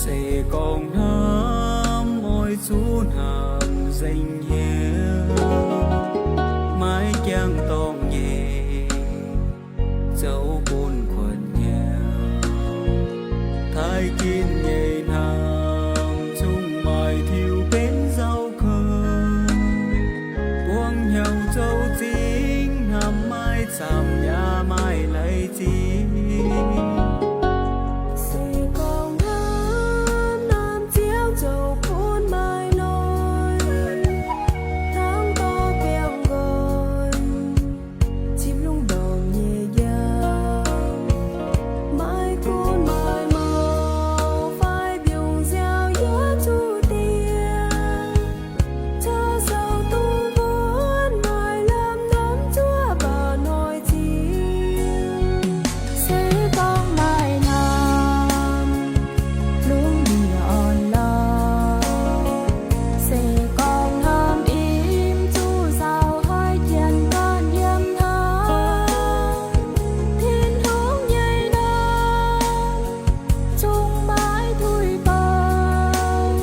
Se gorngv hnamv oix zuqc hnamv nzengc hnyouv, maiv jangx dorngc nyei, zoux bun kuonx hnyouv. Taaih ginv nyei hnamv zungv maaih tiux benx nzauh kouv, buangh hnyouv zoux zingx hnamv maiv camv yaac maiv leiz zingh. Se gorngv hnamv, hnamv Ziouv zoux bun maaih noic, hnangv dorh biangh nqoi zipv lungh ndorm nyei njang, maiv gunv maaih mouc fai mbiungc nziaaux yiem zuqc diex, caux sou duqv mbuonx maaih lamh norm zuov mbaauh noic zingh. Se gorngv maaih hnamv, lungh ndiev orn-lorqc. Se gorngv hnamv im zuqc nzauh, hoic jienv ganh yiem hnamv, Tin-Hungh nyei hnamv zungv maiv tuix bouh,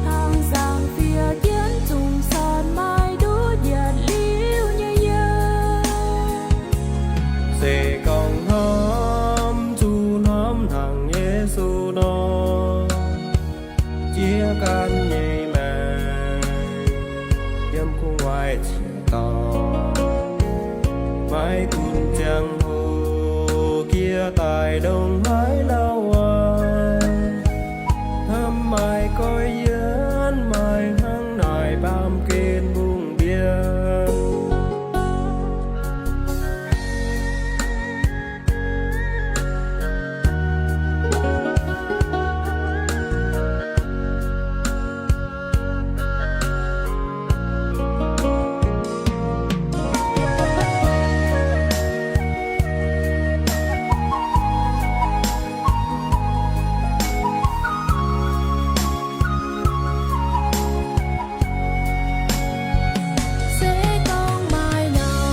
hnangv nzangc fiev jienv zungv sortv maaih nduov njiec liuz nyei yiem. Se gorngv hnamv zuqc hnamv hnangv Yesu nor, jiex ganh nyei maengc yiem gu'nguaaic ziex dauh, maiv gunv ziangh hoc jiex daaih ndongc haaix lauh aqv, hnamv maaih goiv yienv maaih hnangv naaic baamh gen mbungh mbienv. Se gorngv maaih hnamv,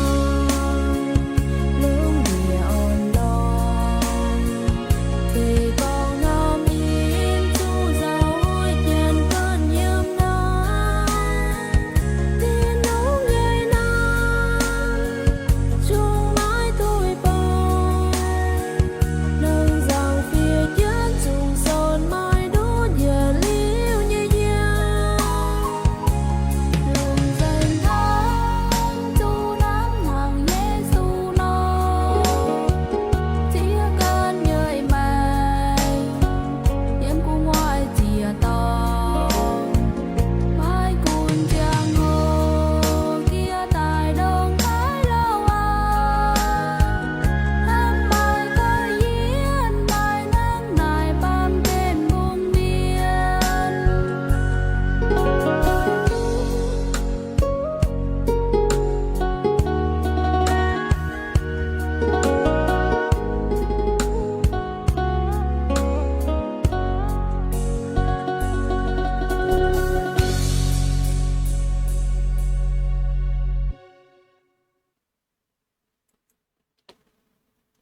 lungh ndiev orn-lorqc. Se gorngv hnamv im zuqc nzauh, hoic jienv ganh yiem hnamv, Tin-Hungh nyei hnamv zungv maiv tuix bouh, hnangv nzangc fiev jienv zungv sortv maaih nduov njiec liuz nyei yiem. Longc nzengc hnamv zuqc hnamv hnangv Yesu nor, ziex ganh nyei maengc yiem gu'nguaaic ziex dauh, maiv gunv ziangh hoc jiex daaih ndongc haaix lauh aqv, hnamv maaih goiv yienv maaih hnangv naaic baamh gen mbungh mbienv.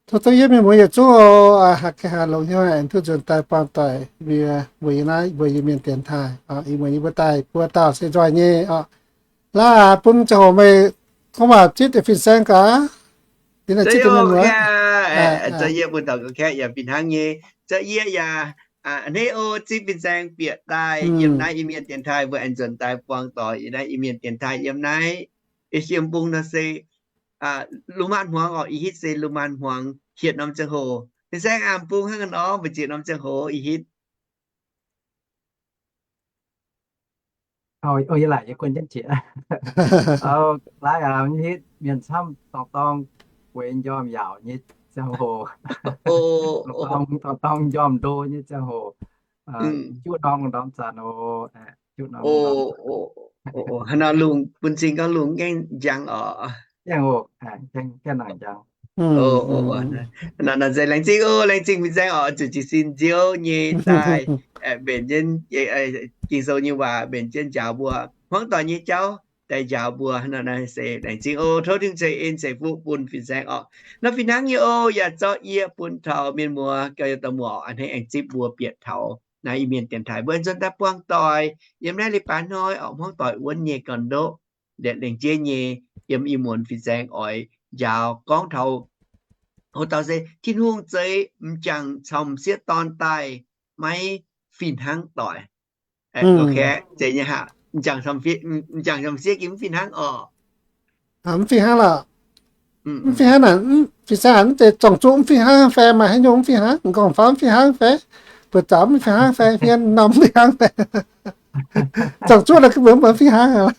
Tov zungv yie mienh muoz yietc zungv oc, haiz ganh haaix longx hnyouv aengx duqv nzuonx daaih buangh doic mbuo, mbuo yiem naaiv, mbuo yiem mienh dienx taaih oc. Ih muonz yie mbuo daaih buo dauh se nzoih nyei oc. Laaix bun ziangh hoc meih gorngv waac zipv deix fin-saeng gaax. Yie naaiv zipv deix mienh muoz. Za'gengh yie bun dauh ga'kaeqv yaac fih hnangv nyei. Za'gengh yie yaac a'hneiv oc, zipv fin-saeng bieqc daaih yiem naaiv Iu-Mienh dienx taaih mbuo aengx nzuonx daaih buangh doic yiem naaiv Iu-Mienh dienx taaih yiem naaiv. Ih jiem bung nor se Lu Maanh Hmuangx oc, ih hitv se Lu Maanh Hmuangx hietc norm ziangh hoc. Fin-saeng aah, bung hnangv nor mbu'ziex norm ziangh hoc ih hitv. Yie laaic yie guon jienv jiex. Laaic ih hitv mienh camv dorngx dorngx bueix njormh yaauc nyei ziangh hoc, dorngx dorngx njormh ndo nyei ziangh hoc, juqv norm ndorm zanc oc. Juqv norm, haaix nor lungh bun cing gorngv lungh gaengh njang oc. Gaengh oc, gaengh nangc njang. Nor se laengz zingh oc, laengz zingh fin-saeng oc, zuqc jiez sin nziouv nyei daaih mbenc jienv Ging-Sou nyei waac, mbenc jienv njaaux mbuo hmuangv doic nyei jauv daaih njaaux mbuo. Nor naaiv se laengz zingh oc. Tov Tin-Hungh ceix en ceix fuqv bun fin-saeng oc. Nor fih hnangv nyei oc, yaac zorqv yie bun taux mienh muoz gauh yietc dauh muoz a'hneiv aengx zipv mbuo bieqc taux Naaiv Iu-Mienh dienx taaih mbuo aengx nzuonx daaih buangh doic yiem naaiv leiz-baaix hnoi orqc, hmuangv doic wuonv nyei gorn-ndoqv, lietc lengc jeiv nyei, yiem Iu-Muonz fin-saeng oix njaaux gorngv taux hoc dauh se Tin-Hungh zeix m'jangc caux m'sieqv dorn daaih maiv fih hnangv doic. Zeiz nyei haic, m'jangc caux m'sieqv gengh mv fih hnangv orqc. Mv fih hnangv lorqc. Mv fih hnangv naaic, fin-saeng mv zeiz zorng-zuqv mv fih hnangv fai maaih haaix nyungc mv fih hnangv, m'nqorngv-famv mv fih hnangv fai buoz-zaux mv fih hnangv fai hmien norm mv fih hnangv fai zorng-zuqv naaic mbuo mv fih hnangv.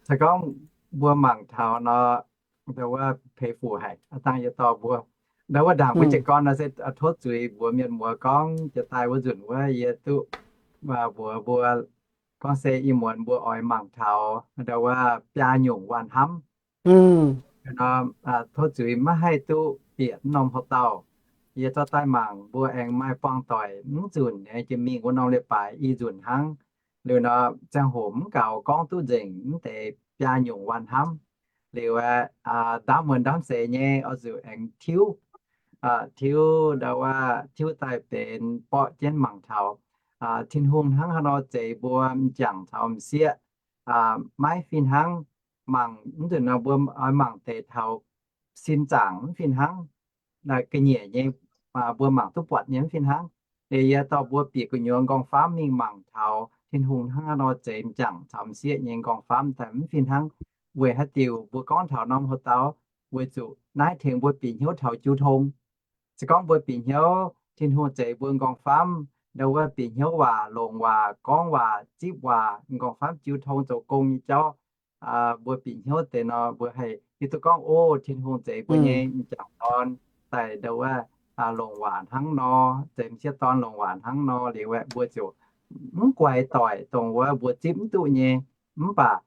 Se gorngv mbuo mangc taux nor, ndau wuov peix fuc haic, dangh yie dorh mbuo, ndau wuov ndaangc mbuo jiez gorn nor se tov zuiz mbuox mienh muoz gorngv jiex daaih wuov nzunc wuov yie duqv mbuox mbuo gorngv se ih muonz mbuo oix mangc taux ndau wuov biaa nyungc waanh hnamv. Tov zuiz maiv haih duqv bieqc norm hoc dauh. Yie zorqv daaih mangc mbuo aengx maaih buangh doic mv nzunc nyei jiex mingh wuov norm leiz-baaix i nzunc hnangv. Liuz nor ziangh hoc mv gaux gorngv duqv nzengc mv deix biaa nyungc waanh hnamv. Liuz aeqv, ndaamv muonz ndaamv seix nyei oix zuqc aengx tiuv, tiuv ndau wuov tiuv daaih benx borqv jienv mangc taux Tin-Hungh hnangv haaix nor zeix mbuo m'jangc caux m'sieqv maiv fih hnangv. Mangc mv nzunc nor mbuo oix mangc deix taux sin zaangc mv fih hnangv. Ga'nyiec nyei mbuo mangc duqv buatc nyei mv fih hnangv. Liuz yie dorh mbuo bieqc gu'nyuoz m'nqorngv-famv mingh mangc taux Tin-Hungh hnangv haaix nor zeix m'jangc caux m'sieqv nyei m'nqorngv-famv daaih mv fih hnangv. Weic haaix diuc mbuo gorngv taux norm hoc dauh? Weic zuqc naaiv tengx mbuo bieqc hnyouv taux jiu tong. Se gorngv mbuo bieqc hnyouv Tin-Hungh zeix mbuo m'nqorngv-famv, ndau wuov bieqc hnyouv waac, longc waac, gorngv waac, zipv waac, m'nqorngv-famv jiu tong zoux gong nyei jauv, mbuo bieqc hnyouv deix nor mbuo haih hiuv duqv gorngv, o, Tin-Hungh zeix mbuo nyei m'jangc dorn daaih ndau wuov longc waac hnangv nor, zeix m'sieqv dorn longc waac hnangv nor. Liuz mbuo ziouc mv guaix doic dongh wuov mbuo zipv mv duqv nyei. Mv baac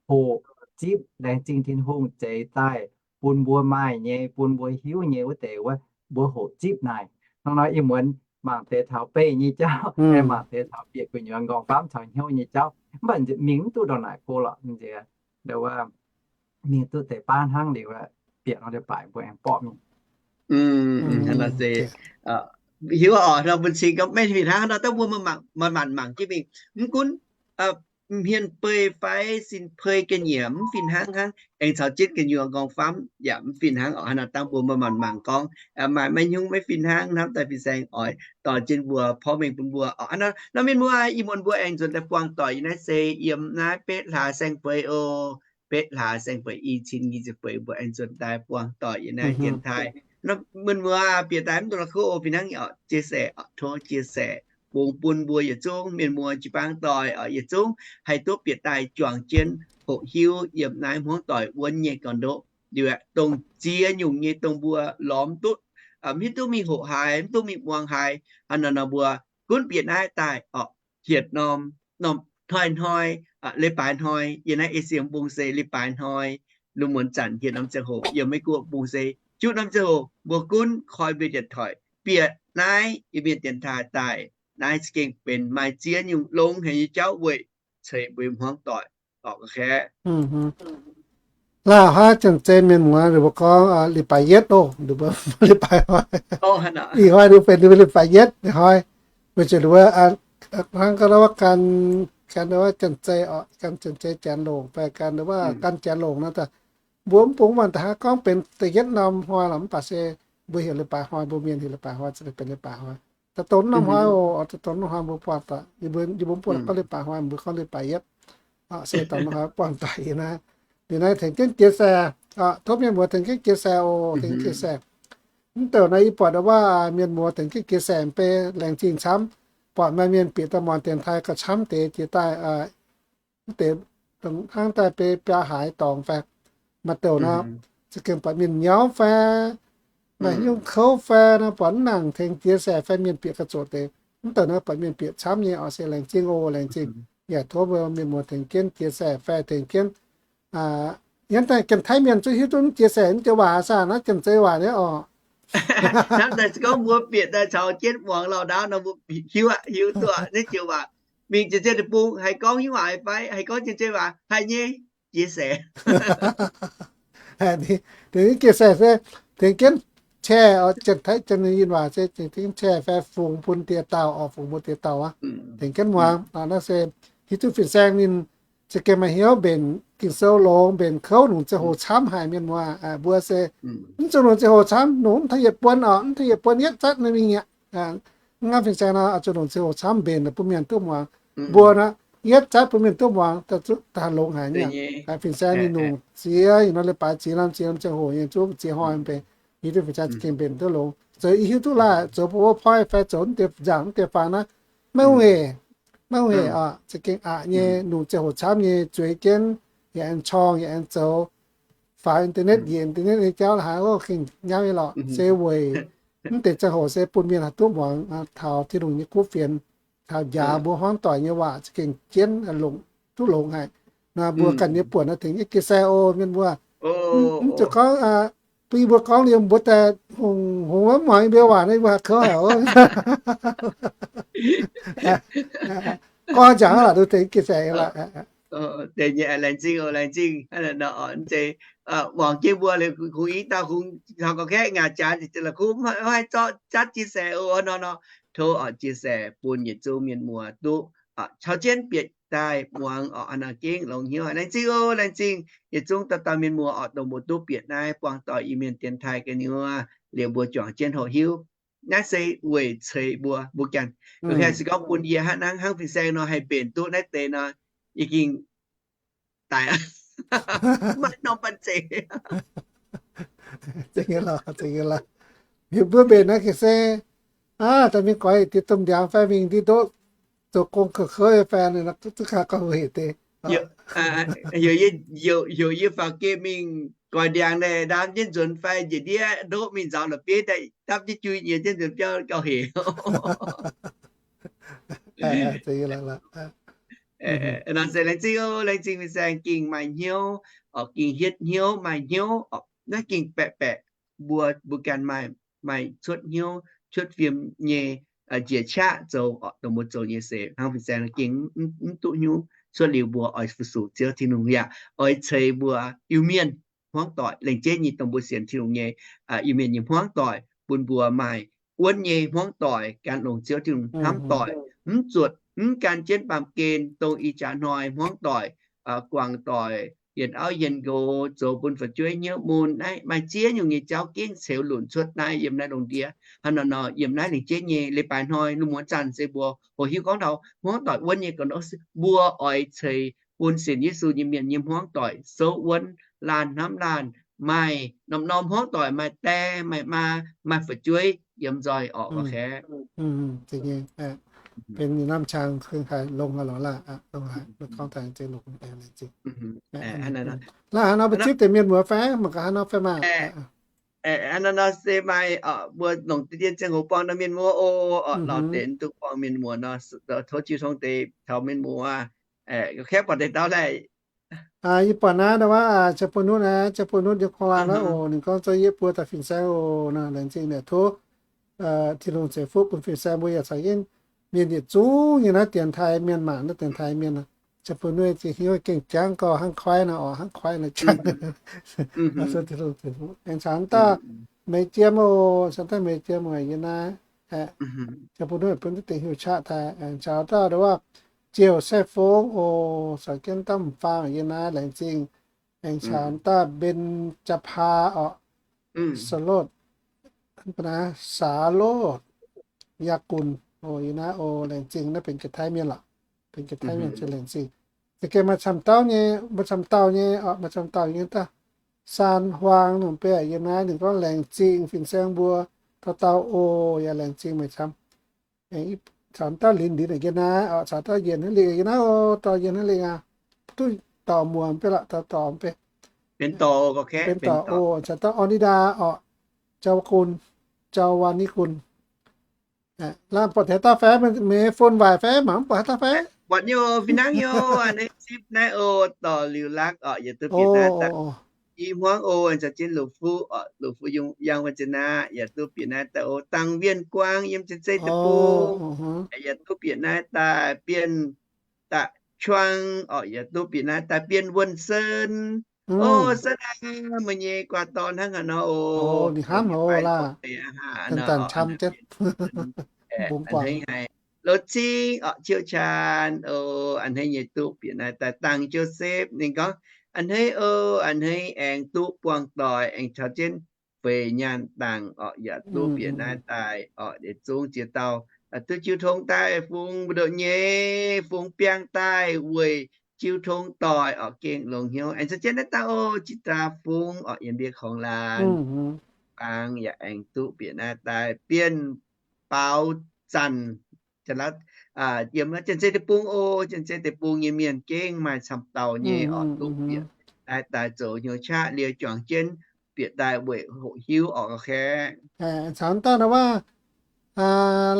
hoqc zipv laengz zingh Tin-Hungh zeix daaih bun mbuo maaih nyei, bun mbuo hiuv nyei wuov deix wuov, mbuo hoqc zipv naaic. Hnangv nor ih muonz mangc deix taux beih nyei jauv, mangc deix taux bieqc gu'nyuoz m'nqorngv-famv caux hnyouv nyei jauv. Mv baac mingh mv duqv ndongc naaic go lorqc. Mingh duqv deix baav hnangv liuz, bieqc norm leiz-baaix mbuo aengx borqv mingh. Hiuv oc, nor bun cing gorngv maiv fih hnangv nor, dangh mbuo manc-manc mangc jienv mingh. Mv gunv hmien beiv fai sin pei ga'nyiec mv fih hnangv hnangv, aengx caux jienv gu'nyuoz m'nqorngv-famv yaac mv fih hnangv oc. Hnangv nor dangh mbuo manc-manc mangc gorngv maaih maiv hnyungv maiv fih hnangv hnamv daaih fin-saeng oix dorh jienv mbuo porv mengh bun mbuo oc. Hnangv nor, nor mienh muoz, ih muonz mbuo aengx nzuonx daaih buangh doic yiem naaiv se yiem naaiv betv hlaax saeng-feix oc. Betv hlaax saeng-feix i cin nyic ziepc feix mbuo aengx nzuonx daaih buangh doic yiem naaiv dienx taaih. Mienh muoz bieqc daaih mv dungx la'kuqv oc, fih hnangv oc, chia sẻ, tov chia sẻ bungx bun mbuo yietc zungv mienh muoz jiu-baang doic oc, yietc zungv haih duqv bieqc daaih juangc jienv hoqc hiuv yiem naaiv hmuangv doic wuonv nyei gorn-ndoqv. Liuz aeqv, dongh ziex nyungc nyei dongh mbuo lorz mv duqv, mv hiuv duqv mingh hoqc haaix, mv duqv mingh muangx haaix. Hnangv nor nor mbuo gunv bieqc naaiv daaih oc, hietc norm, norm hnoi-hnoi, leiz-baaix hnoi, yiem naaiv Esie mbong se leiz-baaix hnoi, lungh muonz zanc hietc norm ziangh hoc, yiem Meiv Guoqv mbong se juqv norm ziangh hoc, mbuo gunv koi mbuo yietc doic bieqc naaiv Iu-Mienh dienx taaih daaih. Naaiv za'gengh benx maaih ziex nyungc longx haic nyei jauv weic ceix mbuo hmuangv doic oc. Laauh haiv janx-zei mienh muoz ninh mbuo gorngv leiz-baaix yietv oc, ninh mbuo leiz-baaix hnoi. Ih hnoi ninh mbuo benx ninh mbuo leiz-baaix yietv hnoi. Weic zuqc ninh mbuo hnangv gorngv wuov gan, gan wuov janx-zei oc, gan janx-zei janx longc fai gan wuov gan janx longc nor, mbuo mv bung mangc daaih gorngv benx da'yietv norm hnoi lorqc, mv baac se mbuo heuc leiz-baaix hnoi, mbuo mienh heuc leiz-baaix hnoi, za'gengh benx leiz-baaix hnoi. Da'dongh norm hnoi oc, da'dongh norm hnoi mbuo buangh doic, yie mbuo mv bun gorngv leiz-baaix hnoi, mbuo gorngv leiz-baaix yietv. Se dongh norm hnoi buangh doic yie naaiv, ninh naaiv tengx jienv jiex saeh. Tov mienh muoz tengx jienv jiex saeh oc, tengx jienv jiex saeh. Mv douc naaiv yie buatc wuov mienh muoz tengx jienv jiex saeh mv bei laengz zingh camv. Buatc maaih mienh bieqc daaih muangx dienx taaih gauh camv deix jiex daaih mv deix hnangv daaih biaa haaix dorngx fai. Maaih douc nor, za'gengh buatc mienh nyauv fai, maaih nyungc kouv fai nor, buatc mv nangc tengx jiex saeh fai mienh bieqc gauh zoqc deix. Mv douc nor buatc mienh bieqc camv nyei oc, se laengz zingh oc, laengz zingh. Yaac tov mbuo mienh muoz tengx jienv jiex saeh fai tengx jienv, hnangv daaih Janx-Taiv mienh zuqc hiuv duqv mv jiex saeh naaiv joux waac saah, naaiv Janx-zei waac nyei oc. Hnamv daaih se gorngv mbuo bieqc daaih caux jienv muangx lauh ndaauv nor, mbuo hiuv aqv, hiuv duqv naaiv joux waac. Mingh jiex zienh deic-bung haih gorngv hiuv waac fai haih gorngv Janx-zei waac, haih nyei, jiex saeh. Tengx jienv jiex saeh se tengx jienv share oc, janx-taiv janx-yinh waac se tengx share fai fungx bun diex dauh oc, fungx bun diex dauh aqv. Tengx jienv muangx. Naaiv se hiuv duqv fin-saeng ninh za'gengh maaih hnyouv mbenc Ging-Sou longx, mbenc kouv longc ziangh hoc camv haic mienh muoz. Mbuo se mv zuqc longc ziangh hoc camv, longc mv taux yietc buonc oc, mv taux yietc buonc yietv zatv naaiv mingh mi'aqv. Hnangv fin-saeng nor, zuqc longc ziangh hoc camv mbenc bun mienh duqv muangx. Mbuo nor, yietv zatv bun mienh duqv muangx, da'haaix longx haic nyei. Fin-saeng ninh longc ziex, ih nor leiz-baaix ziex lamh ziex lamh ziangh hoc nyei zuov ziex hnoi mv bei. Hiuv duqv fin-saeng za'gengh mbenc duqv longx. Zoux ih hiuv duqv laaih, zoux PowerPoint fai zoux mv deix nzaangc mv deix faang naaiv, maiv heic, maiv heic oc, za'gengh aqc nyei, longc ziangh hoc camv nyei, zueiz jienv yaac aengx corng yaac aengx zoux, faaux internet, njiec internet nyei jauv la'haaix oc, gengh nyauv nyei lorqc. Se weic mv deix ziangh hoc se bun mienh haih duqv muangx taux Tin-Hungh nyei kuv fienx, taux njaaux mbuo hmuangv doic nyei waac za'gengh jienv longc, duqv longx haic. Nor mbuo ganh nyei buonc naaiv tengx jienv geh sai oc mienh mbuo. Mv zuqc gorngv bun yie mbuo gorngv liuz mbuo daaih hungh hungh mv muangx yie mbuo waac naaiv, yie mbuo haih kouv haic oc. Gorngv njaaux laaix duqv tengx geh sai laaix. Deix nyei, laengz zingh oc, laengz zingh. Hnangv naaiv nor oc, mv zeiz muangx jienv mbuo liuz kungx i dauh kungx taux ga'kaeqv ngaaz jaax nzengc la'kuqv mv haih zorqv jatv chia sẻ oc. Nor nor, tov oc chia sẻ bun yietc zungv mienh muoz duqv caux jienv bieqc daaih muangx oc. Hnangv naaiv gengh longx hnyouv. Laengz zingh oc, laengz zingh yietc zungv dauh dauh mienh muoz oc, dongh mbuo duqv bieqc naaiv buangh doic Iu-Mienh dienx taaih ga'nyuoz liuz mbuo juangc jienv hoqc hiuv. Naaiv se weic ceix mbuo, mbuo ganh. Mbuo haih se gorngv bun yie hnangv, hnangv fin-saeng nor haih mbenc duqv naaiv deix nor, yie gengh daic, maiv norm banh zeic. Mbuo mbenc naaiv gengh se, aa, daaih mingh goix diqc domh ndiangx fai mingh ndie ndoqv zoux gong kouv fai, duqv gauh hec deix. Heuc yie faaux geh mingh goix ndiangx naaic, ndaam jienv nzuonx fai njiec ndiev ndoqv mingh nzaaux la'bieiv daaih, dapv jienv jui nyiex jienv nzuonx biauv gauh hec. Nor se laengz zingh oc, laengz zingh fin-saeng gengh maaih hnyouv, gengh hietv hnyouv, maaih hnyouv, naaiv gengh baeqc baeqc mbuo, mbuo ganh maaih, maaih cuotv hnyouv, cuotv fim nyei njiec qaqv zoux dongh mbuo zoux nyei seix. Hnangv fin-saeng gengh mv duqv hnyouv. Cuotv liuz mbuo oix fu-sux Ziouv Tin-Hungh yaac oix ceix mbuo Iu-Mienh hmuangv doic, lengc jeiv nyei dongh mbuo sienx Tin-Hungh nyei Iu-Mienh nyei hmuangv doic, bun mbuo maaih wuonv nyei hmuangv doic gan longc Ziouv Tin-Hungh hnamv doic, mv zuotc, mv gan jienv baamh gen dongh ih jaax hnoi hmuangv doic, guangc doic, yienc auv yienc nqox, zoux bun fu'jueiv hnyouv mun. Naaiv maaih ziex nyungc nyei jauv gengh ceux lunc cuotv naaiv yiem naaiv lungh ndiev. Hnangv nor nor, yiem naaiv lengc jeiv nyei leiz-baaix hnoi lungh muonz zanc se mbuo hoqc hiuv gorngv taux hmuangv doic wuonv nyei ga'naaiv, mbuo oix ceix bun sienx Yesu nyei mienh nyei hmuangv doic souv wuonv, laanh hnamv laanh, maaih norm-norm hmuangv doic, maaih die, maaih maa, maaih fu'jueiv yiem nzoih oc. Benx ninh norm qangx haaix longx haaix lorqc laah, longx haaix, gorngv taux zeix longx. Laah haaix nor mbuo zipv deix mienh muoz fai mangc gaax haaix nor fai maah. Hnangv naaiv nor se maaih mbuo longc deix dien ziangh hoc buangh nor mienh muoz oc, lorz deix duqv buangh mienh muoz nor, tov jiu tong deix taux mienh muoz. Kaeqv buatc deix dauh laeh. Yie buatc naaiv, naaiv waac, Ziangh Bun Nutv naaiv, Ziangh Bun Nutv yiem Kungx Laanh naaiv oc. Ninh gorngv, Zouv yie buo daaih fin-saeng oc. Naaiv laengz zingh naaic tov Tin-Hungh ceix fuqv bun fin-saeng mbuo yaac caux jienv mienh yietc zungv nyei naaiv dienx taaih mienh mangc naaiv dienx taaih mienh. Ziangh Bun Nutv zingh hnyouv gengh jangv gauh hnangv koiv nor oc, hnangv koiv nor jangv. Aengx caux dauh Meix Jiem oc, caux dauh Meix Jiem oc yiem naaiv. Ziangh Bun Nutv bun duqv deix hnyouv qaqv daaih. Aengx caux dauh wuov Ziouc Sai Fong oc, caux jienv dauh m'faang yiem naaiv laengz zingh. Aengx caux dauh Mben Jaa Paa oc, Salotv, Saalotv Yaagunc oc, yiem naaiv oc, laengz zingh. Naaiv benx Janx-Taiv mienh lorqc, benx Janx-Taiv mienh za'gengh laengz zingh. Za'gengh maaih camv dauh nyei, maaih camv dauh nyei oc, maaih camv dauh nyei dauh Saan Huaang nor mv bei yiem naaiv. Ninh gorngv, laengz zingh fin-saeng mbuo dauh dauh oc, yaac laengz zingh meih camv. Caux dauh Linz Linz yiem naaiv oc, caux dauh Yienc Haaix Lingh yiem naaiv oc, dauh Yienc Haaix Lingh aac, duqv dorc muoc mv bei lorqc, dauh dorc mv bei, benx dorc oc, caux dauh Orn Ni Ndaa oc, Jauv Gunv, Jauv Wan Ni Gunv. Laanh buatc haaix dauh fai? Meih phone waaic fai mangc mv buatc haaix dauh fai? Buatc nyei oc, fih hnangv nyei oc. Naaiv zipv naaiv oc, dorc Liuz Lakv oc, yaac duqv bieqc naaiv daaih. I hmuangv oc, caux jienv Luqc Fuqv oc, Luqc Fuqv Yungh, Yang Wen Zinh Aqv, yaac duqv bieqc naaiv daaih oc. Dangh Wienh Guang yiem Janx-Zei Deic-Bung, yaac duqv bieqc naaiv daaih. Bienh Da'quang oc, yaac duqv bieqc naaiv daaih. Bienh Wuonh Sen, O, se naaiv meih nyei guaa dorn hnangv haaix nor o. Ninh hnamv haic o, laaix zanc-zanc qam jienv. Mbungx guangc haic, lotv cingv orqc, qiu-caan o. A'hneiv nyei duqv bieqc naaiv daaih dangh Joseph. Ninh gorngv, a'hneiv o, a'hneiv aengx duqv buangh doic, aengx caux jienv feix nyaanh dangh orqc, yaac duqv bieqc naaiv daaih orqc, yietc zungv ziex dauh duqv jiu tong daaih fungx mbu'ndongx nyei, fungx biangh daaih weic jiu tong doic orqc, gengh longx hnyouv. Aengx caux jienv naaiv dauh o, jiex daaih fungx orqc, yiem ndiev korngh laanh baang yaac aengx duqv bieqc naaiv daaih bienh baaux zanc, yiem Janx-Zei deic-bung o. Janx-Zei deic-bung nyei mienh gengh maaih camv dauh nyei orqc, duqv bieqc naaiv daaih zoux hnyouv qaqv liuz juangc jienv bieqc daaih weic hoqc hiuv orqc, ga'kaeqv. Caux dauh ndau waac,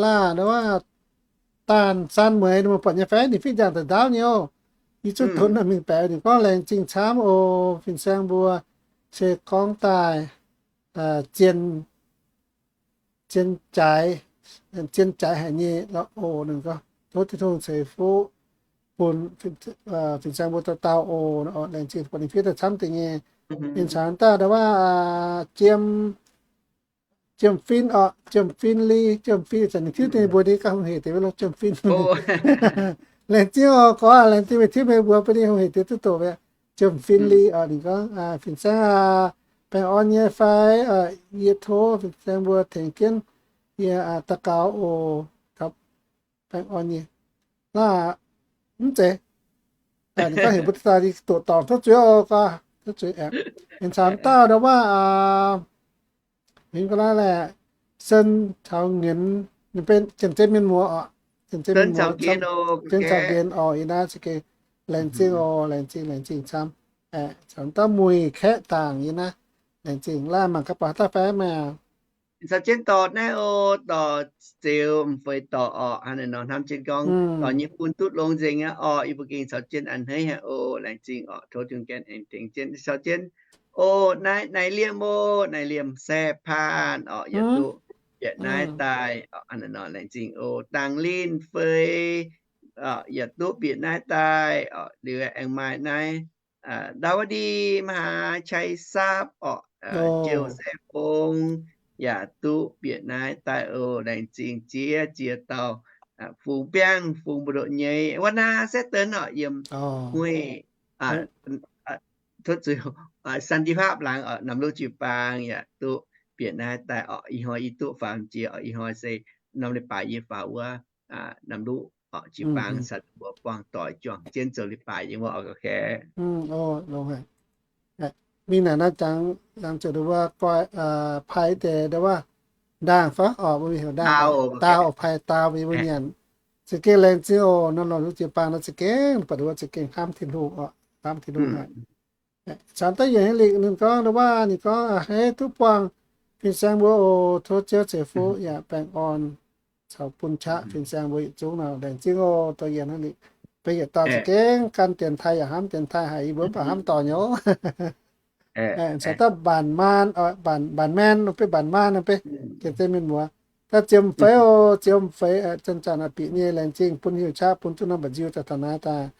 laaix ndau waac, daanh saan mueiz, ninh mbuo buatc nyei fai ninh fitv njaangc daaih ndaauv nyei o. Yie zuqc donx mingh baeqc, ninh gorngv, laengz zingh camv o, fin-saeng mbuo se gorngv daaih zien, zien jaaix, zien jaaix haic nyei lorqc o. Ninh gorngv, tov Tin-Hungh ceix fuqv bun fin-saeng mbuo dauh dauh o. Laengz zingh buatc ninh fitv daaih camv deix nyei. Ninh caux dauh ndau waac, jiem, jiem fin orqc, jiem fin li, jiem fin, ninh tiuv deix mbuo ni ganh hungh hec deix wuov lorqc, jiem fin. Laengz zingh oc, gorx, laengz zingh meih tiuv meih mbuo bun ninh hungh hec deix duqv doqc mi'aqv. Jiem fin li orqc. Ninh gorngv, fin-saeng aac, baengh orn nyei fai? Yie tov fin-saeng mbuo tengx jienv yie daux gaux oc. Baengh orn nyei. Laaix, mv zeiz, ninh gorngv heuc mbuo daaih doqc dorngc tov zuiz oc, gorx, tov zuiz aeqv. Ninh caux dauh ndau waac, ninh gorngv naaiv laeh, Sen caux Ngenx, ninh benx Janx-Zei mienh muoz orqc. Janx-Zei mienh muoz, Sen caux Ngenx orqc, yie naaiv za'gengh laengz zingh oc, laengz zingh, laengz zingh camv. Caux dauh muic kaeqv dangc yie naaiv, laengz zingh. Laaix mangc gaax buatc haaix dauh fai maah. Caux jienv dorh naaiv o, dorh Zeux m'feix dorh orqc, hnangv naaiv nor hnamv jienv gorngv dorh nyei bun duqv longx nzengc aqv orqc. Yie mbuo gengh caux jienv a'hneiv haic o, laengz zingh orqc, tov Tin-Hungh gaengh aengx tengx jienv caux jienv. O, naaiv, naaiv liemh o, naaiv liemh Saeqv Paanh orqc, yaac duqv bieqc naaiv daaih orqc, hnangv naaiv nor laengz zingh o. Dangh Linh feix orqc, yaac duqv bieqc naaiv daaih orqc. Liuz aengx maaih naaiv Ndaawadi, mv haaix, Qai Sapv orqc, Jouv Saeqv Fong yaac duqv bieqc naaiv daaih o. Laengz zingh ziex ziex dauh fungx biangh fungx mbu'ndongx nyei. Wuov naaiv Saeqv Deix orqc, yiem Hueih, tov zuiz, Santi Hapv laangz orqc, Namc Luv jiu-baang yaac duqv bieqc naaiv daaih orqc. Ih hnoi yie duqv faaux jiex orqc. Ih hnoi se norm leiz-baaix yie faaux wuov Namc Luv orqc, jiu-baang caux mbuo buangh doic juangc jienv zoux leiz-baaix yiem wuov orqc, ga'kaeqv. Mingh naaic naaiv jangx, jangx zuqc ndau wuov, pai deix ndau wuov ndaangh fai orqc, mbuo mingh heuc ndaangh, daauh, pai daauh mbuo nyanc. Za'gengh laengz zingh oc. Norm Namc Luv jiu-baang naaiv za'gengh, buatc ndau wuov za'gengh hnamv Tin-Hungh orqc, hnamv Tin-Hungh aqv. Caux daaih yienc haic liqc, ninh gorngv ndau wuov, ninh gorngv, a'hneiv duqv buangh fin-saeng mbuo oc. Tov Ziouv ceix fuqv yaac baengh orn caux bun qaqv fin-saeng mbuo yietc zungv nor. Laengz zingh oc. Dorh yienc haic liqc, benx yietc dauh za'gengh gan dienx taaih yaac hnamv dienx taaih haic. Yie mbuo mv baac hnamv dorh nyei. Caux daaih Mbaanc Maan, Mbaanc Maen, benx Mbaanc Maan nor, benx Janx-Zei mienh muoz. Daaih Ziemx Feix oc, Ziemx Feix, zanc-zanc bieqc nyei. Laengz zingh bun hnyouv qaqv bun duqv norm mba'nziu daaih taux naaiv daaih.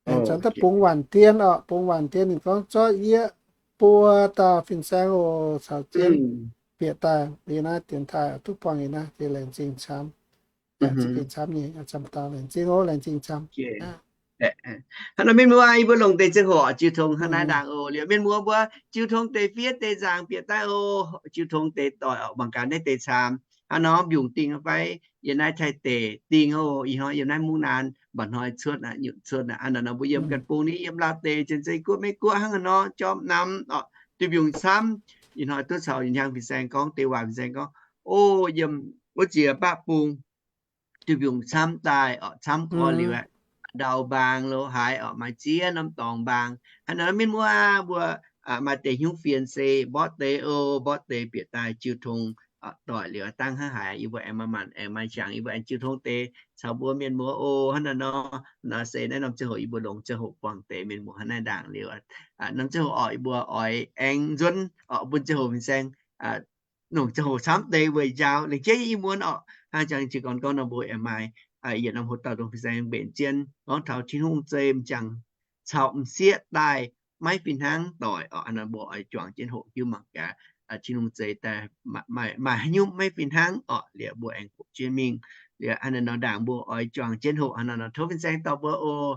Caux daaih Bungx Waanc Dien orqc, Bungx Waanc Dien ninh gorngv, zorqv yie buo dauh fin-saeng oc, caux jienv bieqc daaih yie naaiv dienx taaih duqv buangh yie naaiv deix. Laengz zingh camv. Za'gengh camv nyei, camv dauh. Laengz zingh oc, laengz zingh camv. Hnangv nor mienh muoz, yie mbuo longc deix ziangh hoc jiu tong hnangv naaiv ndaangc oc. Liuz mienh muoz mbuo jiu tong deix fiev deix nzaangc bieqc daaih oc. Jiu tong deix doic orqc, mangc gaax naaiv deix camv. Hnangv nor mbiungc dingh fai? Yiem naaiv Taiv deic dingh oc. Ih hnoi yiem naaiv Mungv Naan mba'hnoi cuotv aqv, nyutc cuotv aqv. Hnangv nor mbuo yiem ganh bung ni, yiem Laauv deic, Janx-Zei Guoqv, Meiv Guoqv hnangv nor jorm namx orqc, duih mbiungc camv. Ih hnoi duqv caux yietc hnyangx fin-saeng gorngv, deix waac fin-saeng gorngv, o, yiem wuov ziex baqv bung duih mbiungc camv daaih orqc, camv gorx liuz aqv, ndau mbaang lo haaix orqc, maaih ziex norm dorngx mbaang. Hnangv nor mienh muoz mbuo maaih deix hnyouv fienx se mborqv deix oc, mborqv deix bieqc daaih jiu tong doic liuz dangh hnangv haaix yie mbuo aengx maaih maanc aengx maaih jangx, yie mbuo aengx jiu tong deix caux mbuo mienh muoz oc. Hnangv naaiv nor, nor se naaiv norm ziangh hoc yie mbuo longc ziangh hoc buangh deix mienh muoz hnangv naaiv ndaangc liuz, norm ziangh hoc orqc yie mbuo oix aengx nzuonx orqc bun ziangh hoc fin-saeng longc ziangh hoc camv deix weic njaaux lengc jeiv nyei ih muonz orqc. Hnangv jangx jiez gorn gorngv nor mbuo aengx maaih yietc norm hoc dauh dongh fin-saeng mbenc jienv gorngv taux Tin-Hungh zei m'jangc caux m'sieqv daaih maiv fih hnangv doic orqc. Hnangv nor mbuo oix juangc jienv hoqc hiuv mangc gaax, Tin-Hungh zeix daaih maaih, maaih haaix nyungc maiv fih hnangv orqc, liuz mbuo aengx hoqc jienv mingh. Liuz hnangv nor ndaangc mbuo oix juangc jienv hoqc hnangv nor, tov fin-saeng dorh mbuo oc.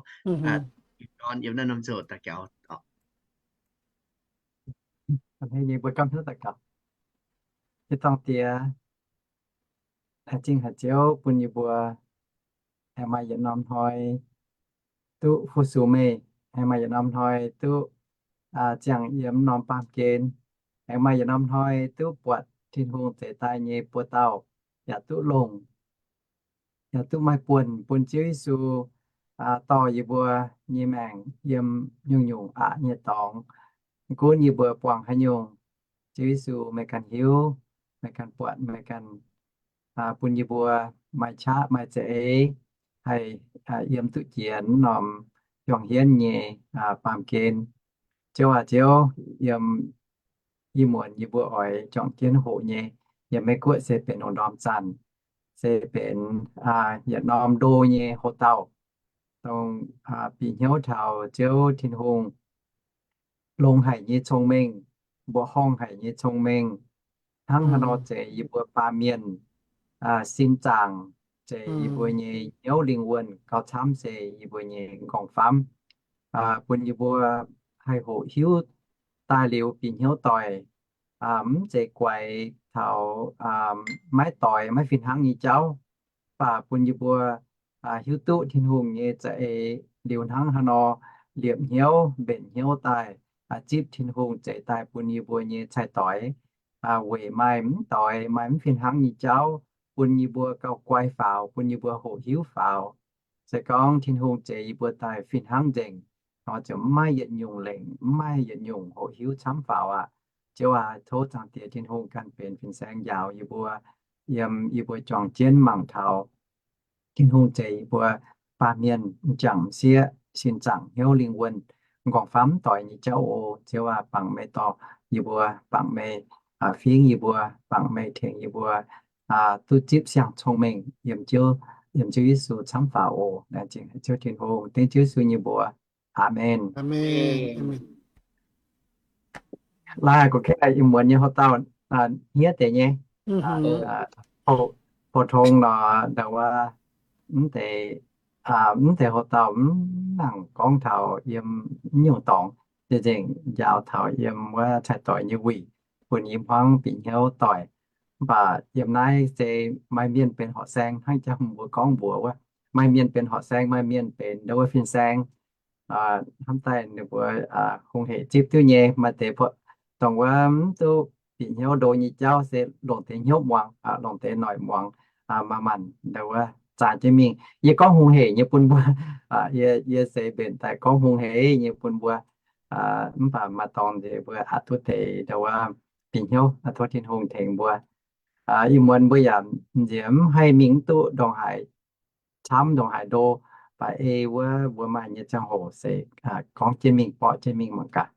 Ih ndorn yiem naaiv norm ziangh hoc daux gaux orqc. Hnangv nyei mbuo gapv hnyouv daux gaux. Ih zanc Diex, laengz zingh haic Ziouv bun yie mbuo aengx maaih yietc norm hnoi duqv fu-sux meih, aengx maaih yietc norm hnoi duqv ziangh yiem norm baamh gen, aengx maaih yietc norm hnoi duqv buatc Tin-Hungh zeix daaih nyei buoz-dauh, yaac duqv longc, yaac duqv maaih buonc bun Ziouv Yesu dorh yie mbuo nyei maengc yiem nyungc-nyungc aqc nyei dorngx. Gunv yie mbuo buangh haaix nyungc, Ziouv Yesu meih ganh hiuv, meih ganh buatc, meih ganh bun yie mbuo maaih qaqv maaih za'eix haih yiem duqv jiex norm juangc hienv nyei baamh gen. Ziouv aac, Ziouv, yiem ih muonz yie mbuo oix juangc jienv hoqc nyei, yiem Meiv Guoqv se benx lungh ndorm zanc, se benx yietc norm ndo nyei houx-dauh, dongh bieqc hnyouv taux Ziouv Tin-Hungh longx haic nyei cong-mengh, mbuoqc horngh haic nyei cong-mengh. Hnangv haaix nor zeiz yie mbuo baamh mienh sin zaangc, zeiz yie mbuo nyei hnyouv lingh wuonh gauh camv se yie mbuo nyei m'nqorngv-famv, bun yie mbuo haih hoqc hiuv daaih liuz bieqc hnyouv doic, mv zeiz guaix taux maiv doix maiv fih hnangv nyei jauv, mv baac bun yie mbuo hiuv duqv Tin-Hungh nyei za'eix liuz hnangv haaix nor liepc hnyouv mbenc hnyouv daaih zipv Tin-Hungh zeix daaih bun yie mbuo nyei cai-doix, weic maaih mv doix maaih mv fih hnangv nyei jauv bun yie mbuo gauh guai faaux, bun yie mbuo hoqc hiuv faaux. Se gorngv Tin-Hungh zeix yie mbuo daaih fih hnangv nzengc nor, ziouc mv maaih yietc nyungc lengc, mv maaih yietc nyungc hoqc hiuv camv faaux aqv. Ziouv aac, tov Zaangc Diex Tin-Hungh ganh benx fin-saeng njaaux yie mbuo, yiem yie mbuo juangc jienv mangc taux Tin-Hungh zeix yie mbuo baamh mienh m'jangc m'sieqv sin zaangc hnyouv lingh wuonh m'nqorngv-famv doic nyei jauv oc. Ziouv aac, bangc meih dorh yie mbuo, bangc meih fingx yie mbuo, bangc meih tengx yie mbuo duqv zipv siang-cong-mengh yiem Ziouv, yiem Ziouv Yesu camv faaux oc. Laengz zingh Ziouv Tin-Hungh, dengv Ziouv Yesu nyei mbuox. Aamen. Laaix gu'kv ih muonz nyei houx-dauh hniev deix nyei, pou tong nor, ndau wuov, mv deix, mv deix houx-dauh mv nangc gorngv taux yiem mv nyungc dorngx, nzengc njaaux taux yiem wuov cai-doix nyei wuic, bun yie hmuangv bieqc hnyouv doic. Mv baac yiem naaiv se maaih mienh benx horqc saeng, hnangv jangx mbuo gorngv mbuox wuov, maaih mienh benx horqc saeng, maaih mienh benx ndau wuov fin-saeng. Hnamv daaih ninh mbuo hungh hec zipv duqv nyei. Maaih deix dongh wuov mv duqv bieqc hnyouv ndo nyei jauv se longc deix hnyouv muangx, longc deix noic muangx, manc-manc ndau wuov zaah jienv mingh. Yie gorngv hungh hec nyei bun mbuo, yie se mbenc daaih gorngv hungh hec nyei bun mbuo. Mv baac maaih dorngx nziex mbuo aqc duqv deix ndau wuov bieqc hnyouv, tov Tin-Hungh tengx mbuo. Ih muonz mbuo yaac nziex mv haih mingh mv duqv ndongc haaix camv, ndongc haaix ndo, baac ei wuov mbuo maaih nyei ziangh hoc se gorngv jienv mingh, borqv jienv mingh mangc gaax.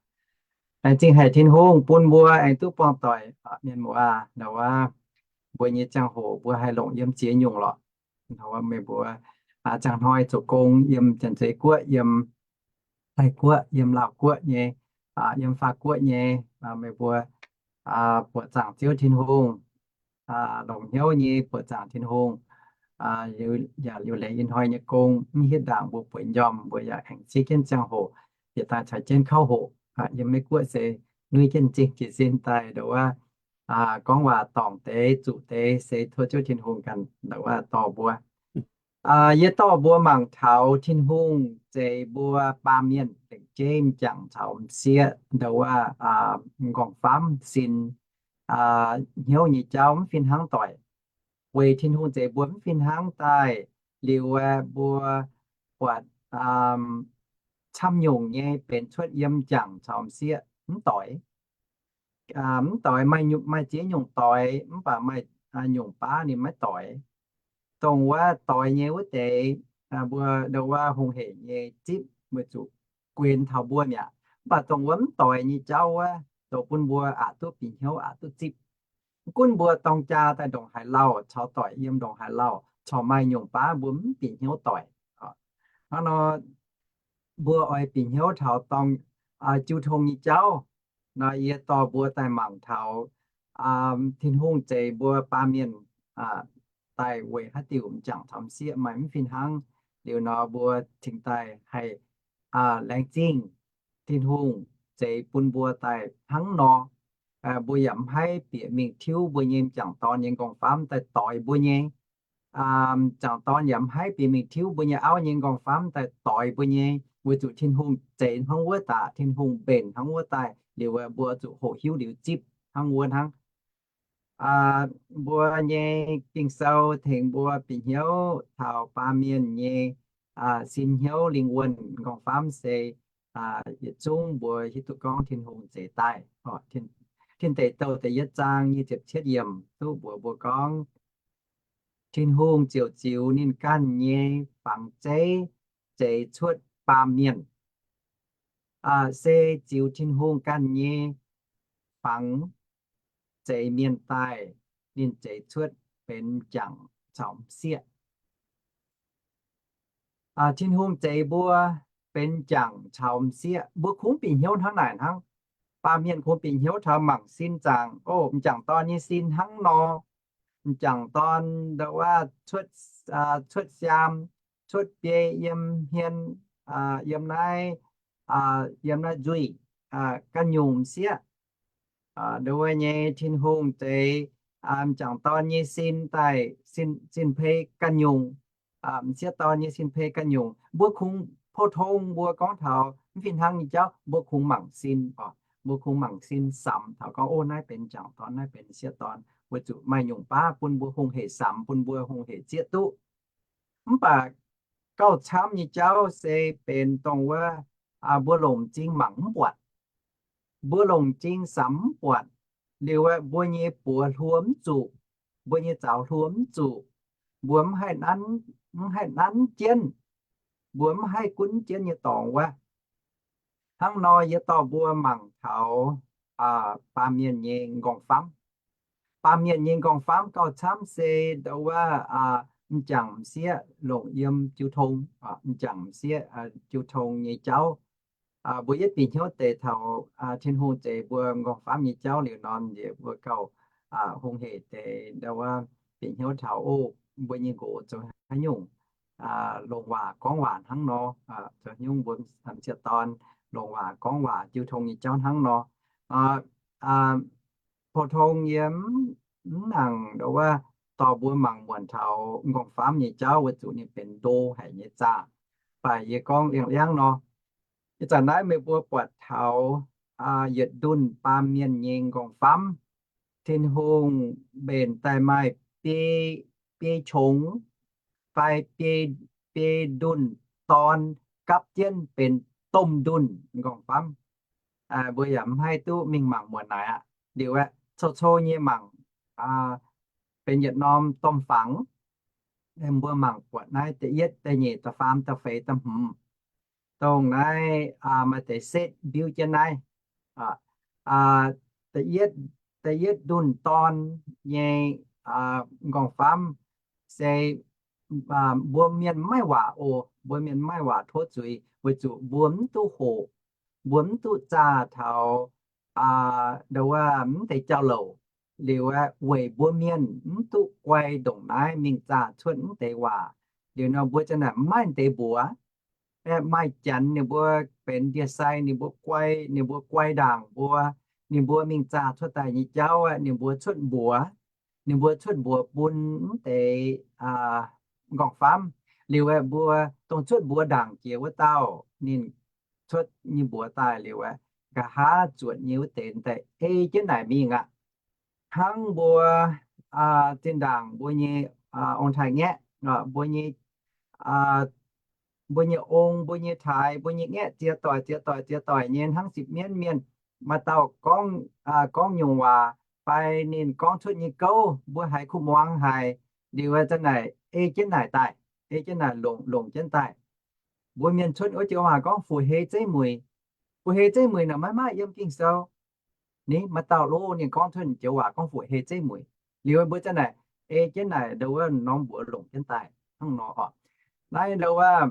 Laengz zingh haic Tin-Hungh bun mbuo aengx duqv buangh doic, mienh muoz aac. Ndau wuov mbuo nyei ziangh hoc mbuo haih longc yiem ziex nyungc lorqc. Ndau wuov meih mbuo ziangh hnoi zoux gong yiem Janx-Zei Guoqv, yiem Taiv Guoqv, yiem Laauh Guoqv nyei, yiem Faa Guoqv nyei, meih mbuo buoqc zaangc Ziouv Tin-Hungh, longc hnyouv nyei buoqc zaangc Tin-Hungh, yaac liuc leiz ih hnoi nyei gong, mv hietv ndaangc mbuo bueix njormh, mbuo yaac aengx siev jienv ziangh hoc, yietc daaih caux jienv kauv hoqc. Yiem Meiv Guoqv se nuiv jienv m'zing jiez sin daaih ndau wuov gorngv waac dorngc deix, zuqc deix, se tov Ziouv Tin-Hungh ganh ndau wuov dorh mbuo. Yie dorh mbuo mangc taux Tin-Hungh zeix mbuo baamh mienh lengc jeiv m'jangc caux m'sieqv ndau wuov m'nqorngv-famv sin hnyouv nyei jauv mv fih hnangv doic. Weic Tin-Hungh zeix mbuo mv fih hnangv daaih liuz, mbuo buatc camv nyungc nyei benx cuotv yiem m'jangc caux m'sieqv mv doix. Mv doix, maaih ziex nyungc doix, mv baac maaih nyungc baav ninh maiv doix. Dongh wuov doix nyei wuov deix, mbuo ndau wuov hungh hec nyei zipv weic zuqc guenx taux mbuo mi'aqv. Mv baac dongh wuov mv doix nyei jauv wuov, zoux bun mbuo aqc duqv bieqc hnyouv, aqc duqv zipv. Gunv mbuo dorng jaa daaih ndongc haaix lauh, caux doic yiem ndongc haaix lauh, corc maaih nyungc baav mbuo mv bieqc hnyouv doic. Hnangv nor, mbuo oix bieqc hnyouv taux dorng, jiu tong nyei jauv. Nor yie dorh mbuo daaih mangc taux Tin-Hungh zeix mbuo baamh mienh daaih weic haaix diuc m'jangc caux m'sieqv maaih mv fih hnangv. Liuz nor mbuo cingx daaih haih laengz zingh Tin-Hungh zeix bun mbuo daaih hnangv nor. Mbuo yaac mv haih bieqc mingh tiuv mbuo nyei m'jangc dorn nyei m'nqorngv-famv daaih doix mbuo nyei. M'jangc dorn yaac mv haih bieqc mingh tiuv mbuo nyei auv nyei m'nqorngv-famv daaih doix mbuo nyei, weic zuqc Tin-Hungh zeix hnangv wuov daaih, Tin-Hungh mbenc hnangv wuov daaih. Liuz mbuo zuqc hoqc hiuv liuz zipv hnangv wuov hnangv. Mbuo nyei Ging-Sou tengx mbuo bieqc hnyouv taux baamh mienh nyei sin hnyouv lingh wuonh m'nqorngv-famv se yietc zungv mbuo hiuv duqv gorngv Tin-Hungh zeix daaih. Tin Deic Douh da'yietv zaang nyic ziepc cietv yiemc duqv mbuox mbuo gorngv, Tin-Hungh ziouc ziux ninh ganh nyei fangx zeiv zeix cuotv baamh mienh. Se ziux Tin-Hungh ganh nyei fangx zeix mienh daaih, ninh zeix cuotv benx m'jangc caux m'sieqv. Tin-Hungh zeix mbuo benx m'jangc caux m'sieqv. Mbuo kungx bieqc hnyouv hnangv naaic hnangv. Baamh mienh kungx bieqc hnyouv taux mangc sin zaangc, o, m'jangc dorn nyei sin hnangv nor. M'jangc dorn ndau wuov cuotv siaam, cuotv biei yiem hmien, yiem naaiv, yiem naaiv nzuih, ganh nyungc m'sieqv. Ndau wuov nyei Tin-Hungh zeix m'jangc dorn nyei sin daaih, sin pei ganh nyungc, m'sieqv dorn nyei sin pei ganh nyungc. Mbuo kungx pou-tong mbuo gorngv taux mv fih hnangv nyei jauv, mbuo kungx mangc sin oc. Mbuo kungx mangc sin samx taux gorngv, o, naaiv benx m'jangc dorn, naaiv benx m'sieqv dorn, weic zuqc maaih nyungc baav bun mbuo hungh hec samx, bun mbuo hungh hec zieqv duqv. Mv baac gauh camv nyei jauv se benx dongh wuov mbuo longc m'zing mangc mv buatc, mbuo longc m'zing samx mv buatc. Liuz aeqv, mbuo nyei buoz hluo mv zuqc, mbuo nyei zaux hluo mv zuqc, mbuo mv haih nanv, mv haih nanv jienv, mbuo mv haih gunv jienv nyei dorngx wuov. Hnangv nor yie dorh mbuo mangc taux baamh mienh nyei m'nqorngv-famv. Baamh mienh nyei m'nqorngv-famv gauh camv se ndau wuov m'jangc m'sieqv longc yiem jiu tong, m'jangc m'sieqv jiu tong nyei jauv. Mbuo yietv bieqc hnyouv deix taux Tin-Hungh zeix mbuo m'nqorngv-famv nyei jauv liuz nor, nziex mbuo gauh hungh hec deix ndau wuov bieqc hnyouv taux, o, mbuo nyei nqox zoux haaix nyungc longc waac gorngv waac hnangv nor, zoux haaix nyungc mbuo m'sieqv dorn longc waac gorngv waac jiu tong nyei jauv hnangv nor. Pou-tong yie mv nangc ndau wuov dorh mbuo mangc muonc taux m'nqorngv-famv nyei jauv weic zuqc ninh benx ndo haic nyei zaah. Mv baac yie gorngv liangv-liangv nor, ih zanc naaiv meih mbuo buatc taux yietc ndunh baamh mienh nyei m'nqorngv-famv, Tin-Hungh mbenc daaih maaih biei, biei qongx fai biei, biei ndunh dorn gapv jienv benx domh ndunh m'nqorngv-famv. Mbuo yaac mv haih duqv mingh mangc muonc naaic aqv. Liuz aeqv, cou-cou nyei mangc benx yietc norm domh fangx. Mbuo mangc buatc naaiv da'yietv, da'nyeic, da'faam, da'feix, da'hmz, dongh naaiv maaih deix setv mbiuv jienv naaiv. Da'yietv, da'yietv ndunh dorn nyei m'nqorngv-famv se mbuo mienh maiv waac oc. Mbuo mienh maiv waac tov zuiz weic zuqc mbuo mv duqv hoqc, mbuo mv duqv zaah taux ndau wuov mv deix jauv-louc. Liuz aeqv, weic mbuo mienh mv duqv guai ndongc naaiv mingh zaah cuotv mv deix waac. Liuz nor mbuo zanc naaic maiv maaih deix mbuox. Aeqv, maaih janx ninh mbuo benx ndie-sai, ninh mbuo guai, ninh mbuo guai ndaangc mbuo. Ninh mbuo mingh zaah cuotv daaih nyei jauv aeqv, ninh mbuo cuotv mbuox. Ninh mbuo cuotv mbuox bun mv deix m'nqorngv-famv. Liuz aeqv, mbuo dongh cuotv mbuox ndaangc jiex wuov dauh, ninh cuotv nyei mbuox daaih liuz aeqv, nqa'haav zuotc nyei wuov deix daaih ei jienv naaic mingh aqv. Hnangv mbuo zinh ndaangc mbuo nyei ong-taaix-ngaeqv, mbuo nyei, mbuo nyei ong, mbuo nyei taaix, mbuo nyei ngaeqv ziex doic, ziex doic, ziex doic nyei hnangv sipv mienv mienh. Maaih dauh gorngv, gorngv nyungc waac fai ninh gorngv cuotv nyei gouv mbuo haiz kuh muangx haic. Liuz zanc naaic ei jienv naaic daaih, ei jienv naaic longc, longc jienv daaih. Mbuo mienh cuotv wuov joux waac gorngv fu'hei zeiv mueic. Fu'hei zeiv mueic naaic maiv maaih yiem Ging-Sou. Ni maaih dauh lov ninh gorngv cuotv joux waac gorngv fu'hei zeiv mueic. Liuz mbuo zanc naaic ei jienv naaic ndau wuov norm mbuox longc jienv daaih hnangv nor oc. Naaiv ndau wuov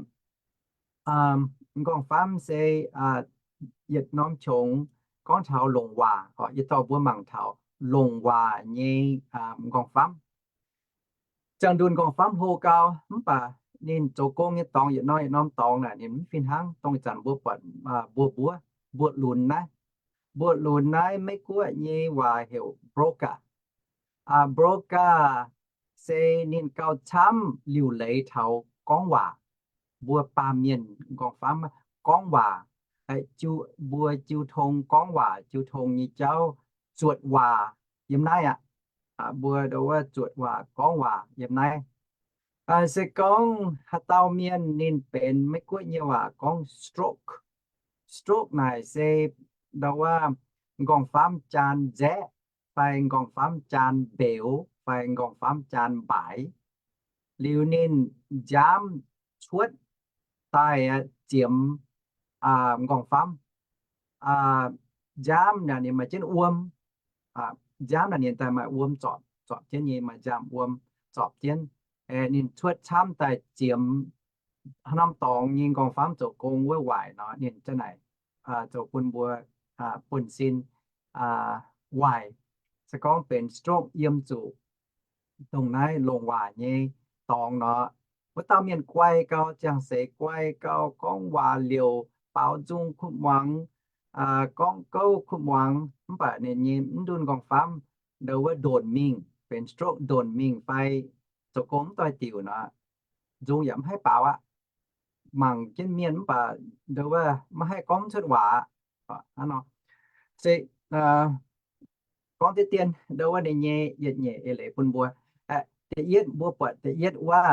m'nqorngv-famv se yietc norm qongx gorngv taux longc waac, yie dorh mbuo mangc taux longc waac nyei m'nqorngv-famv. Ziangh ndunh m'nqorngv-famv hlo gau, mv baac ninh zoux gong nyei dorngx yietc norm yietc norm dorngx naaic ninh mv fih hnangv. Dongh ih zanc mbuo buatc mbuo mbuov, mbuoqc lunx naaiv. Mbuoqc lunx naaiv Meiv-Guoqv nyei waac heuc broker. Broker se ninh gauh camv liuc leiz taux gorngv waac. Mbuo baamh mienh m'nqorngv-famv gorngv waac, mbuo jiu tong gorngv waac, jiu tong nyei jauv, zuotc waac yiem naaiv aqv. Mbuo ndo wuov zuotc waac gorngv waac yiem naaiv. Se gorngv haaix dauh mienh ninh benx Meiv-Guoqv nyei waac gorngv stroke. Stroke naaic se ndo wuov m'nqorngv-famv jaan nzaeqv, fai m'nqorngv-famv jaan mbeux, fai m'nqorngv-famv jaan mbaaix. Liuz ninh nziaamv cuotv daaih ziemx m'nqorngv-famv. Nziaamv naaic ninh maaih jienv wuom. Nziaamv naaic ninh daaih maaih wuom zorpc, zorpc jienv nyei, maaih nziaamv wuom zorpc jienv. Ninh cuotv camv daaih ziemx haaix norm dorngx nyei m'nqorngv-famv zoux gong wuov waaic nor, ninh ziouc naaic zoux bun mbuo buonv-sin waaic. Se gorngv benx stroke yiem zuqc dongh naaiv longc waac nyei dorngx nor, wuov dauh mienh guai gau, ziangh seix guai gau, gorngv waac liouc baaux nzung kuv muangx, gorngv gouv kuv muangx, mv baac ninh nyei mv ndunh m'nqorngv-famv ndo wuov ndonc mingh, benx stroke ndonc mingh fai zoux gong mv doix-diuc nor, nzung yaac mv haih baaux aqv. Mangc jienv mienh mv baac ndo wuov maiv haih gorngv cuotv waac aqv. Se gorngv deix dien ndo wuov ninh nyei yietc nyeic eix leiz bun mbuo. Da'yietv mbuo buatc da'yietv wuov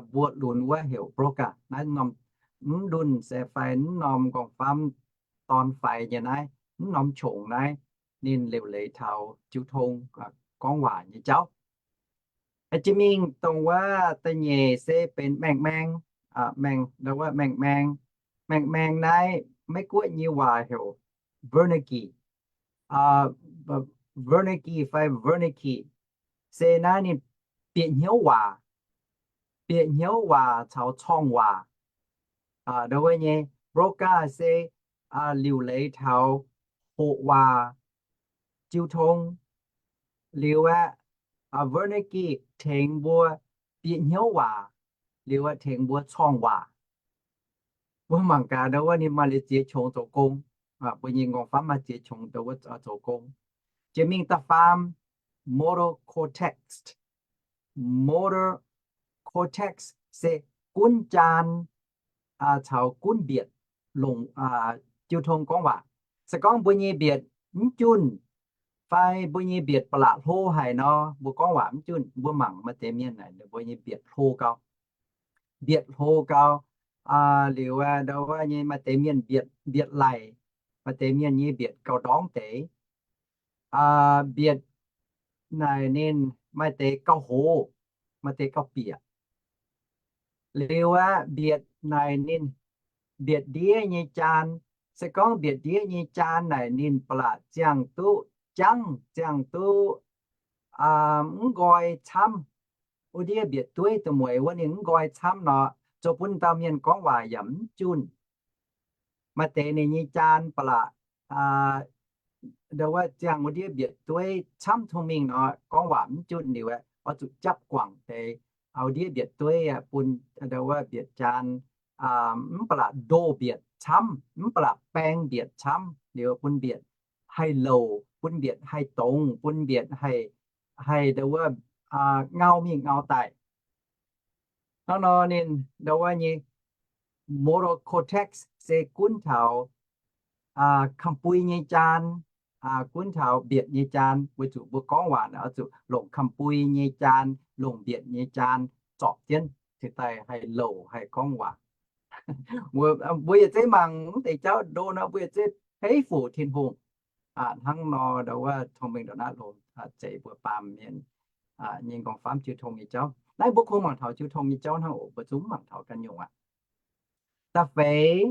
mbuoqc lunx wuov heuc broker. Naaiv norm mv ndunh se fai mv norm m'nqorngv-famv dorn faix nyei naaiv, mv norm qongx naaiv, ninh liuc leiz taux jiu tong gorngv waac nyei jauv. Jiex mingh dongh wuov da'nyeic se benx maeng-maeng, maeng, ndo wuov maeng-maeng. Maeng-maeng naaiv Meiv-Guoqv nyei waac heuc Wernicke. Wernicke fai Wernicke se naaiv ninh bieqc hnyouv waac, bieqc hnyouv waac caux corngh waac. Ndo wuov nyei broker se liuc leiz taux hoqc waac, jiu tong. Liuz aeqv, Wernicke tengx mbuo bieqc hnyouv waac, liuz aeqv tengx mbuo corngh waac. Mbuo mangc gaax ndo wuov ninh maaih liuz ziex qongx zoux gong. Mbuo nyei m'nqorngv-famv maaih ziex qongx ndo wuov zoux gong. Jiex mingh da'faam, motor cortex. Motor cortex se gunv jaan caux gunv mbietc longc jiu tong gorngv waac. Se gorngv mbuo nyei mbietc mv junh, fai mbuo nyei mbietc ba'laqc hlo haic nor, mbuo gorngv waac mv junh. Mbuo mangc maaih deix mienh naaic mbuo nyei mbietc hlo gau. Mbietc hlo gau. Liuz ndo wuov nyei maaih deix mienh mbietc, mbietc laic, maaih deix mienh nyei mbietc gauh ndorngv deix. Mbietc naaic ninh maaih deix gauh hoz, maaih deix gauh bieqc. Liuz aqv, mbietc naaic ninh mbietc ndiev nyei jaan. Se gorngv mbietc ndiev nyei jaan naaic ninh ba'laqc ziangh duqv jangv, ziangh duqv mv nqoi camv. Wuov ndiev mbietc dueiv da'mueiz wuov ninh mv nqoi camv nor, zoux bun dauh mienh gorngv waac yaac mv junh. Maaih deix ninh nyei jaan ba'laqc ndo wuov ziangh wuov ndiev mbietc dueiv camv cong-mengh nor, gorngv waac mv junh liuz aeqv, oix zuqc japv guangc deix wuov ndiev mbietc dueiv bun ndo wuov mbietc jaan mv ba'laqc ndoh mbietc camv, mv ba'laqc baeng mbietc camv liuz bun mbietc haih louc, bun mbietc haih dongz, bun mbietc haih, haih ndo wuov ngau mingh ngau daaih. Hnangv nor ninh ndo wuov nyei motor cortex se gunv taux kamx-bui nyei jaan, gunv taux mbietc nyei jaan. Weic zuqc mbuo gorngv waac naaic oix zuqc longc kamx-bui nyei jaan, longc mbietc nyei jaan zorpc jienv cingx daaih haih louc haih gorngv waac. Mbuo yietc zeiv mangc mv deix jauv ndo nor mbuo yietc zeiv peiv fuc Tin-Hungh. Hnangv nor ndo wuov cong-mengh ndongc naaiv longx, zeiz mbuo baamh mienh nyei m'nqorngv-famv jiu tong nyei jauv. Naaiv mbuo kungx mangc taux jiu tong nyei jauv hnangv oc, mbuo zungv mv mangc taux ganh nyungc aqv. Da'feix,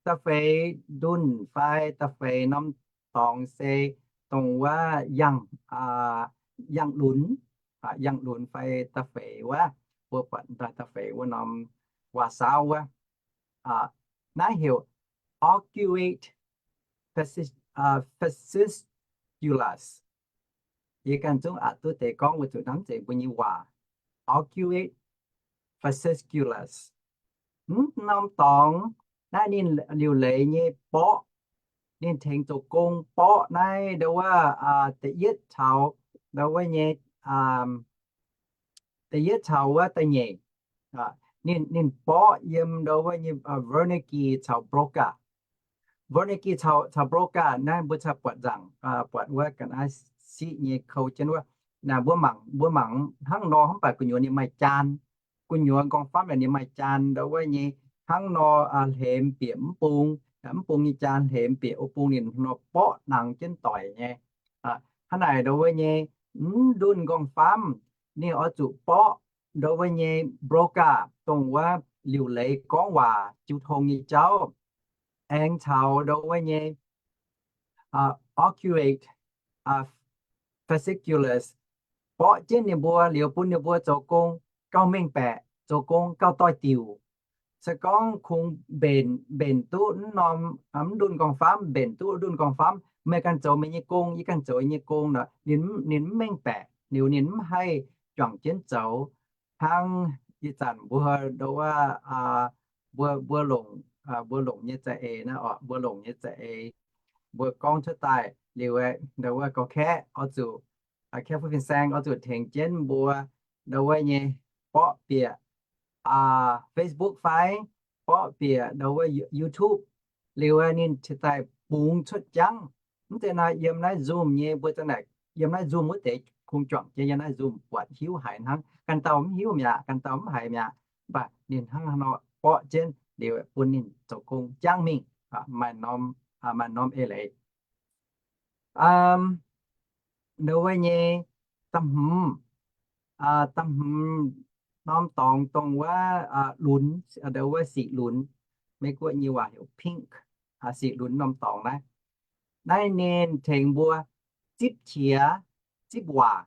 da'feix ndunh fai da'feix norm dorngx se dongh wuov yangh, yangh lunx, yangh lunx fai da'feix wuov, mbuo buatc daaih da'feix wuov norm waac-saauv wuov. Naaiv heuc arcuate, fasciculus. Yie ganh zungv aqc duqv deix gorngv weic zuqc hnangv zeiz mbuo nyei waac, arcuate, fasciculus. Mv norm dorngx naaiv ninh liuc leiz nyei borqv, ninh tengx zoux gong borqv naaiv ndau wuov, da'yietv caux ndau wuov nyei, da'yietv caux wuov da'nyeic, ninh, ninh borqv yiem ndau wuov nyei Wernicke caux Broca. Wernicke caux, caux Broca naaiv mbuo cingx buatc nzaangc, buatc wuov ga'naaiv siqv nyei kou jienv wuov. Naaiv mbuo mangc, mbuo mangc hnangv nor, mv baac gu'nyuoz ninh maaih jaan. Gu'nyuoz nqorngv-famv naaic ninh maaih jaan ndau wuov nyei hnangv nor, hlemx bieqc mv bung, mv bung nyei jaan hlemx bieqc wuov bung ninh nor borqv nangx jienv doic nyei. Hnangv naaic ndau wuov nyei mv ndunh nqorngv-famv ninh oix zuqc borqv ndau wuov nyei Broca, dongh wuov liuc leiz gorngv waac jiu tong nyei jauv, aengx caux ndau wuov nyei arcuate fasciculus borqv jienv ninh mbuo liuz bun ninh mbuo zoux gong gauh mengh baeqc, zoux gong gauh doix diuc. Se gorngv kungx mbenc, mbenc duqv mv norm, mv ndunh nqorngv-famv, mbenc duqv ndunh nqorngv-famv, meih ganh zoux meih nyei gong, yie ganh zoux yie nyei gong nor, ninh, ninh mv mengh baeqc liuz ninh mv haih juangc jienv zoux. Hnangv ih zanc mbuo ndau wuov, mbuo, mbuo longc, mbuo longc nyei za'eix naaiv oc, mbuo longc nyei za'eix, mbuo gorngv cuotv daaih liuz, ndau wuov gauh kaeqv oix zuqc, kaeqv fuqv fin-saeng oix zuqc tengx jienv mbuo ndau wuov nyei borqv bieqc Facebook fai borqv bieqc ndau wuov YouTube, liuz ninh cingx daaih bungx cuotv jangv. Mv zeiz nor yiem naaiv Zoom nyei mbuo za'naaic, yiem naaiv Zoom wuov deix kungx juangc jienv yiem naaiv Zoom buatc hiuv haiz hnangv. Ganh dauh mv hiuv mi'aqv, ganh dauh mv haiz mi'aqv, mv baac ninh hnangv nor borqv jienv liuz bun ninh zoux gong jangv mingh, maaih norm, maaih norm eix leiz. Ndau wuov nyei da'hmz, da'hmz norm dorngx dongh wuov lunx, ndau wuov siqc lunx, Meiv-Guoqv nyei waac heuc pink, siqc lunx norm dorngx naaiv. Naaiv ninh tengx mbuo zipv qiex zipv waac.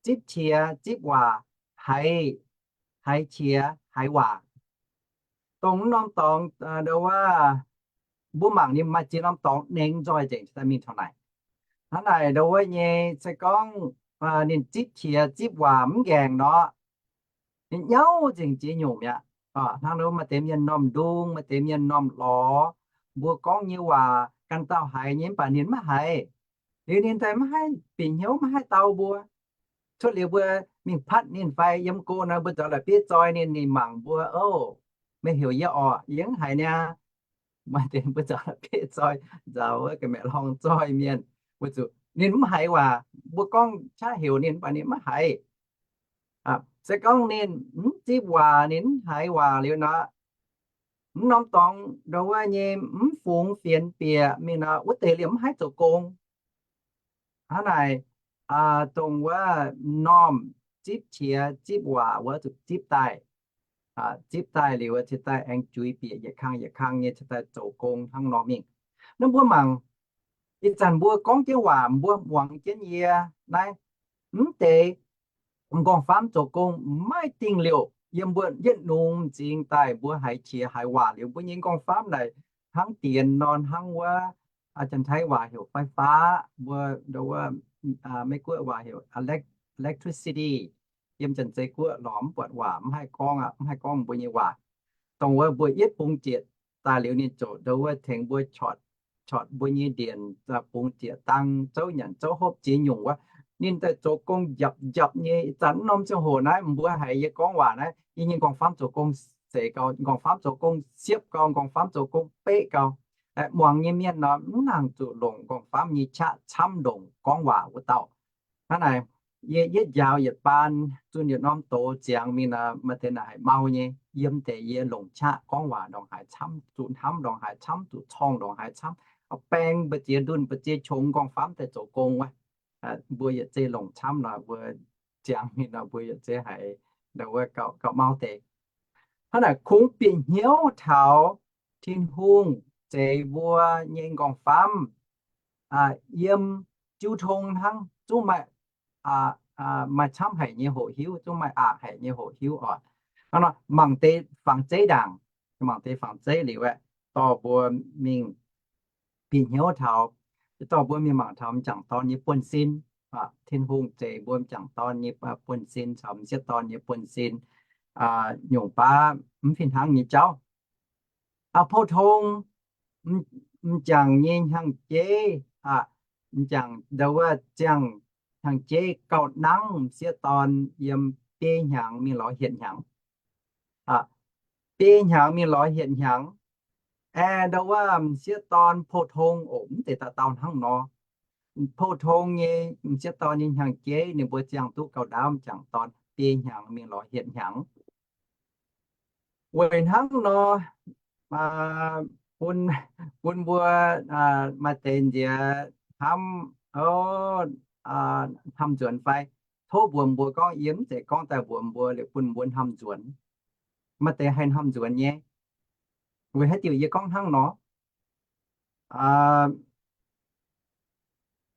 Zipv qiex zipv waac, haiz, haiz qiex haiz waac. Dongh wuov norm dorngx ndau wuov mbuo mangc ninh maaih ziex norm dorngx nengx nzoih nzengc daaih mingh taux naaic. Hnangv naaic ndau wuov nyei se gorngv ninh zipv qiex zipv waac mv nqaengc nor, ninh nyauv nzengc ziex nyungc mi'aqv. Hnangv nor maaih deix mienh normh ndung, maaih deix mienh normh lorz, mbuo gorngv nyei waac ganh dauh haiz nyei mv baac ninh mv haiz. Liuz ninh daaih mv haih bieqc hnyouv, mv haih dau mbuo. Cuotv liuz mbuo mingh patv ninh fai yiem go nor mbuo nzaaux la'bieiv zoi ninh, ninh mangc mbuo, Ov, meih heuc yie orqc? Yie mv haiz niaa. Maaih deix mbuo nzaaux la'bieiv zoi, nzaaux wuov ga'maeqc-horngh zoi mienh, weic zuqc ninh mv haiz waac. Mbuo gorngv qaqv heuc ninh mv baac ninh mv haiz. Se gorngv ninh mv zipv waac, ninh mv haiz waac liuz nor, mv norm dorngx ndau wuov nyei mv fungx fienx bieqc mingh nor, wuov deix liemh mv haih zoux gong. Hnangv naaic, dongh wuov normh zipv qiex zipv waac wuov zuqc zipv daaih. Zipv daaih liuz cingx daaih aengx juix bieqc yietc kang yietc kang nyei cingx daaih zoux gong hnangv nor mingh. Naaiv mbuo mangc, ih zanc mbuo gorngv jienv waac, mbuo muangx jienv yie naaiv, mv deix m'nqorngv-famv zoux gong maiv dingh liouh. Yiem mbuo yietv nungx m'zing daaih mbuo haiz qiex haiz waac liuz, mbuo nyei m'nqorngv-famv naaic hnangv dienx nor, hnangv wuov Janx-Taiv waac heuc ไฟฟ้า, mbuo, mbuo Meiv-Guoqv waac heuc elec-, electricity. Yiem Janx-Zei Guoqv lorz mv buatc waac, mv haih gorngv aqv, mv haih gorngv mbuo nyei waac. Dongh wuov mbuo yietv bungx jieqc daaih liuz ninh ziouc ndau wuov tengx mbuo corc, corc mbuo nyei ndienc, bungx jieqc dang, zouv nyanc zouv hopv ziex nyungc wuov. Ninh daaih zoux gong njapc njapc nyei. Ih zanc norm ziangh hoc naaiv mbuo haiz yie gorngv waac naaiv, yie nyei m'nqorngv-famv zoux gong seix gau, m'nqorngv-famv zoux gong siepv gau, m'nqorngv-famv zoux gong beqv gau. Muangx nyei mienh nor mv nangc zuqc longc m'nqorngv-famv nyei qaqv camv ndongc gorngv waac wuov dauh. Hnangv naaic, yie yietv njaaux yietc baan, zunh yietc norm doz ziangx mingh nor, maaih deix naaic haiz mau nyei. Yiem deix yie longc qaqv gorngv waac ndongc haaix camv, zuqc hnamv ndongc haaix camv, zuqc corngh ndongc haaix camv, baeng mbu'ziex ndunh mbu'ziex qongx m'nqorngv-famv daaih zoux gong wuov. Mbuo yietc zei longc camv nor, mbuo ziangx mingh nor mbuo yietc zei haiz ndau wuov gauh, gauh mau deix. Hnangv naaic kungx bieqc hnyouv taux Tin-Hungh zeix mbuo nyei m'nqorngv-famv yiem jiu tong hnangv, zungv maaih, maaih camv haic nyei hoqc hiuv, zungv maaih aqc haic nyei hoqc hiuv oc. Hnangv nor mangc deix fangx zeiv ndaangc, mangc deix fangx zeiv liuz aeqv, dorh mbuo mingh bieqc hnyouv taux, dorh mbuo mingh mangc taux m'jangc dorn nyei buonv-sin. Tin-Hungh zeix mbuo m'jangc dorn nyei buonv-sin caux m'sieqv dorn nyei buonv-sin nyungc baav mv fih hnangv nyei jauv. Pou-tong, m'jangc nyei hnyangx-jeiv, m'jangc ndau wuov ziangh hnyangx-jeiv gauh nangv m'sieqv dorn yiem biei hnyangx mingh lorz hietc hnyangx. Biei hnyangx mingh lorz hietc hnyangx. Aeqv, ndau wuov m'sieqv dorn pou-tong oc, mv zeiz dauh dauh hnangv nor. Pou-tong nyei m'sieqv dorn nyei hnyangx-jeiv ninh mbuo ziangh duqv gauh ndaauv m'jangc dorn biei hnyangx mingh lorz hietc hnyangx. Weic hnangv nor, bun, bun mbuo maaih deix nziex hnamv, hnamv nzuonx fai tov mbuox mbuo gorngv yie mv zeiz gorngv daaih mbuox mbuo liuz bun mbuo hnamv nzuonx. Maaih deix haih hnamv nzuonx nyei. Weic haaix diuc yie gorngv hnangv nor?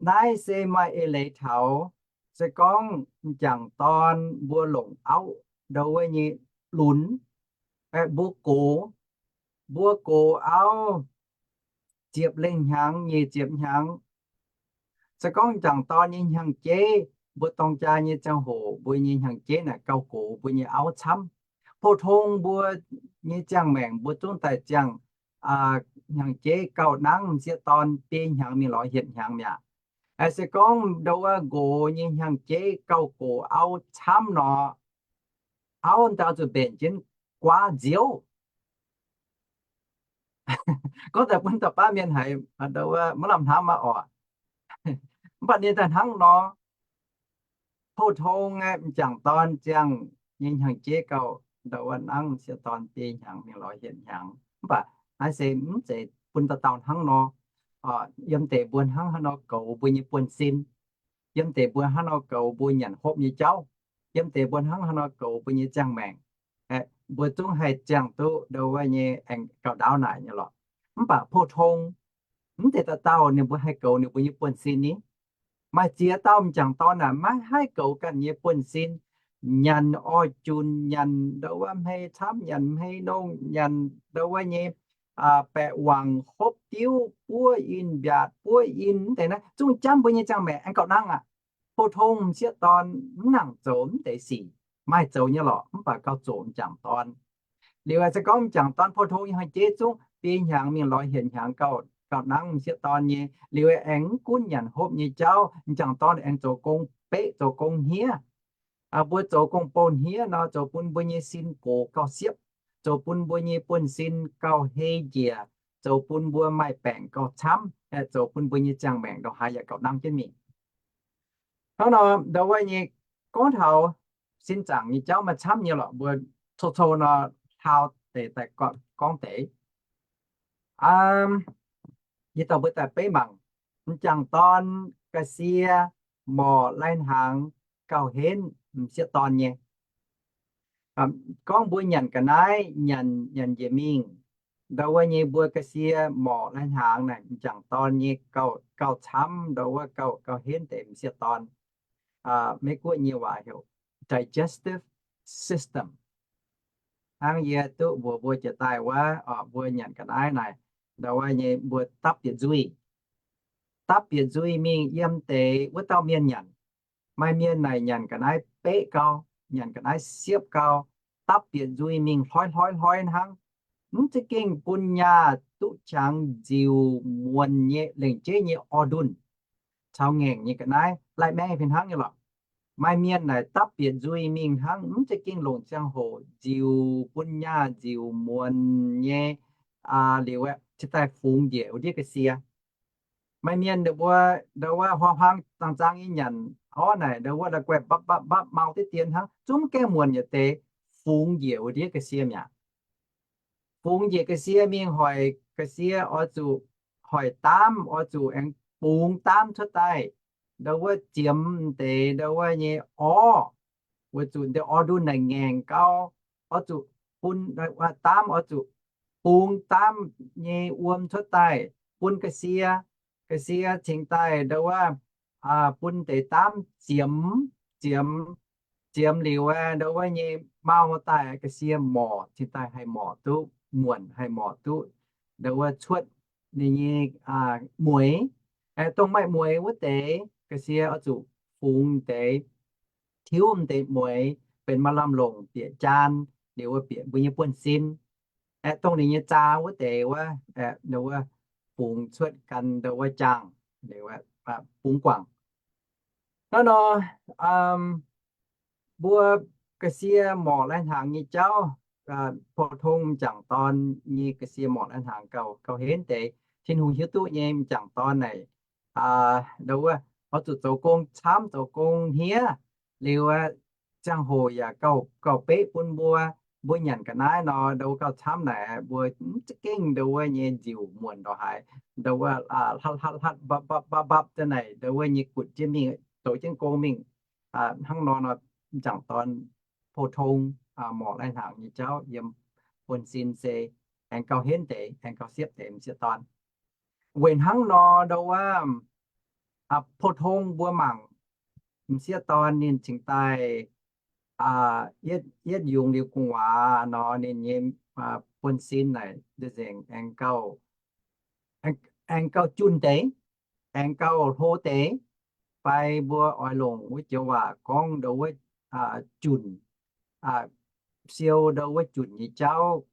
Naaiv se maaih eix leiz taux, se gorngv m'jangc dorn mbuo longc auv ndau wuov nyei lunx, mbuo gox, mbuo gox auv ziepc lengh hnyangx, nyic ziepc hnyangx. Se gorngv m'jangc dorn nyei hnyangx-jeiv, mbuo dorng jaa nyei ziangh hoc mbuo nyei hnyangx-jeiv naaic gauh gox mbuo nyei auv camv. Pou-tong mbuo nyei ziangh maengc mbuo zungv daaih ziangh hnyangx-jeiv gauh nangv m'sieqv dorn biei hnyangx mingh lorz hietc hnyangx mi'aqv. Se gorngv ndau wuov nqox nyei hnyangx-jeiv gauh gox auv camv nor, auv daaih zuqc mbenc jienv guaav nziouv. Gorngv daaih bun dauh baav mienh haiz ndau wuov maiv lamh hnamv aqv oc. Mv baac ninh daaih hnangv nor, pou-tong m'jangc dorn ziangh nyei hnyangx-jeiv gauh ndau wuov nangv m'sieqv dorn biei hnyangx mingh lorz hietc hnyangx. Mv baac naaiv se mv zeiz bun dauh dauh hnangv nor. Yiem deix mbuo hnangv haaix nor goux mbuo nyei buonv-sin, yiem deix mbuo hnangv nor goux mbuo nyanc hopv nyei jauv, yiem deix mbuo hnangv haaix nor goux mbuo nyei ziangh maengc, mbuo zungv haih ziangh duqv ndau wuov nyei aengx gauh ndaauv naaic nyei lorqc. Mv baac pou-tong mv zeiz dauh dauh ninh mbuo haih goux ninh mbuo nyei buonv-sin ni. Maaih ziex dauh m'jangc dorn naaic maiv haih goux ganh nyei buonv-sin, nyanc orv-junc, nyanc ndau wuov hmei camv, nyanc hmei nongh, nyanc ndau wuov nyei baeqc wangc, hopv diuv, buov in, mbiaatc buov in, mv deix naaiv zungv jamv mbuo nyei ziangh maengc aengx gauh nangv aqv. Pou-tong m'sieqv dorn mv nangc zoux mv deix sic, maaih zoux nyei lorqc, mv baac gauh zoqc m'jangc dorn. Liuz se gorngv m'jangc dorn pou-tong nyei hnyangx-jeiv zungv biei hnyangx mingh lorz hietc hnyangx gauh nangv m'sieqv dorn nyei. Liuz aengx mv gunv nyanc hopv nyei jauv, m'jangc dorn aengx zoux gong beqv, zoux gong hniev. Mbuo zoux gong-bou hniev nor, zoux bun mbuo nyei sin gox gauh siepv, zoux bun mbuo nyei buonv-sin gauh hei njiec, zoux bun mbuo maaih baengc gauh camv, zoux bun mbuo nyei ziangh maengc ndongc haaix yaac gauh nangv jienv mingh. Hnangv nor ndau wuov nyei gorngv taux sin zaangc nyei jauv maaih camv nyei lorqc, mbuo cou-cou nor hlauv deix daaih gorngv deix. Yie dorh mbuo daaih beiv mangc, m'jangc dorn ga'sie morc lai-hnaangx gauh henv m'sieqv dorn nyei. Gorngv mbuo nyanc ga'naaiv, nyanc, nyanc njiec mingh, ndau wuov nyei mbuo ga'sie morc lai-hnaangx naaic m'jangc dorn nyei gauh, gauh camv, ndau wuov gauh, gauh henv deix m'sieqv dorn. Meiv-Guoqv nyei waac heuc digestive system. Hnangv yie duqv mbuox mbuo jiex daaih wuov, mbuo nyanc ga'naaiv naaic, ndau wuov nyei mbuo dapv bieqc nzuih. Dapv bieqc nzuih mingh yiem deix wuov dauh mienh nyanc. Maaih mienh naaic nyanc ga'naaiv beqv gau, nyanc ga'naaiv siepv gau, dapv bieqc nzuih mingh hloi hloi hloi hnangv. Mv za'gengh bun nyaah duqv qangx nziux muonc nyei lengc jeiv nyei orv ndunh caux ngaengc nyei ga'naaiv, lai maeng fih hnangv nyei lorqc. Maaih mienh naaic dapv bieqc nzuih mingh hnangv, mv za'gengh longc ziangh hoc nziux bun nyaah nziux muonc nyei, liuz aeqv, cingx daaih fungx njiec wuov ndiev ga'sie. Maaih mienh ndau wuov huaang-huaang zaang-zaang nyei nyanc orv naaic, ndau wuov la'guaih mbapv mbapv mbapv mau diqv dien hnangv, zungv gaengh muonc yietc deix, fungx njiec wuov ndiev ga'sie mi'aqv. Fungx njiec ga'sie mingh hoic ga'sie oix zuqc hoic daamv, oix zuqc aengx bungx daamv cuotv daaih, ndau wuov ziemx deix ndau wuov nyei orv, weic zuqc deix orv ndunh naaic ngaengc gau, oix zuqc bun, daamv oix zuqc bungx daamv nyei wuom cuotv daaih bun ga'sie. Ga'sie cingx daaih ndau wuov bun deix daamv ziemx, ziemx, ziemx liuz aeqv, ndau wuov nyei mau daaih ga'sie morc, cingx daaih haih morc duqv muonc, haih morc duqv ndau wuov cuotv ninh nyei mueiz. Aeqv, dongh maaih mueiz wuov deix ga'sie oix zuqc fungx deix, tiuv deix mueiz benx maaih lamh longc bieqc jaan, liuz wuov bieqc mbuo nyei buonv-sin. Aeqv, dongh ninh nyei zaa wuov deix wuov, wuov fungx cuotv gan ndo wuov jaangh, bungx guangc. Hnangv nor, mbuo ga'sie morc lai-hnaangx nyei jauv, pou-tong m'jangc dorn nyei ga'sie morc lai-hnaangx gauh, gauh henv deix. Tin-Hungh hiuv duqv nyei m'jangc dorn naaic, ndo wuov, oix zuqc zoux gong camv, zoux gong hniev, liuz ziangh hoc yaac gauh, gauh beqv bun mbuo. Mbuo nyanc ga'naaiv nor, ndo wuov gauh camv naaic, mbuo mv za'gengh ndo wuov nyei nziuc muonc ndongc haaix, ndo wuov hlatv hlatv hlatv mbapv mbapv mbapv mbapv daaih naaic, ndo wuov nyei gutv jienv mingh, zoux jienv gong mingh. Hnangv nor nor, m'jangc dorn pou-tong morc lai-hnaangx nyei jauv yiem buonv-sin se aengx gauh henv deix, aengx gauh siepv deix m'sieqv dorn. Weic hnangv nor ndo wuov, pou-tong mbuo mangc m'sieqv dorn ninh cingx daaih yietv, yietv yungz liuz gu'nguaaz nor, ninh nyei buonv-sin naaic nzengc aengx gauh, aengx gauh junh deix, aengx gauh hlo deix. Fai mbuo oix longc wuov joux waac gorngv ndo wuov junc, siou ndo wuov junc nyei jauv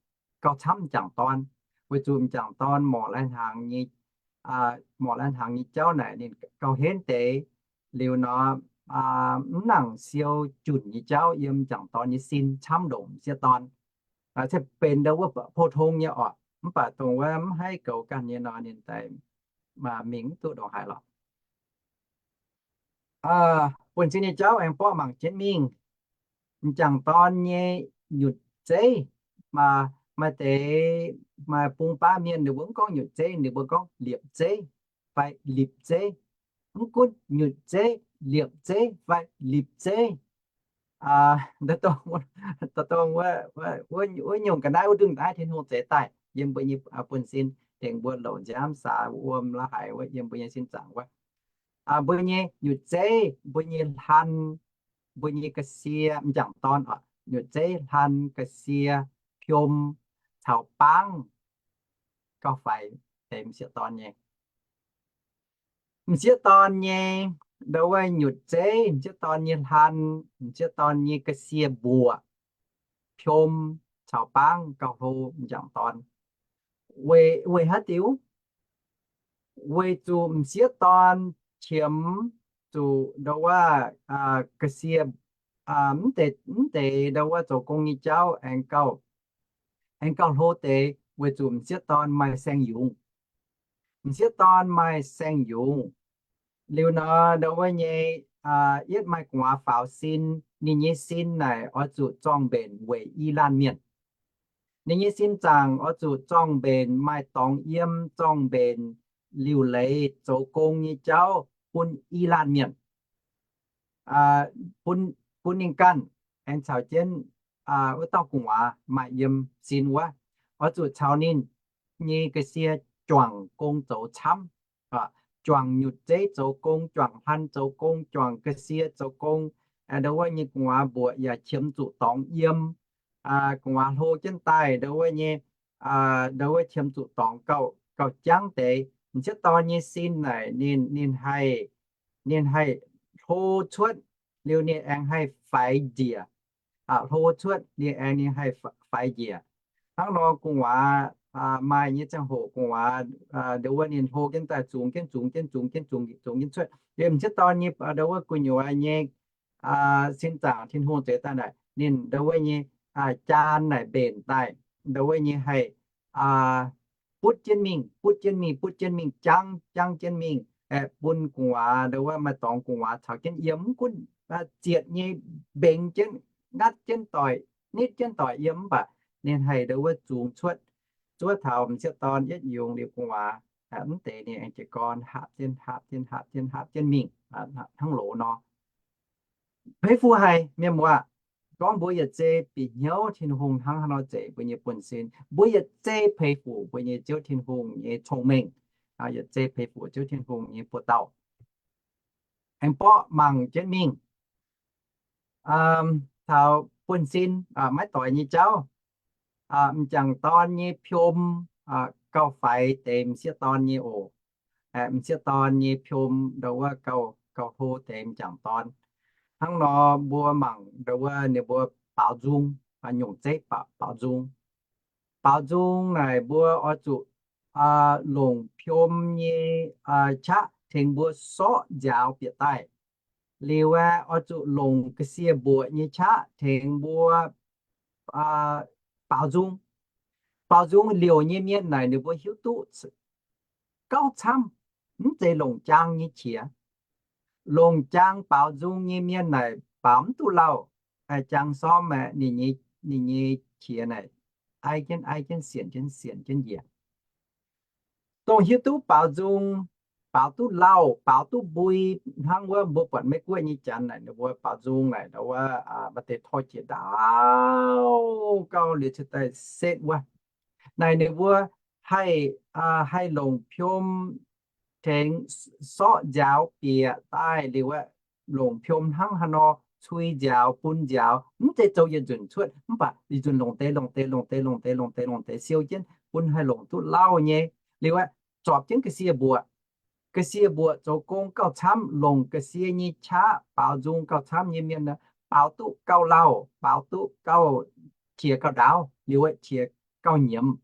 gauh camv m'jangc dorn. Weic zuqc m'jangc dorn morc lai-hnaangx nyei, morc lai-hnaangx nyei jauv naaic ninh gauh henv deix. Liuz nor, mv nangc siou junc nyei jauv yiem m'jangc dorn nyei sin camv ndongc m'sieqv dorn. Cingx benx ndo wuov pou-tong nyei orqc, mv baac dongh wuov mv haih goux ganh nyei nor, ninh daaih mingh mv duqv ndongc haaix lorqc. Buonv-sin nyei jauv aengx borqv mangc jienv mingh. M'jangc dorn nyei nyutc zeiv, maaih deix, maaih bung baav mienh ninh mbuo mv gorngv nyutc zeiv, ninh mbuo gorngv liepc zeiv fai lipc zeiv. Mv gunv nyutc zeiv, liepc zeiv fai lipc zeiv, wuov nyungc ga'naaiv wuov ndungh naaiv Tin-Hungh zeix daaih yiem mbuo nyei buonv-sin, tengx mbuo louc nziaamv saax wuom la'haic wuov yiem mbuo nyei sin zaangc wuov. Mbuo nyei nyutc zeiv, mbuo nyei hlan, mbuo nyei ga'sie, m'jangc dorn oc, nyutc zeiv, hlan, ga'sie, piom caux baangv gauh faix deix m'sieqv dorn nyei. M'sieqv dorn nyei ndo wuov nyutc zeiv, m'sieqv dorn nyei hlan, m'sieqv dorn nyei ga'sie mbuoqc, piom caux baangv gauh hlo m'jangc dorn. Weic, weic haaix diuc? Weic zuqc m'sieqv dorn qiemx zuqc ndo wuov ga'sie, mv deix, mv deix ndo wuov zoux gong nyei jauv aengx gauh, aengx gauh hlo deix weic zuqc m'sieqv dorn maaih saeng-yungz. M'sieqv dorn maaih saeng-yungz liuz nor, ndo wuov nyei, yietv maaih gu'nguaaz faaux sin, ninh nyei sin naaic oix zuqc zorng-mbenc weic i laanh mienh. Ninh nyei sin zaangc oix zuqc zorng-mbenc maaih dorngx yiem, zorng-mbenc liuc leiz zoux gong nyei jauv bun i laanh mienh, bun, bun ninh ganh aengx caux jienv wuov dauh gu'nguaaz maaih yiem sin wuov, oix zuqc caux ninh nyei ga'sie juangc gong zoux camv, juangc nyutc zeiv zoux gong, juangc hlan zoux gong, juangc ga'sie zoux gong. Ndo wuov nyei gu'nguaaz mbuoqc yaac qiemx zuqc dorngx yiem. Gu'nguaaz hlo jienv daaih ndo wuov nyei, ndo wuov qiemx zuqc dorngx gauh, gauh jangv deix. M'sieqv dorn nyei sin naaic ninh, ninh haih, ninh haih hlo cuotv, liuz ninh aengx haih faix njiec. Hlo cuotv ninh aengx, ninh haih faix njiec. Hnangv nor gu'nguaaz maaih nyei ziangh hoc gu'nguaaz ndo wuov ninh hlo jienv daaih zungx jienv, zungx jienv, zungx jienv, zungx, zungx jienv cuotv. Liuz m'sieqv dorn nyei ndo wuov gu'nyuoz nyei sin zaangc Tin-Hungh zeix daaih naaic, ninh ndo wuov nyei jaan naaic mbenc daaih, ndo wuov nyei haih butv jienv mingh, butv jienv mingh, butv jienv mingh, jangv, jangv jienv mingh, aeqv, bun gu'nguaaz ndo wuov maaih dorngx gu'nguaaz caux jienv yiem, mv gunv zietc nyei mbengx jienv, ngatv jienv doic, nitv jienv doic yiem, mv baac ninh haih ndo wuov zungx cuotv, zuov taux m'sieqv dorn yietv yungz liuz gu'nguaaz, mv deix ninh aengx jiez gorn haapv jienv, haapv jienv, haapv jienv, haapv jienv mingh hnangv loz nor. Peix fu haic mienh muoz. Gorngv mbuo yietc zei bieqc hnyouv Tin-Hungh hnangv haaix nor zeix mbuo nyei buonv-sin, mbuo yietc zei peix fuc mbuo nyei Ziouv Tin-Hungh nyei cong-mengh, yietc zei peix fuc Ziouv Tin-Hungh nyei buoz-dauh. Aengx borqv mangc jienv mingh taux buonv-sin, maiv doix nyei jauv, m'jangc dorn nyei piom, gauh faix deix m'sieqv dorn nyei oc. M'sieqv dorn nyei piom ndau wuov gauh, gauh hlo deix m'jangc dorn. Hnangv nor mbuo mangc ndau wuov ninh mbuo baaux nzung, nyungc zeiv baaux nzung. Baaux nzung naaic mbuo oix zuqc longc piom nyei qaqv tengx mbuo sorqv nziaaux bieqc daaih. Liuz aeqv, oix zuqc longc ga'sie mbuoqc nyei qaqv tengx mbuo baaux nzung. Baaux nzung liouc nyei mienh naaic ninh mbuo hiuv duqv gauh camv, mv zeiz longc jaang nyei qiex. Longc jaang baaux nzung nyei mienh naaic baaux mv duqv lauh, jaang sormv aeqv, ninh nyei qiex naaic aiv jienv aiv jienv sienx jienv sienx jienv njiec. Dongh hiuv duqv baaux nzung, baaux duqv lauh, baaux duqv mbui, hnangv wuov mbuo buatc Meiv Guoqv nyei janx naaic ninh mbuo baaux nzung naaic ndau wuov maaih deix tor jiex ndaauv gauh liuz cingx daaih setv wuov. Naaic ninh mbuo haih, haih longc piom tengx sorqv nziaaux bieqc daaih liuz aeqv, longc piom hnangv haaix nor cui nziaaux bun nziaaux, mv zeiz zoux yietc nzunc cuotv, mv baac yietc nzunc longc deix longc deix longc deix longc deix longc deix longc deix siou jienv bun haih longc duqv lauh nyei. Liuz aeqv, zorpc jienv ga'sie mbuoqc. Ga'sie mbuoqc zoux gong gauh camv, longc ga'sie nyei qaqv baaux nzung gauh camv nyei mienh, baaux duqv gauh lauh, baaux duqv gauh qiex gauh ndaauv, liuz aeqv qiex gauh nyiemz.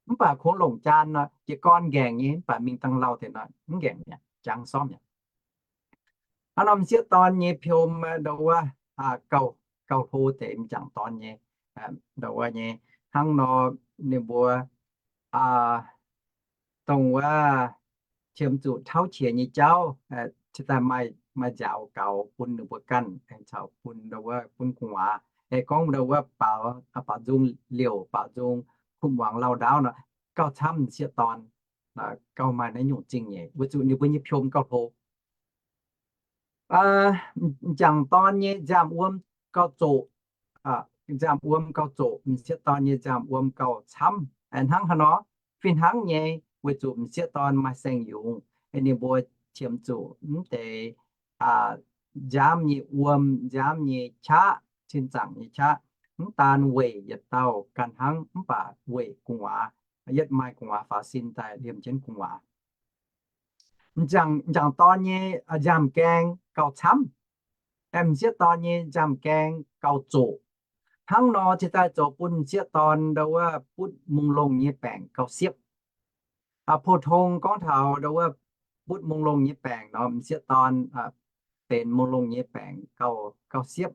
Mv baac kungx longc jaan nor, jiez gorn nqaengc nyei, mv baac mingh dangh lauh deix nor mv nqaengc mi'aqv, jangx sormv mi'aqv. Hnangv nor m'sieqv dorn nyei piom ndau wuov gauh, gauh hlo deix m'jangc dorn nyei, ndau wuov nyei. Hnangv nor ninh mbuo dongh wuov qiemx zuqc tauv qiex nyei jauv, cingx daaih maaih nziaaux gaux bun ninh mbuo ganh, aengx caux bun ndau wuov bun gu'nguaaz. Aengx gorngv ndau wuov baaux, baaux nzung liouc, baaux nzung kuv muangx lauh ndaauv nor, gauh camv m'sieqv dorn gauh maaih naaiv nyungc zingh nyeic, weic zuqc ninh mbuo nyei piom gauh hlo. M'jangc dorn nyei nziaamv-wuom gauh zoqc. Nziaamv-wuom gauh zoqc, m'sieqv dorn nyei nziaamv-wuom gauh camv. Hnangv haaix nor? Fih hnangv nyei, weic zuqc m'sieqv dorn maaih saeng-yungz, ninh mbuo qiemx zuqc mv deix nziaamv nyei wuom, nziaamv nyei qaqv, cin zaangc nyei qaqv, mv daan weic yietc dauh ganh hnangv, mv baac weic gu'nguaaz, yietv maaih gu'nguaaz faaux sin daaih liemh jienv gu'nguaaz. M'jangc dorn nyei nziaamv-gaeng gauh camv. M'sieqv dorn nyei nziaamv-gaeng gauh zoqc. Hnangv nor cingx daaih zoux bun m'sieqv dorn ndau wuov butv mungh longh nyei baengc gauh siepv. Pou-tong gorngv taux ndau wuov butv mungh longh nyei baengc nor, m'sieqv dorn benx mungh longh nyei baengc gauh, gauh siepv,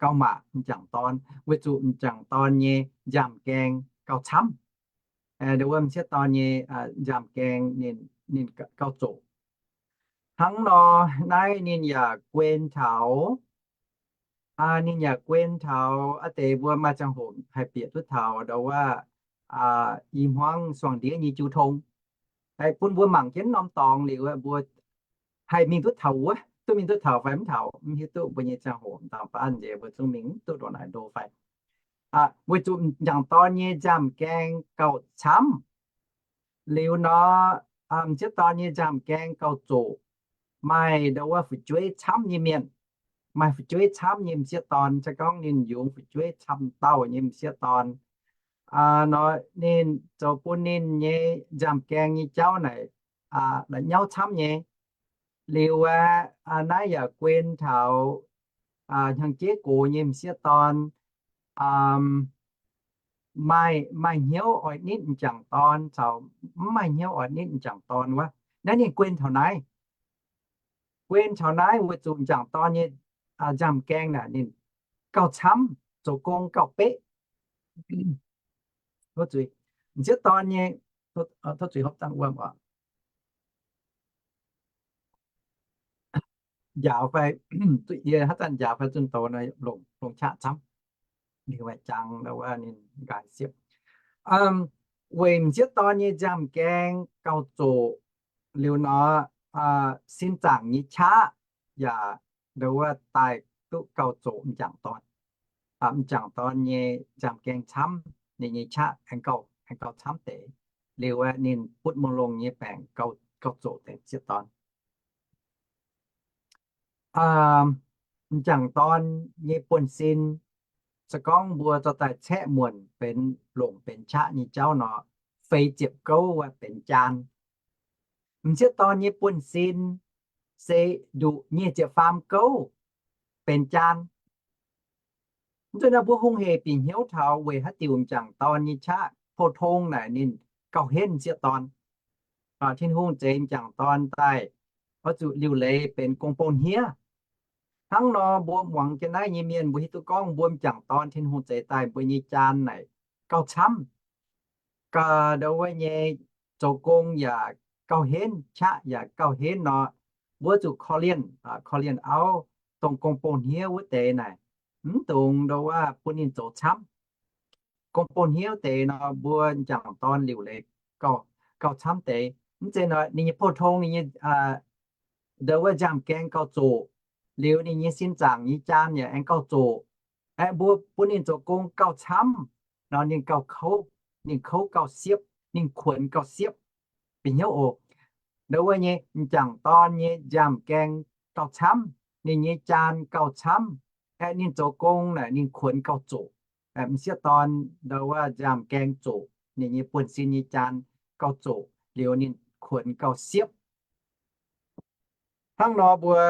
gauh maac m'jangc dorn, weic zuqc m'jangc dorn nyei nziaamv-gaeng gauh camv. Ndau wuov m'sieqv dorn nyei nziaamv-gaeng ninh, ninh gauh zoqc. Hnangv nor naaiv ninh yaac guen taux, ninh yaac guen taux aa deix mbuo maaih ziangh hoc haih bieqc duqv taux ndau wuov i hmuangv suangx ndiev nyei jiu tong, bun mbuo mangc jienv norm dorngx liuz mbuo haih mingh duqv taux wuov, duqv mingh duqv taux fai mv taux mv hiuv duqv, mbuo nyei ziangh hoc dangh baav nziex mbuo zungv mingh mv duqv ndongc naaic ndo fai. Weic zuqc m'jangc dorn nyei nziaamv-gaeng gauh camv. Liuz nor, m'sieqv dorn nyei nziaamv-gaeng gauh zoqc. Maaih ndau wuov fu'jueiv camv nyei mienh, maaih fu'jueiv camv nyei m'sieqv dorn, se gorngv ninh yungz fu'jueiv camv dauh nyei m'sieqv dorn nor, ninh zoux bun ninh nyei nziaamv-gaeng nyei jauv naaic la'nyauv camv nyei. Liuz aeqv, naaiv yaac guen taux hnyangx-jeiv gox nyei m'sieqv dorn maaih, maaih hnyouv oix nitv m'jangc dorn caux mv maaih hnyouv oix nitv m'jangc dorn wuov. Naaiv ninh guen taux naaiv, guen taux naaiv weic zuqc m'jangc dorn nyei nziaamv-gaeng naaic ninh gauh camv, zoux gong gauh beqv. M'sieqv dorn nyei, tov zuiz hopv zanc wuom oc. Njaaux fai, yie haaix zanc njaaux fai zunh doz nor longc, longc qaqv camv. Liuz jangx wuov ninh nqaaix siepv. Weic m'sieqv dorn nyei nziaamv-gaeng gauh zoqc liuz nor, sin zaangc nyei qaqv yaac ndau wuov daaih duqv gauh zoqc m'jangc dorn. M'jangc dorn nyei nziaamv-gaeng camv, ninh nyei qaqv aengx gauh, aengx gauh camv deix. Liuz aeqv, ninh butv mungh longh nyei baengc gauh, gauh zoqc deix m'sieqv dorn. M'jangc dorn nyei buonv-sin, se gorngv mbuo dorh daaih caeqv muonc benx longc benx qaqv nyei jauv nor, feix ziepc gouv wuov benx jaan. M'sieqv dorn nyei buonv-sin se nduqc nyic ziepc faam gouv benx jaan. Mv zeiz naaiv mbuo hungh hec bieqc hnyouv taux weic haaix diuc m'jangc dorn nyei qaqv pou-tong naaic ninh gauh henv m'sieqv dorn. Tin-Hungh zeix m'jangc dorn daaih oix zuqc liuc leiz benx gong-bou hniev. Hnangv nor mbuo muangx jienv naaiv nyei mienh mbuo hiuv duqv gorngv mbuo m'jangc dorn Tin-Hungh zeix daaih mbuo nyei jaan naaic gauh camv. Ga'ndongx wuov nyei zoux gong yaac gauh henv, qaqv yaac gauh henv nor, mbuo zuqc korv-lienh, korv-lienh auv, dongh gong-bou hniev wuov deix naaic, mv dungx ndongc wuov bun ninh zoux camv. Gong-bou hniev deix nor, mbuo m'jangc dorn liuc leiz gauh camv deix. Mv zeiz nor ninh nyei pou-tong, ninh nyei ndongc wuov nziaamv-gaeng gauh zoqc, liuz ninh nyei sin zaangc nyei jaan yaac aengx gauh zoqc. Aeqv, mbuo bun ninh zoux gong gauh camv nor, ninh gauh kouv, ninh kouv gauh siepv, ninh kuonx gauh siepv. Bieqc hnyouv oc. Ndongc wuov nyei m'jangc dorn nyei nziaamv-gaeng gauh camv, ninh nyei jaan gauh camv. Aeqv, ninh zoux gong naaic ninh kuonx gauh zoqc. M'sieqv dorn ndongc wuov nziaamv-gaeng zoqc, ninh nyei buonv-sin nyei jaan gauh zoqc, liuz ninh kuonx gauh siepv. Hnangv nor mbuo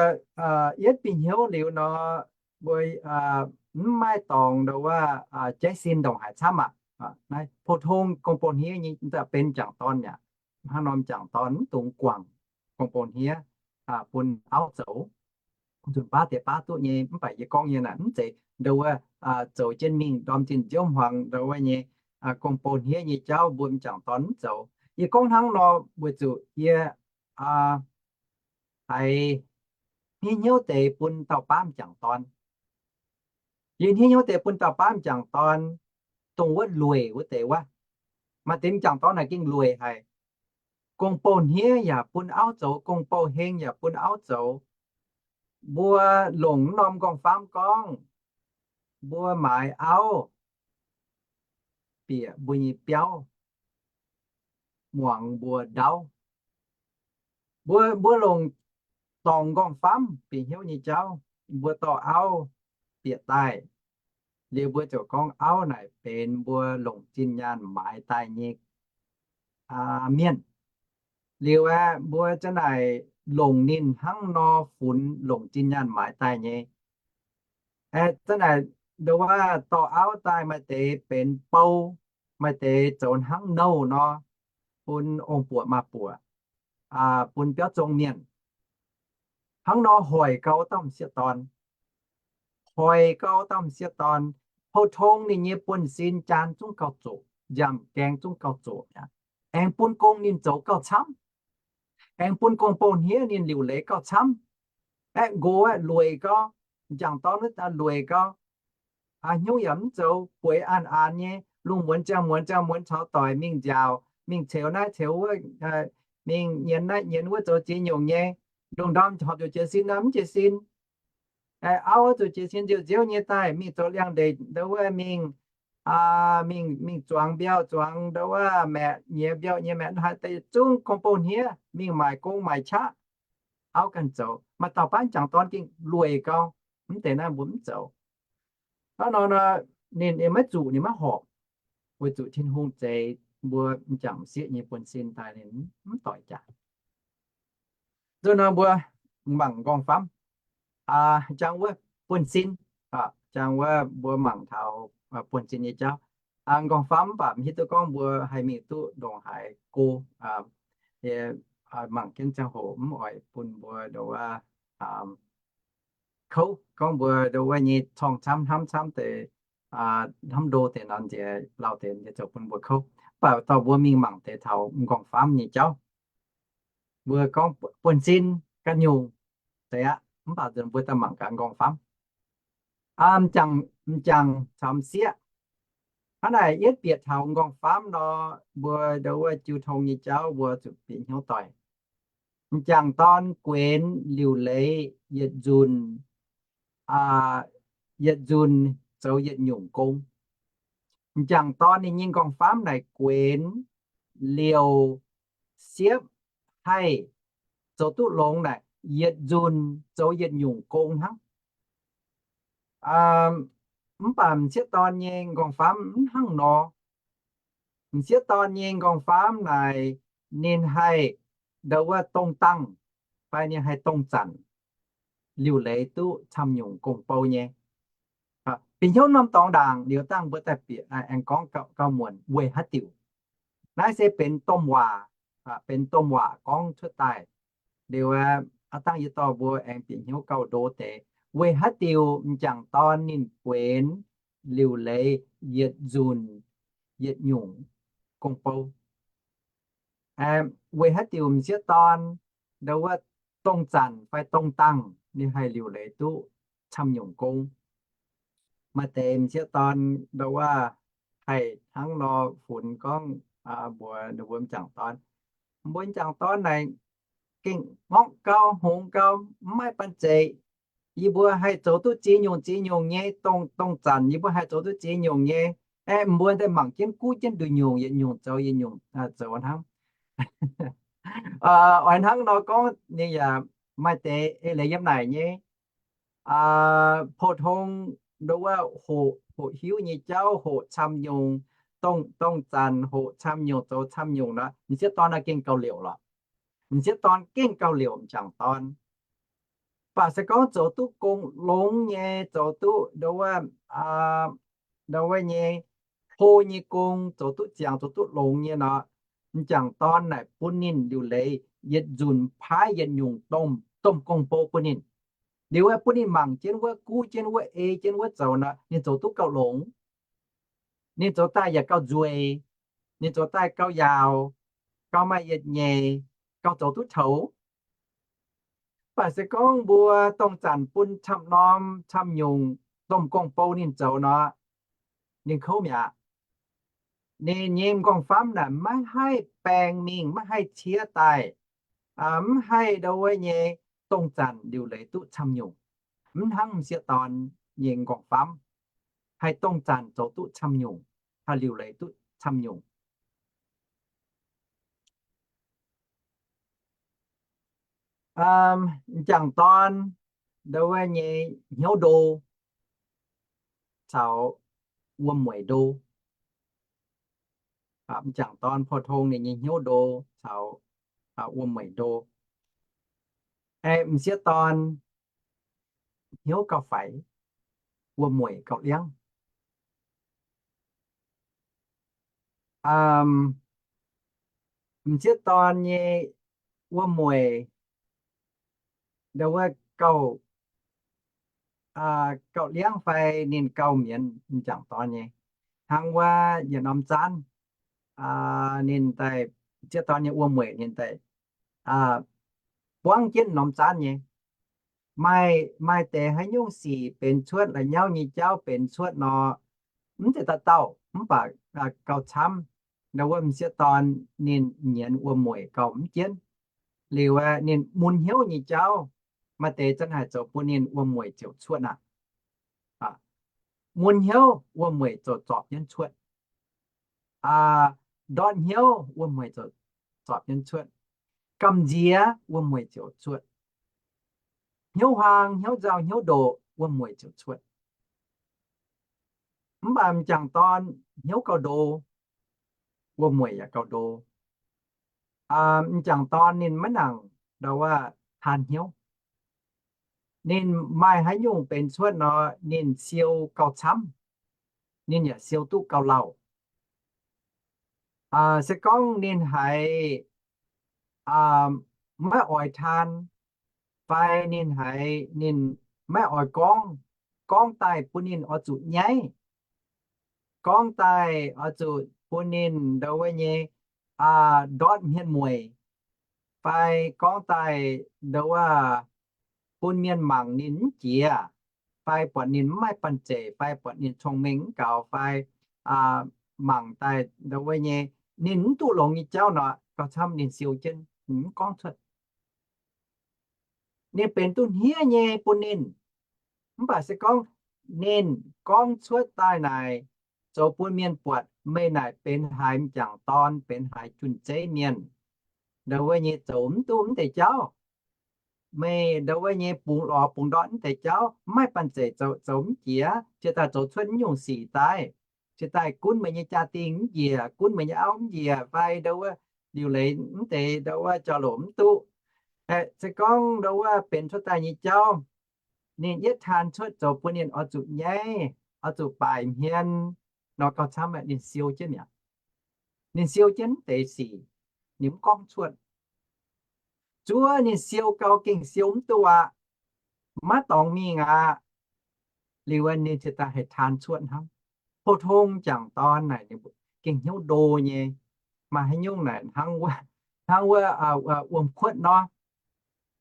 yietv bieqc hnyouv liuz nor, mbuo mv maaih dorngx ndongc wuov jaiv sin ndongc haaix camv aqv. Naaiv pou-tong gong-bou hniev nyei benx m'jangc dorn aqv. Hnangv nor m'jangc dorn mv dungx guangc gong-bou hniev bun auv zoux. Nzunc baav deix baav duqv nyei, mv baac yie gorngv nyei naaic mv zeiz ndongc wuov zoux jienv mingh ndorm zinh nziouv hmuangx ndongc wuov nyei gong-bou hniev nyei jauv mbuo m'jangc dorn mv zoux. Yie gorngv hnangv nor weic zuqc yie haiz hniev hnyouv deix bun dauh baav m'jangc dorn. Yie hniev hnyouv deix bun dauh baav m'jangc dorn, dongh wuov lueic wuov deix wuov. Maaih deix m'jangc dorn naaic gengh lueic haic. Gong-bou hniev yaac bun auv zoux, gong-bou heng yaac bun auv zoux. Mbuo longc mv norm nqorngv-famv gorngv, mbuo maaiz auv bieqc mbuo nyei biauv, muangx mbuo ndaauv. Mbuo, mbuo longc dorngc nqorngv-famv bieqc hnyouv nyei jauv, mbuo dorh auv bieqc daaih. Liuz mbuo ziouc gorngv auv naaic benx mbuo longc zinh nyaanh maaiz daaih nyei mienh. Liuz aeqv, mbuo za'naaic longc ninh hnangv nor funx longc zinh nyaanh maaiz daaih nyei. Aeqv, za'naaic ndongc wuov dorh auv daaih maaih deix benx bou, maaih deix zoux hnangv nouh nor, bun ong-buoqc maa-buoqc, bun biauv zong mienh. Hnangv nor hoic gau dauh m'sieqv dorn. Hoic gau dauh m'sieqv dorn, pou-tong ninh nyei buonv-sin jaan zungv gauh zoqc, nziaamv-gaeng zungv gauh zoqc. Aengx bun gong ninh zoux gauh camv. Aengx bun gong-bou hniev ninh liuc leiz gauh camv. Aeqv, nqox aeqv, lueic gau, m'jangc dorn lueic gau. Hnyouv yaac mv zoux, bueix an an nyei, lungh muonz ziangh muonz ziangh muonz caux doic mingh nziaauc, mingh ceux naaiv ceux wuov, mingh nyienz naaiv nyienz wuov zoux ziex nyungc nyei. Lungh ndorm horpc zuqc jiez sin nor mv jiez sin. Auv zuqc jiez sin nziouv nziouv nyei daaih mingh zoux liangx-ndeic ndau wuov mingh, mingh, mingh zuangx mbiauh, zuangx ndau wuov maeqc, nyiex mbiauh nyiex maeqc, haaix deix zungv gong-bou hniev, mingh maaic gong maaic qaqv, auv ganh zoux. Maaih dauh baav m'jangc dorn gengh lueic gau, mv deix naaiv mbuo mv zoux. Hnangv nor, ninh maiv zuqc, ninh maiv horpc, weic zuqc Tin-Hungh zeix mbuo m'jangc m'sieqv nyei buonv-sin daaih ninh mv doic jaax. Nzunc nor mbuo mangc nqorngv-famv, jangx wuov buonv-sin, jangx wuov mbuo mangc taux buonv-sin nyei jauv. Nqorngv-famv mv baac mv hiuv duqv gorngv mbuo haih mingh duqv ndongc haaix go. Mangc jienv ziangh hoc mv oix bun mbuo ndongc wuov kouv, gorngv mbuo ndongc wuov nyei corng camv hnamv camv deix, hnamv ndo deix nor nziex lauh deix nziex zoux bun mbuo kouv. Mv baac dorh mbuo mingh mangc deix taux nqorngv-famv nyei jauv. Mbuo gorngv buonv-sin ganh nyungc deix aqv, mv baac nzunc mbuo daaih mangc gaax nqorngv-famv. M'jangc, m'jangc caux m'sieqv. Hnangv naaic yietv bieqc taux nqorngv-famv nor, mbuo ndongc wuov jiu tong nyei jauv mbuo zuqc bieqc hnyouv doic. M'jangc dorn guenx liuc leiz yietc nzunc, yietc nzunc zoux yietc nyungc gong. M'jangc dorn ninh nyei nqorngv-famv naaic guenx, liouc, siepv, haih zoux duqv longx naaic yietc nzunc zoux yietc nyungc gong hnangv. Mv baac m'sieqv dorn nyei nqorngv-famv mv hnangv nor. M'sieqv dorn nyei nqorngv-famv naaic, ninh haih ndau wuov dongh dangh fai ninh haih dongh zanc liuc leiz duqv camv nyungc gong-bou nyei. Bieqc hnyouv norm dorngx ndaangc liuz dangh mbuo daaih bieqc aengx gorngv gauh muonc weic haaix diuc. Naaiv se benx domh waac, benx domh waac gorngv cuotv daaih. Liuz aqv, dangh yie dorh mbuo aengx bieqc hnyouv gauh ndo deix, weic haaix diuc m'jangc dorn ninh buenx liuc leiz yietc nzunc yietc nyungc gong-bou. Weic haaix diuc m'sieqv dorn ndau wuov dongh zanc fai dongh dangh ninh haih liuc leiz duqv camv nyungc gong? Maaih deix m'sieqv dorn ndau wuov haih hnangv nor funx gorngv mbuox ninh mbuo m'jangc dorn, mbuo m'jangc dorn naaic gengh ngorngv gau, hngongx gau, mv maaih banh zeic. Yie mbuo haih zoux duqv ziex nyungc ziex nyungc nyei, dongh, dongh zanc yie mbuo haih zoux duqv ziex nyungc nyei. Aeqv, mbuo daaih mangc jienv guv jienv nduqc nyungc, yietc nyungc zoux yietc nyungc zoux hnangv. Oix hnangv nor gorngv ninh yaac maaih deix eix leiz yiem naaic nyei. Pou-tong ndau wuov hoqc, hoqc hiuv nyei jauv, hoqc camv nyungc, dongh, dongh zanc hoqc camv nyungc, zoux camv nyungc nor, m'sieqv dorn naaic gengh gauh liouc lorqc. M'sieqv dorn gengh gauh liouc m'jangc dorn. Mv baac se gorngv zoux duqv gong longx nyei, zoux duqv ndau wuov, ndau wuov nyei, hlo nyei gong, zoux duqv ziangx, zoux duqv longx nyei nor, m'jangc dorn naaic bun ninh liuc leiz yietc nzunc paaiv yietc nyungc domh, domh gong-bou bun ninh. Liuz aeqv, bun ninh mangc jienv wuov, guv jienv wuov, ei jienv wuov zoux nor, ninh zoux duqv gauh longx. Ninh zoux daaih yaac gauh nzueic. Ninh zoux daaih gauh yaauc, gauh maaih yietc nyeic, gauh zoux duqv toux. Mv baac se gorngv mbuo dongh zanc bun camv norm camv nyungc domh gong-bou ninh zoux nor, ninh kouv mi'aqv. Ninh nyei m'nqorngv-famv naaic maiv haih baeng mingh, maiv haih ciev daaih, mv haih ndau wuov nyei dongh zanc liuc leiz duqv camv nyungc. Mv hnangv m'sieqv dorn nyei m'nqorngv-famv haih dongh zanc zoux duqv camv nyungc, haih liuc leiz duqv camv nyungc. M'jangc dorn ndau wuov nyei hnyouv ndo caux wuom-mueic ndo. M'jangc dorn pou-tong ninh nyei hnyouv ndo caux wuom-mueic ndo. M'sieqv dorn hnyouv gauh faix, wuom-mueic gauh liangv. M'sieqv dorn nyei wuom-mueic ndau wuov gauh, gauh liangv fai ninh gauh mienz m'jangc dorn nyei. Hnangv wuov yietc norm zaanv, ninh daaih, m'sieqv dorn nyei wuom-mueic ninh daaih buangv jienv norm zaanv nyei. Maaih, maaih deix haaix nyungc sic benx cuotv, la'nyauv nyei jauv benx cuotv nor, mv zeiz dauh dauh, mv baac gauh camv. Ndau wuov m'sieqv dorn ninh nyienz wuom-mueic gauh mv jienv. Liuz aeqv, ninh mun hnyouv nyei jauv, maaih deix zanc haih zoux bun ninh wuom-mueic ziouc cuotv aqv. Mun hnyouv wuom-mueic ziouc zorpc jienv cuotv. Ndortv hnyouv wuom-mueic ziouc zorpc jienv cuotv. Gamh nziex wuom-mueic ziouc cuotv. Hnyouv huaang, hnyouv nzauh, hnyouv ndoqc, wuom-mueic ziouc cuotv. Mv baac m'jangc dorn hnyouv gauh ndo, wuom-mueic yaac gauh ndo. M'jangc dorn ninh maiv nangc ndau wuov taan hnyouv. Ninh maaih haaix nyungc benx cuotv nor, ninh siou gauh camv. Ninh yaac siou duqv gauh lauh. Se gorngv ninh haiz maiv oix taan, fai ninh haiz ninh maiv oix gorngv, gorngv daaih bun ninh oix zuqc nyaiv, gorngv daaih oix zuqc bun ninh ndau wuov nyei ndortv hmien mueic, fai gorngv daaih ndau wuov bun mienh mangc ninh mv jiex, fai buatc ninh mv maaih banh zeic, fai buatc ninh cong-mengh mv gaux, fai mangc daaih ndau wuov nyei ninh mv duqv longx nyei jauv nor, gauh camv ninh siou jienv, ninh mv gorngv cuotv. Ninh benx duqv hniev nyei bun ninh. Mv baac se gorngv ninh gorngv cuotv daaih naaic, zoux bun mienh buatc meih naaic benx haaix m'jangc dorn, benx haaix jun-zeiv mienh, ndau wuov nyei zoux mv duqv mv deix jauv. Meih ndau wuov nyei bungx lorz bungx ndortv mv deix jauv, mv maaih banh zeic zoux, zoux mv jiex, jiex daaih zoux cuotv mv nyungc sic daaih. cingx daaih gunv meih nyei jaa-dingh mv njiec, gunv meih nyei auv mv njiec, fai ndau wuov liuc leiz mv deix ndau wuov jauv-louc mv duqv. Se gorngv ndau wuov benx cuotv daaih nyei jauv, ninh yietv taan cuotv zoux bun ninh oix zuqc nyaiv, oix zuqc baaic hmien nor, gauh camv ninh siou jienv mi'aqv. Ninh siou jienv mv deix sic, ninh mv gorngv cuotv. Zuov ninh siou gau gengh siou mv duqv aqv, maiv dorngx mingh aqv. Liuz ninh ziouc daaih haih taan cuotv hnangv. Pou-tong m'jangc dorn naaic ninh gengh hnyouv ndo nyei. Maaih haaix nyungc naaic hnangv wuov, hnangv wuov wuom-kuotv nor.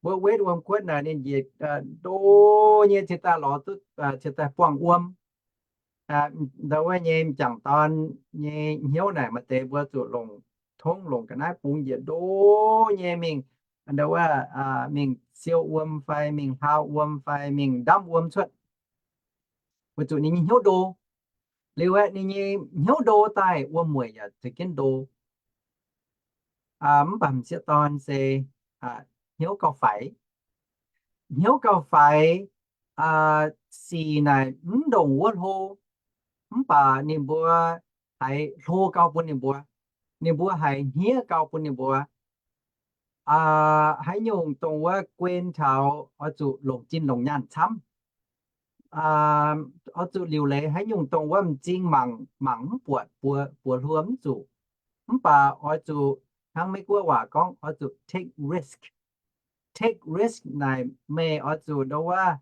Mbuo wetv wuom-kuotv naaic ninh njiec ndo nyei, cingx daaih lorz duqv, cingx daaih buangh wuom. Ndau wuov nyei m'jangc dorn nyei hnyouv naaic maaih deix mbuo zuqc longc tongv longc ga'naaiv bungx njiec ndo nyei mingh, ndau wuov mingh siou wuom fai mingh hlaau wuom fai mingh ndamv wuom cuotv, weic zuqc ninh nyei hnyouv ndo. Liuz aeqv, ninh nyei hnyouv ndo daaih, wuom-mueic yaac za'gengh ndo. Mv baac m'sieqv dorn se hnyouv gauh faix. Hnyouv gauh faix, sic naaic mv ndongc wuov hlo, mv baac ninh mbuo haiz hlo gau bun ninh mbuo, ninh mbuo haiz hniev gau bun ninh mbuo. Haaix nyungc dongh wuov guen taux oix zuqc longc zinh longc nyaanh camv. Oix zuqc liuc leiz haaix nyungc dongh wuov m'zing mangc, mangc mv buatc, buoz hluo mv zuqc. Mv baac oix zuqc hnangv Meiv Guoqv waac gorngv oix zuqc take risk. Take risk naaic meih oix zuqc ndau wuov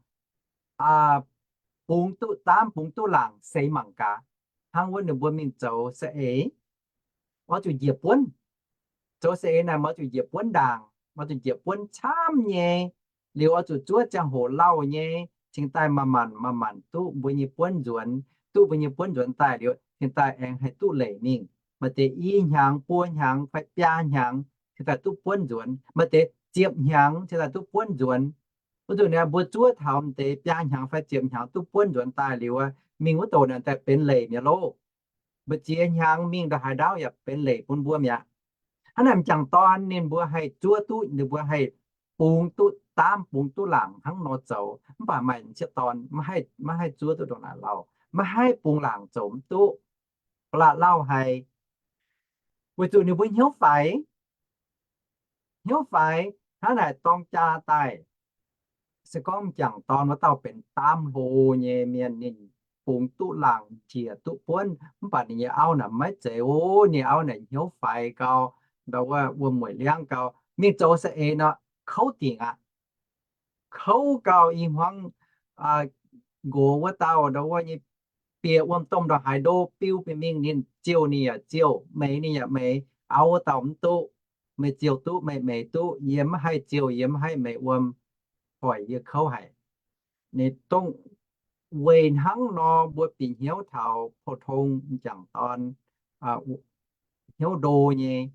bungx duqv daamv, bungx duqv laangc seix mangc gaax. Hnangv wuov ninh mbuo mingh zoux saeng-eix, oix zuqc njiec buonv. Zoux saeng-eix naaic oix zuqc njiec buonv ndaangc, oix zuqc njiec buonv camv nyei. Liuz oix zuqc zuov ziangh hoc lauh nyei, cingx daaih manc-manc manc-manc duqv mbuo nyei buonv nzuonx. Duqv mbuo nyei buonv nzuonx daaih liuz, cingx daaih aengx haih duqv leic mingh. Maaih deix i hnyangx, buo hnyangx fai biaa hnyangx cingx daaih duqv buonv nzuonx. Maaih deix ziepc hnyangx cingx daaih duqv buonv nzuonx. Wuov nzunc naaic mbuo zuov taux m'deix biaa hnyangx fai ziepc hnyangx duqv buonv nzuonx daaih liuz, mingh wuov douc naaic daaih benx leic mi'aqv loh. Mbu'ziex hnyangx mingh ndongc haaix ndaauv yaac benx leic bun mbuo mi'aqv. Hnangv naaic m'jangc dorn ninh mbuo haih zuov duqv, ninh mbuo haih bungx duqv daamv, bungx duqv laangc hnangv nor zoux. Mv baac maaih m'sieqv dorn maiv haih zuov duqv ndongc naaic lauh, maiv haih bungx laangc zoux mv duqv. Ba'laqc lauh haic, weic zuqc ninh mbuo hnyouv faix. Hnyouv faix hnangv naaic dorng jaa daaih. Se gorngv m'jangc dorn wuov dauh benx daamv hlo nyei mienh, ninh bungx duqv laangc, njiec duqv buonv, mv baac ninh nyei auv naaic maiv zeiz oc. Ninh auv naaic hnyouv faix gau, ndau wuov wuom-mueic liangv gau, mingh zoux saeng-eix nor kouv dingc aqv. Kouv gau i hmuangv nqox wuov dauh ndau wuov nyei bieqc wuom-domh ndongc haaix ndo biu bieqc mingh, ninh ziouh ninh yaac ziouh, meix ninh yaac meix. Auv wuov dauh mv duqv. Meih ziouh duqv, meih meix duqv, yie mv haih ziouh, yie mv haih meix wuom, hoic yie kouv haic. Ninh dongh weic hnangv nor mbuo bieqc hnyouv taux pou-tong m'jangc dorn hnyouv ndo nyei,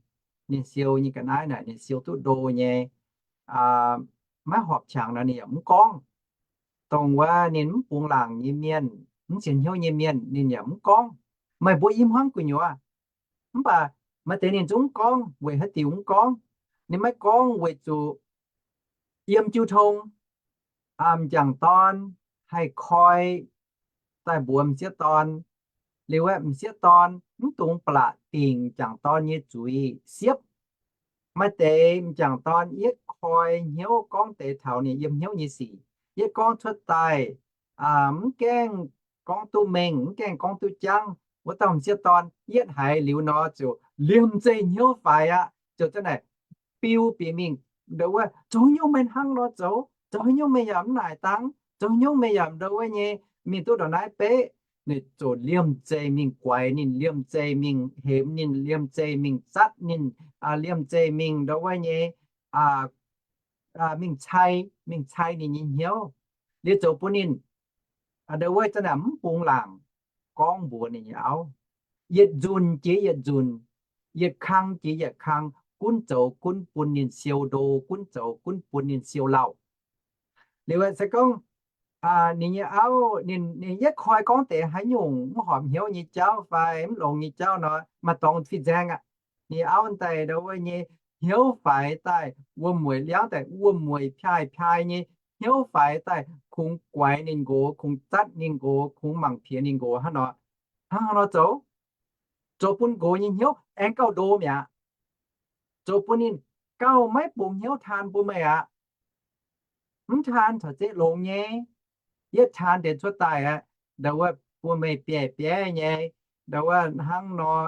ninh siou nyei ga'naaiv naaic ninh siou duqv ndo nyei, maiv horpc qangx nor ninh yaac mv gorngv. Dongh wuov ninh mv bungx laangc nyei mienh, mv sienx hnyouv nyei mienh, ninh yaac mv gorngv. Meih mbuo i hmuangv gu'nyuoz. Mv baac maaih deix ninh zungv mv gorngv. Weic haaix diuc mv gorngv? Ninh maiv gorngv weic zuqc yiem jiu tong, m'jangc dorn haih koi daaih mbuox m'sieqv dorn. Liuz aeqv, m'sieqv dorn mv dungx ba'laqc dingc m'jangc dorn nyei zuiz siepv. Maaih deix m'jangc dorn yietv koi hnyouv gorngv deix taux ninh yiem hnyouv nyei sic, yietv gorngv cuotv daaih, mv gaengh gorngv duqv mengh, mv gaengh gorngv duqv jangv. Wuov dauh m'sieqv dorn yietv haiz liuz nor ziouc liemh zeih hnyouv faix aqv. Ziouc za'naaic biu bieqc mingh, ndau wuov zoux haaix nyungc meih hnangv nor zoux, zoux haaix nyungc meih yaac mv naaic dangv, zoux haaix nyungc meih yaac ndau wuov nyei mingh duqv ndongc naaiv beqv. Ninh ziouc liemh zeih mingh guaix ninh, liemh zeih mingh hemx ninh, liemh zeih mingh zatv ninh, liemh zeih mingh ndau wuov nyei mingh cai, mingh cai ninh nyei hnyouv. Liuz zoux bun ninh ndau wuov za'naaic mv bungx laangc gorngv mbuox ninh nyei auv. Yietc nzunc jiex yietc nzunc, yietc kang jiex yietc kang, gunv zoux gunv bun ninh siou ndo, gunv zoux gunv bun ninh siou lauh. Liuz se gorngv ninh nyei auv, ninh yietv koi gorngv deix haaix nyungc mv horpc hnyouv nyei jauv fai mv longx nyei jauv nor, maaih dorngx fih nzaeng aqv. Ninh nyei auv daaih ndau wuov nyei hnyouv faix daaih, wuom-mueic liangv daaih, wuom-mueic piaaih-piaaih nyei hnyouv faix daaih, kungx guaix ninh nqox, kungx zatv ninh nqox, kungx mangc piex ninh nqox hnangv nor. Hnangv haaix nor zoux? Zoux bun nqox nyei hnyouv aengx gauh ndo mi'aqv. Zoux bun ninh gauh maiv bungx hnyouv taan bun meih aqv. Mv taan caux zeiv longx nyei. Yie taan deix cuotv daaih aqv, ndau wuov bun meih bieiv bieiv nyei, ndau wuov hnangv nor,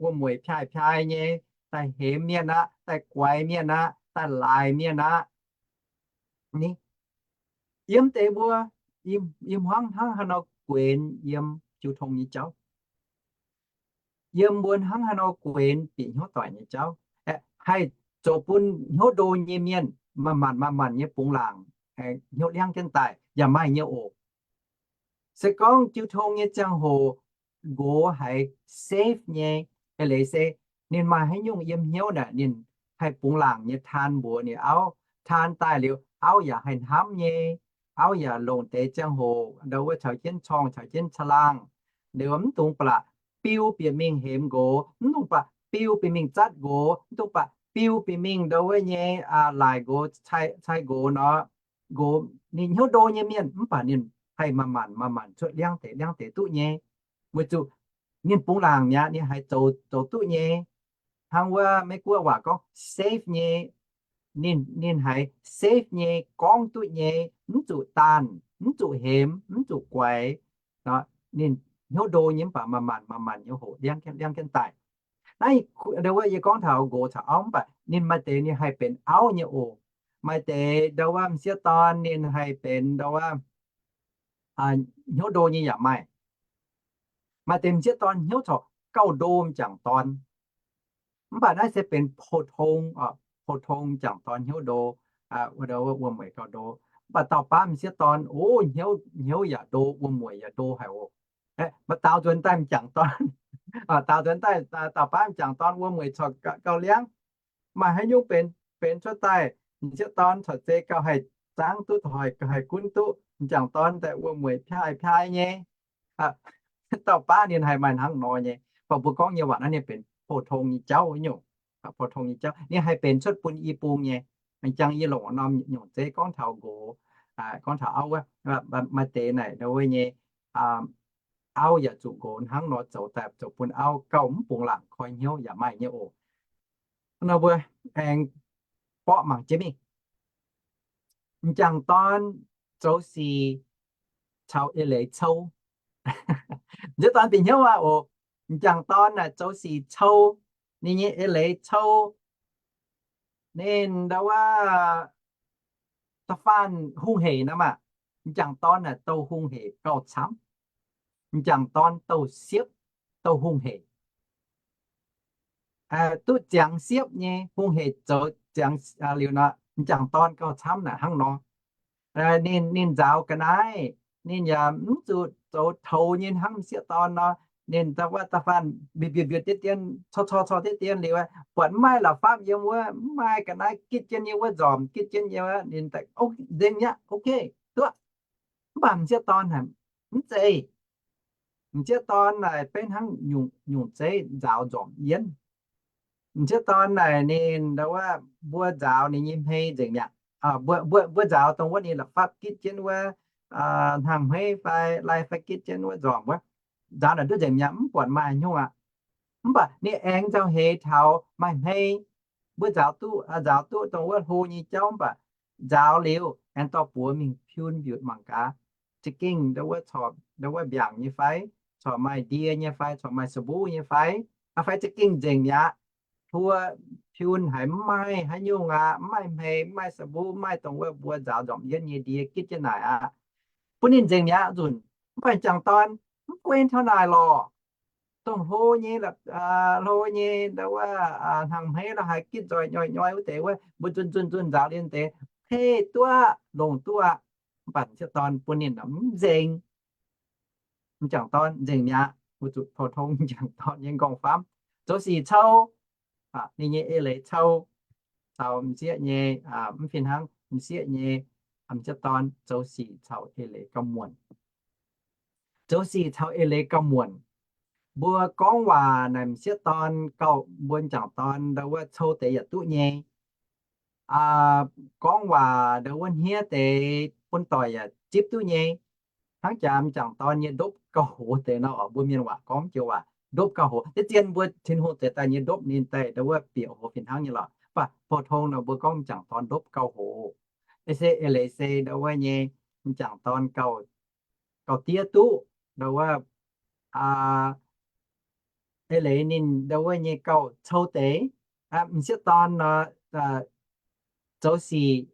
wuom-mueic piaaih piaaih nyei, daaih hemx mienh aqv, daaih guaix mienh aqv, daaih laaix mienh aqv. Ni, yiem deix mbuo, yie hmuangv hnangv haaix nor guenx yiem jiu tong nyei jauv, yiem mbuo hnangv haaix nor guenx bieqc hnyouv doic nyei jauv, haih zoux bun hnyouv ndo nyei mienh manc-manc manc-manc nyei bungx laangc, hnyouv liangv jienv daaih yaac maaih nyei oc. Se gorngv jiu tong nyei ziangh hoc nqox haiz safe nyei, eix leiz se ninh maaih haaix nyungc yiem hnyouv naaic, ninh haih bungx laangc nyei taan mbuox ninh auv. Taan daaih liuz, auv yaac haih hnamv nyei. Auv yaac longc deix ziangh hoc ndau wuov caux jienv corng, caux jienv caangh laangh. Liuz mv dungx ba'laqc biu bieqc mingh hemx nqox, mv dungx ba'laqc biu bieqc mingh zatv nqox, mv dungx ba'laqc biu bieqc mingh ndau wuov nyei laaic nqox, cai nqox nor. Nqox ninh hnyouv ndo nyei mienh mv baac ninh haih manc-manc manc-manc cuotv liangv deix liangv deix duqv nyei, weic zuqc ninh bungx laangc mi'aqv, ninh haih zoux zoux duqv nyei. Hnangv wuov Meiv-Guoqv waac gorngv safe nyei, ninh haiz safe nyei, gorngv duqv nyei, mv zuqc daanh, mv zuqc hemx, mv zuqc guaix. Ninh hnyouv ndo nyei mv baac manc-manc manc-manc nyei hoc liangv jienv daaih. Naaiv ndau wuov yie gorngv taux nqox caux auv mv baac ninh maaih deix ninh haih benx auv nyei oc. Maaih deix ndau wuov m'sieqv dorn ninh haih benx ndau wuov hnyouv ndo nyei yaac maaih. Maaih deix m'sieqv dorn hnyouv corc gauh ndo m'jangc dorn. Mv baac naaiv se benx pou-tong, pou-tong m'jangc dorn hnyouv ndo, wuom-mueic gauh ndo. Mv baac dauh baav m'sieqv dorn, o, hnyouv yaac ndo, wuom-mueic yaac ndo haic oc. Maaih daaux nzuonx daaih m'jangc dorn, daaux nzuonx daaih dauh baav m'jangc dorn wuom-mueic corc gauh liangv. Maaih haaix nyungc benx, benx cuotv daaih m'sieqv dorn corc zeiz gauh haih zaangv duqv, haih gunv duqv. M'jangc dorn daaih wuom-mueic piaaih piaaih nyei. Dauh baav ninh haih maaih hnangv nor nyei. Baac mbuo gorngv nyei waac naaiv ninh benx pou-tong nyei jauv nyungc, pou-tong nyei jauv ninh haih benx cuotv bun i bung nyei. Jangx yie longc norm nyungc zeiv gorngv taux nqox, gorngv taux auv wuov, maaih deix naaic ndau wuov nyei auv yaac zuqc nqox hnangv nor zoux daaih zoux bun auv gauh mv bungx laangc koi hnyouv yaac maaih nyei oc. Nor mbuo aengx borqv mangc jiex mingh. M'jangc dorn zoux sic caux eix leiz cou. M'sieqv dorn bieqc hnyouv aqv oc. M'jangc dorn naaic zoux sic cou, ninh nyei eix leiz cou. Ninh ndau wuov da'faanh hungh hec nor maah, m'jangc dorn naaic douh hungh hec gauh camv. M'jangc dorn douh siepv, douh hungh hec, duqv ziangx siepv nyei, hungh hec zoux ziangx liuz nor, m'jangc dorn gauh camv naaic hnangv nor. Ninh, ninh nzaaux ga'naaiv, ninh yaac mv zuqc zoux toux nyei hnangv m'sieqv dorn nor. Ninh da'faanh mbiutc mbiutc mbiutc diqv dien, cor cor cor diqv dien liuz, buatc mv maaih la'fapv yiem wuov, mv maaih ga'naaiv gitv jienv yiem wuov, nzormc gitv jienv yiem wuov, ninh nzengc mi'aqv, ok, duqv. Mv baac m'sieqv dorn haic, mv zeiz. M'sieqv dorn naaic beiv hnangv nyungc zeiv nzaaux nzormc yienv. M'sieqv dorn naaic ninh ndau wuov mbuo nzaaux ninh nyei hmei nzengc mi'aqv. Mbuo nzaaux dongh wuov ninh la'fapv gitv jienv wuov hnaangx-hmeiv fai lai fai gitv jienv wuov nzormc wuov, nzaaux naaic duqv nzengc mi'aqv, mv buatc maaih haaix nyungc aqv. Mv baac ninh aengx nzauh heix taux maaih hmei. Mbuo nzaaux duqv, nzaaux duqv dongh wuov hlo nyei jauv, mv baac nzaaux liuz aengx dorh buoz mingh piun mbiutc mangc gaax, za'gengh ndau wuov corc ndau wuov mbiaangc nyei fai, corc maaih ndie nyei fai, corc maaih sabuv nyei fai, fai za'gengh nzengc mi'aqv. Hluo piun haic, mv maaih haaix nyungc aqv, mv maaih hmei, mv maaih sabuv, mv maaih dongh wuov mbuo nzaaux nzormc yienv nyei ndie gitv jienv naaic aqv. Bun ninh nzengc mi'aqv nzunc. Mv baac m'jangc dorn mv gunv taux naaic lorqc. Dongh hlo nyei, hlo nyei ndau wuov hnaangx-hmeiv la'haaix gitv nzoih nyoi nyoi wuov deix wuov, mbuo nzunh nzunh nzunh nzaaux liuz deix, hei duqv, longc duqv aqv. Mv baac m'sieqv dorn bun ninh mv nzengc. M'jangc dorn nzengc mi'aqv, weic zuqc pou-tong m'jangc dorn nyei m'nqorngv famv. Zoux sic cou, ninh nyei eix leiz cou, caux m'sieqv nyei, mv fih hnangv m'sieqv nyei, m'sieqv dorn zoux sic caux eix leiz gauh muonc. Zoux sic caux eix leiz gauh muonc. Mbuo gorngv waac naaic m'sieqv dorn gauh, mbuo m'jangc dorn ndau wuov cou deix yaac duqv nyei. Gorngv waac ndau wuov hniev deix bun doic yaac zipv duqv nyei. hnangv jaax m'jangc dorn nyei ndopv gauh hoz deix nor, mbuo mienh waac gorngv joux waac ndopv gauh hoz. Deix zien mbuo Tin-Hungh zeix daaih nyei ndopv ninh daaih ndau wuov bieqc hoz fih hnangv nyei lorqc. Mv baac pou-tong nor mbuo gorngv m'jangc dorn ndopv gauh hoz. Eix se, eix leiz se ndau wuov nyei m'jangc dorn gauh, gauh diev duqv ndau wuov, eix leiz ninh ndau wuov nyei gauh cou deix. M'sieqv dorn nor zoux sic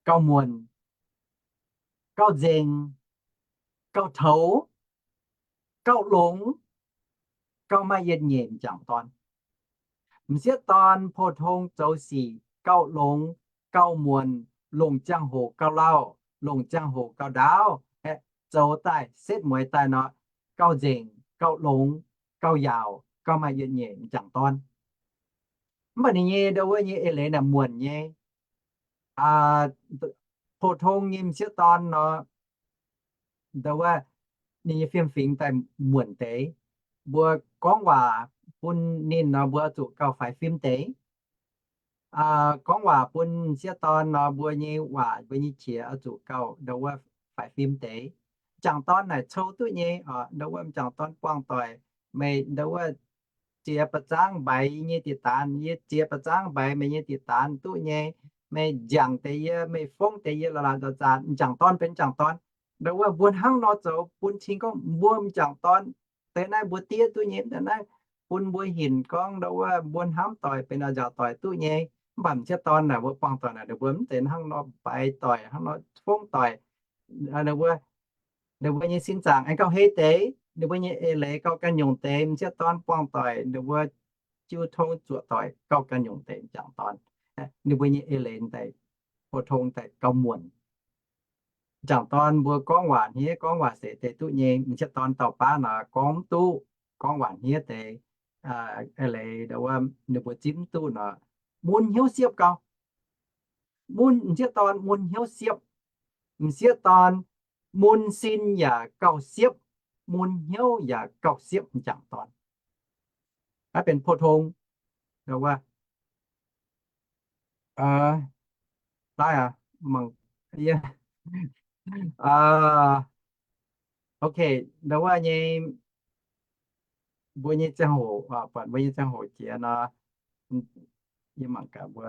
gauh muonc, gauh nzengc, gauh toux, gauh longx, gauh maaih yietc nyeic m'jangc dorn. M'sieqv dorn pou-tong zoux sic gauh longx, gauh muonc, longc ziangh hoc gauh lauh, longc ziangh hoc gauh ndaauv, zoux daaih setv mueiz daaih nor, gauh nzengc, gauh longx, gauh yaauc, gauh maaih yietc nyeic m'jangc dorn. Mv baac ninh nyei ndau wuov nyei eix leiz naaic muonc nyei. Pou-tong nyei m'sieqv dorn nor, ndau wuov ninh nyei fiem-fingx daaih muonc deix. Mbuo gorngv waac bun ninh nor, mbuo zuqc gauh faix fim deix. Gorngv waac bun m'sieqv dorn nor, mbuo nyei waac, mbuo nyei qiex oix zuqc gauh ndau wuov faix fim deix. M'jangc dorn naaic cou duqv nyei oc. Ndau wuov m'jangc dorn buangh doic, meih ndau wuov ziex ba'zangv mbaix yie nyei diqc daanz, yie ziex ba'zangv mbaix meih nyei diqc daanz duqv nyei. Meih nziangc deix yie, meih fongv deix yie, la'laanh za'zaanx, m'jangc dorn benx m'jangc dorn. Ndau wuov mbuo hnangv nor zoux bun cing gorngv mbuo m'jangc dorn deix naaiv mbuo diev duqv nyei. Deix naaiv bun mbuo hinc gorngv ndau wuov mbuo hnamv doic benx nzaaux doic duqv nyei. Mv baac m'sieqv dorn naaic mbuo buangh doic naaic ninh mbuo mv zeiz hnangv nor mbaix doic, hnangv nor fongv doic. Ninh mbuo, ninh mbuo nyei sin zaangc aengx gauh hei deix, ninh mbuo nyei eix leiz gauh ganh nyungc deix. M'sieqv dorn buangh doic, ninh mbuo jiu tong zuoqc doic gauh ganh nyungc deix m'jangc dorn. Ninh mbuo nyei eix leiz daaih, pou-tong daaih gauh muonc. M'jangc dorn mbuo gorngv waac hniev gorngv waac seix deix duqv nyei. M'sieqv dorn dauh baav nor gorngv mv duqv, gorngv waac hniev deix, eix leiz ndau wuov ninh mbuo zipv mv duqv nor, mun hnyouv siepv gauh. Mun, m'sieqv dorn mun hnyouv siepv. M'sieqv dorn mun sin yaac gauh siepv, mun hnyouv yaac gauh siepv m'jangc dorn. Naaiv benx pou-tong. Ndau wuov, laaix aqv, mangc, yie, ok, ndau wuov nyei, mbuo nyei ziangh hoc, buatc mbuo nyei ziangh hoc jiex nor, yie mangc gaax mbuo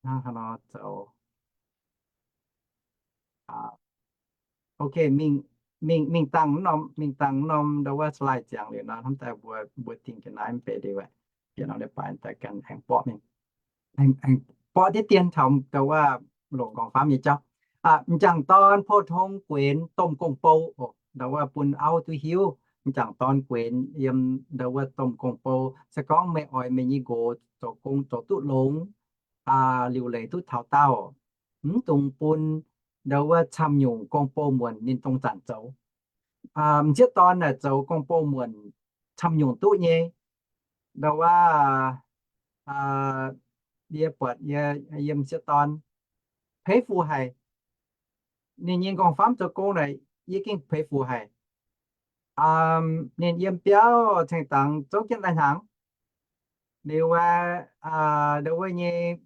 hnangv haaix nor zoux. Ok, mingh, mingh, mingh dangh norm, mingh dangh norm ndau wuov slide ziangx liuz nor, hnamv daaih mbuo, mbuo dingh ga'naaiv mv baac liuz aqv. Bieqc norm leiz-baaix daaih ganh aengx borqv mingh, aengx borqv diqv dien taux ndau wuov longc nqorngv-famv nyei jauv. M'jangc dorn pou-tong guenx domh gong-bou oc. Ndau wuov bun auv duqv hiuv, m'jangc dorn guenx yiem ndau wuov domh gong-bou. Se gorngv meih oix meih nyei nqox zoux gong zoux duqv longx, liuc leiz duqv taux daauh, mv dungx bun ndau wuov camv nyungc gong-bou muonc ninh dongh zanc zoux. M'sieqv dorn naaic zoux gong-bou muonc camv nyungc duqv nyei. Ndau wuov, yie buatc yie, yie m'sieqv dorn peix fuc haic. Ninh nyei nqorngv-famv zoux gong naaic yie gengh peix fuc haic. Ninh yiem biauv ceng dangx zouv jienv lai-hnaangx. Liuz aqv, ndau wuov nyei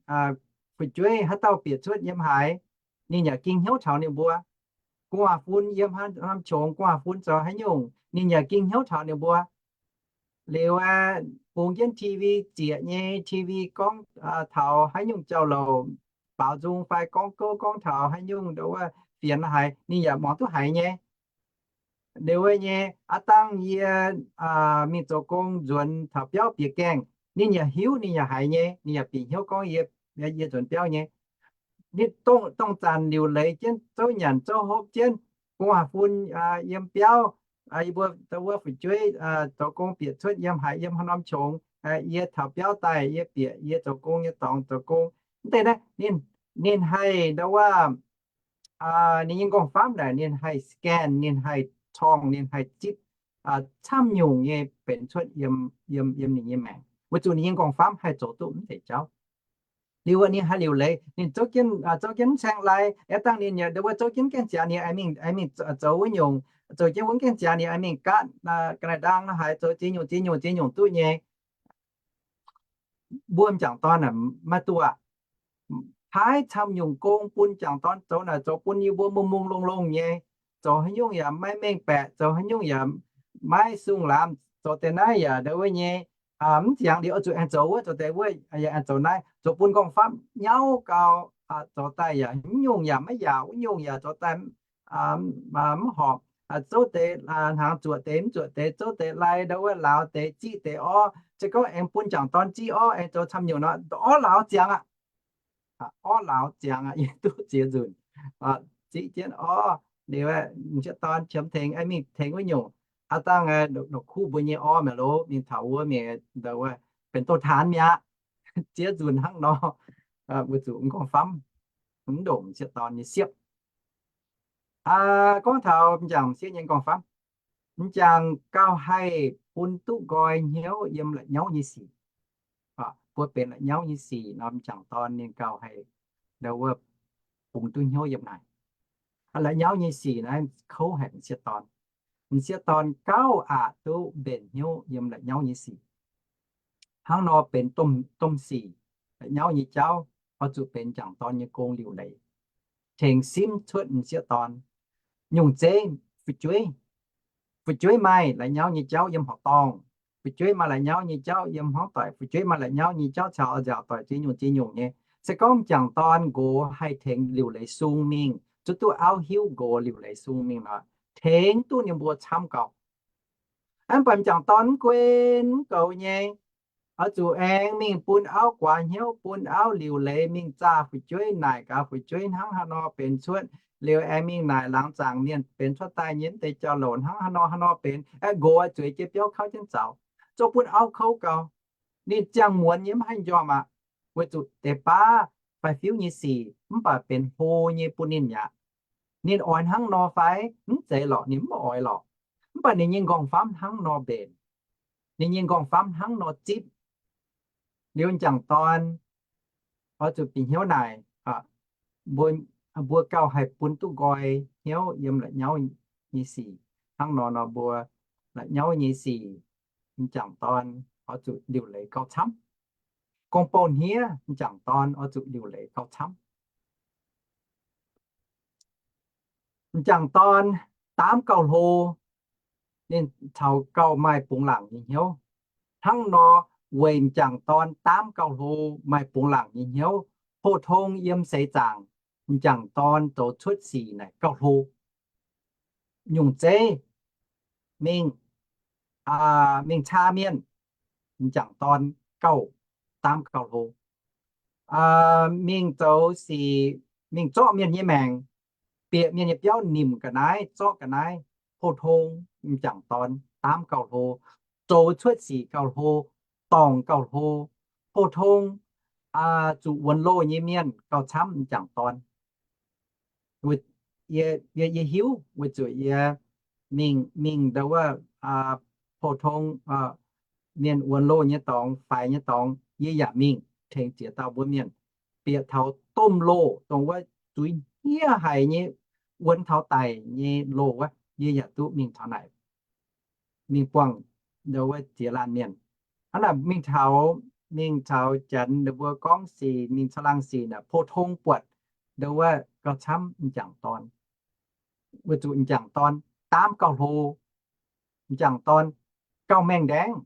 fu'jueiv haaix dauh bieqc cuotv yiem haaix, ninh yaac ging hnyouv taux ninh mbuo. Gu'nguaaz-fun yiem haaix norm qongx, gu'nguaaz-fun zoux haaix nyungc, ninh yaac ging hnyouv taux ninh mbuo. Liuz aqv, bungx jienv T V zieqc nyei, T V gorngv taux haaix nyungc jauv-louc, baaux nzung fai gorngv gouv gorngv taux haaix nyungc ndau wuov fienx haic, ninh yaac muangx duqv haiz nyei. Liuz wuov nyei aav dangh yie mingh zoux gong nzuonx taux biauv bieqc gaengh, ninh yaac hiuv, ninh yaac haiz nyei, ninh yaac bieqc hnyouv gorngv yie, yie nzuonx biauv nyei. Ninh dongh, dongh zanc liuc leiz jienv, zouv nyanc zouv hopv jienv, gu'nguaaz-fun yiem biauv, yie mbuo ndau wuov fu'jueiv zoux gong bieqc cuotv yiem haaix, yiem haaix norm qongx, yie taux biauv daaih, yie bieqc yie zoux gong nyei dorngx zoux gong. Mv deix naaiv ninh, ninh haih ndau wuov, ninh nyei nqorngv-famv naaic ninh haih scan, ninh haih torngv, ninh haih zipv camv nyungc nyei benx cuotv yiem, yiem ninh nyei maengc, weic zuqc ninh nyei nqorngv-famv haih zoux duqv mv deix jauv. Liuz ninh haih liuc leiz, ninh zouv jienv, zouv jienv mv caeng lai, aav dangh ninh yaac ndau wuov zouv jienv gaengh ziangx ninh aengx mingh, aengx mingh zoux wuov nyungc, zoux jienv wuov gaengh ziangx ninh aengx mingh gaatv ga'naaiv ndaang nor haaix, zoux ziex nyungc ziex nyungc ziex nyungc duqv nyei. Mbuo m'jangc dorn naaic maiv duqv aqv. paaiv camv nyungc gong bun m'jangc dorn zoux naaic zoux bun yie mbuo mungh mungh longh longh nyei, zoux haaix nyungc yaac maiv mengh baeqc, zoux haaix nyungc yaac maiv sung laamz, zoux deix naaiv yaac ndau wuov nyei, mv ziangx liuz oix zuqc aengx zoux wuov, zoux deix wuov yaac aengx zoux naaiv, zoux bun m'nqorngv-famv nyauv gau, zoux daaih yaac mv nyungc yaac maiv yaauc, wuov nyungc yaac zoux daaih mv horpc, zouv deix hnaangx, zuoqc deix mv zuoqc deix, zouv deix lai, ndau wuov lauz deix, ziqv deix orv. Se gorngv aengx bun m'jangc dorn ziqv orv, aengx zoux camv nyungc nor, orv lauz ziangx aqv. Orv lauz ziangx aqv, yie duqv ziex nzunc. Ziqv jienv orv liuz, m'sieqv dorn qiemx tengx, mingh tengx wuov nyungc, aav dangh la'kuqv mbuo nyei orv mi'aqv loh, mingh taux wuov mingh, ndau wuov benx douz-taanx mi'aqv. Ziex nzunc hnangv nor, weic zuqc m'nqorngv-famv mv ndongc m'sieqv dorn nyei siepv. Gorngv taux m'jangc m'sieqv nyei m'nqorngv-famv, m'jangc gauh haih bun duqv nqoi hnyouv yiem la'nyauv nyei sic. Mbuo benx la'nyauv nyei sic nor, m'jangc dorn ninh gauh haih ndau wuov bungx duqv hnyouv yiem naaic. La'nyauv nyei sic naaiv kouv haic m'sieqv dorn. M'sieqv dorn gauh aqc duqv mbenc hnyouv yiem la'nyauv nyei sic. Hnangv nor benx domh, domh sic, la'nyauv nyei jauv, oix zuqc benx m'jangc dorn nyei gong liuc leiz, tengx simv cuotv m'sieqv dorn. Nyungc zeiv fu'jueiv, fu'jueiv maaih la'nyauv nyei jauv yiem horqc dorngh, fu'jueiv maaih la'nyauv nyei jauv yiem hmuangv doic, fu'jueiv maaih la'nyauv nyei jauv caux nziaauc doic ziex nyungc ziex nyungc nyei. Se gorngv m'jangc dorn nqox haih tengx liuc leiz sung mingh, zuqc duqv auv hiuv nqox liuc leiz sung mingh nor, tengx duqv ninh mbuo camv gauh. Mv baac m'jangc dorn mv gunv mv goux nyei, oix zuqc aengx mingh bun auv guaax hnyouv, bun auv liuc leiz, mingh zaah fu'jueiv, naaic gaax fu'jueiv hnangv haaix nor benx cuotv, liuz aengx mingh naaic laangz zaangc mienh benx cuotv daaih nyei mv deix jauv-louc hnangv haaix nor haaix nor benx, aeqv, nqox zueiz jiex biauv kauv jienv zaux, zoux bun auv kouv gau. Ninh ziangh muonz nyei mv haih m'njormh aqv, weic zuqc deix baav fai fiuv nyei sic mv baac benx hlo nyei bun ninh mi'aqv. Ninh oix hnangv nor fai? Mv zeiz lorqc, ninh mv oix lorqc. Mv baac ninh nyei m'nqorngv-famv hnangv nor mbenc. Ninh nyei m'nqorngv-famv hnangv nor zipv. Liuz m'jangc dorn oix zuqc bieqc hnyouv naaic, mbuo, mbuo gauh haih bun duqv nqoi hnyouv yiem la'nyauv nyei sic. Hnangv nor nor mbuo la'nyauv nyei sic, m'jangc dorn oix zuqc liuc leiz gauh camv. Gorngv bouh hniev, m'jangc dorn oix zuqc liuc leiz gauh camv. M'jangc dorn daamv gauh hlo, ninh caux gauh maaih bungx laangc nyei hnyouv. Hnangv nor, weic m'jangc dorn daamv gauh hlo, maaih bungx laangc nyei hnyouv, pou-tong yiem seix zaangc, m'jangc dorn zoux cuotv sic naaic gauh hlo. Nyungc zeiv mingh, mingh caa mienh, m'jangc dorn gauh daamv gauh hlo. Mingh zoux sic, mingh zorqv mienh nyei maengc, bieqc mienh nyei biauv nimc ga'naaiv, zorqv ga'naaiv, pou-tong m'jangc dorn daamv gauh hlo, zoux cuotv sic gauh hlo, dorngc gauh hlo, pou-tong zuqc wuonx loh nyei mienh gauh camv m'jangc dorn. Yie, yie hiuv weic zuqc yie mingh, mingh ndau wuov, pou-tong, mienh wuonx loh nyei dorngx, faix nyei dorngx, yie yaac mingh tengx ziex dauh mbuo mienh bieqc taux domh loh, dongh wuov zuiz hniev haic nyei, wuonx taux daic nyei loh wuov, yie yaac duqv mingh taux naaic, mingh buangh ndau wuov ziex laanh mienh. Hnangv naaic mingh taux, mingh taux janx ninh mbuo gorngv sic, mingh caangh laangh sic naaic, pou-tong buatc ndau wuov gauh camv m'jangc dorn. Weic zuqc m'jangc dorn daamv gauh hlo, m'jangc dorn gauh maengh ndaengv,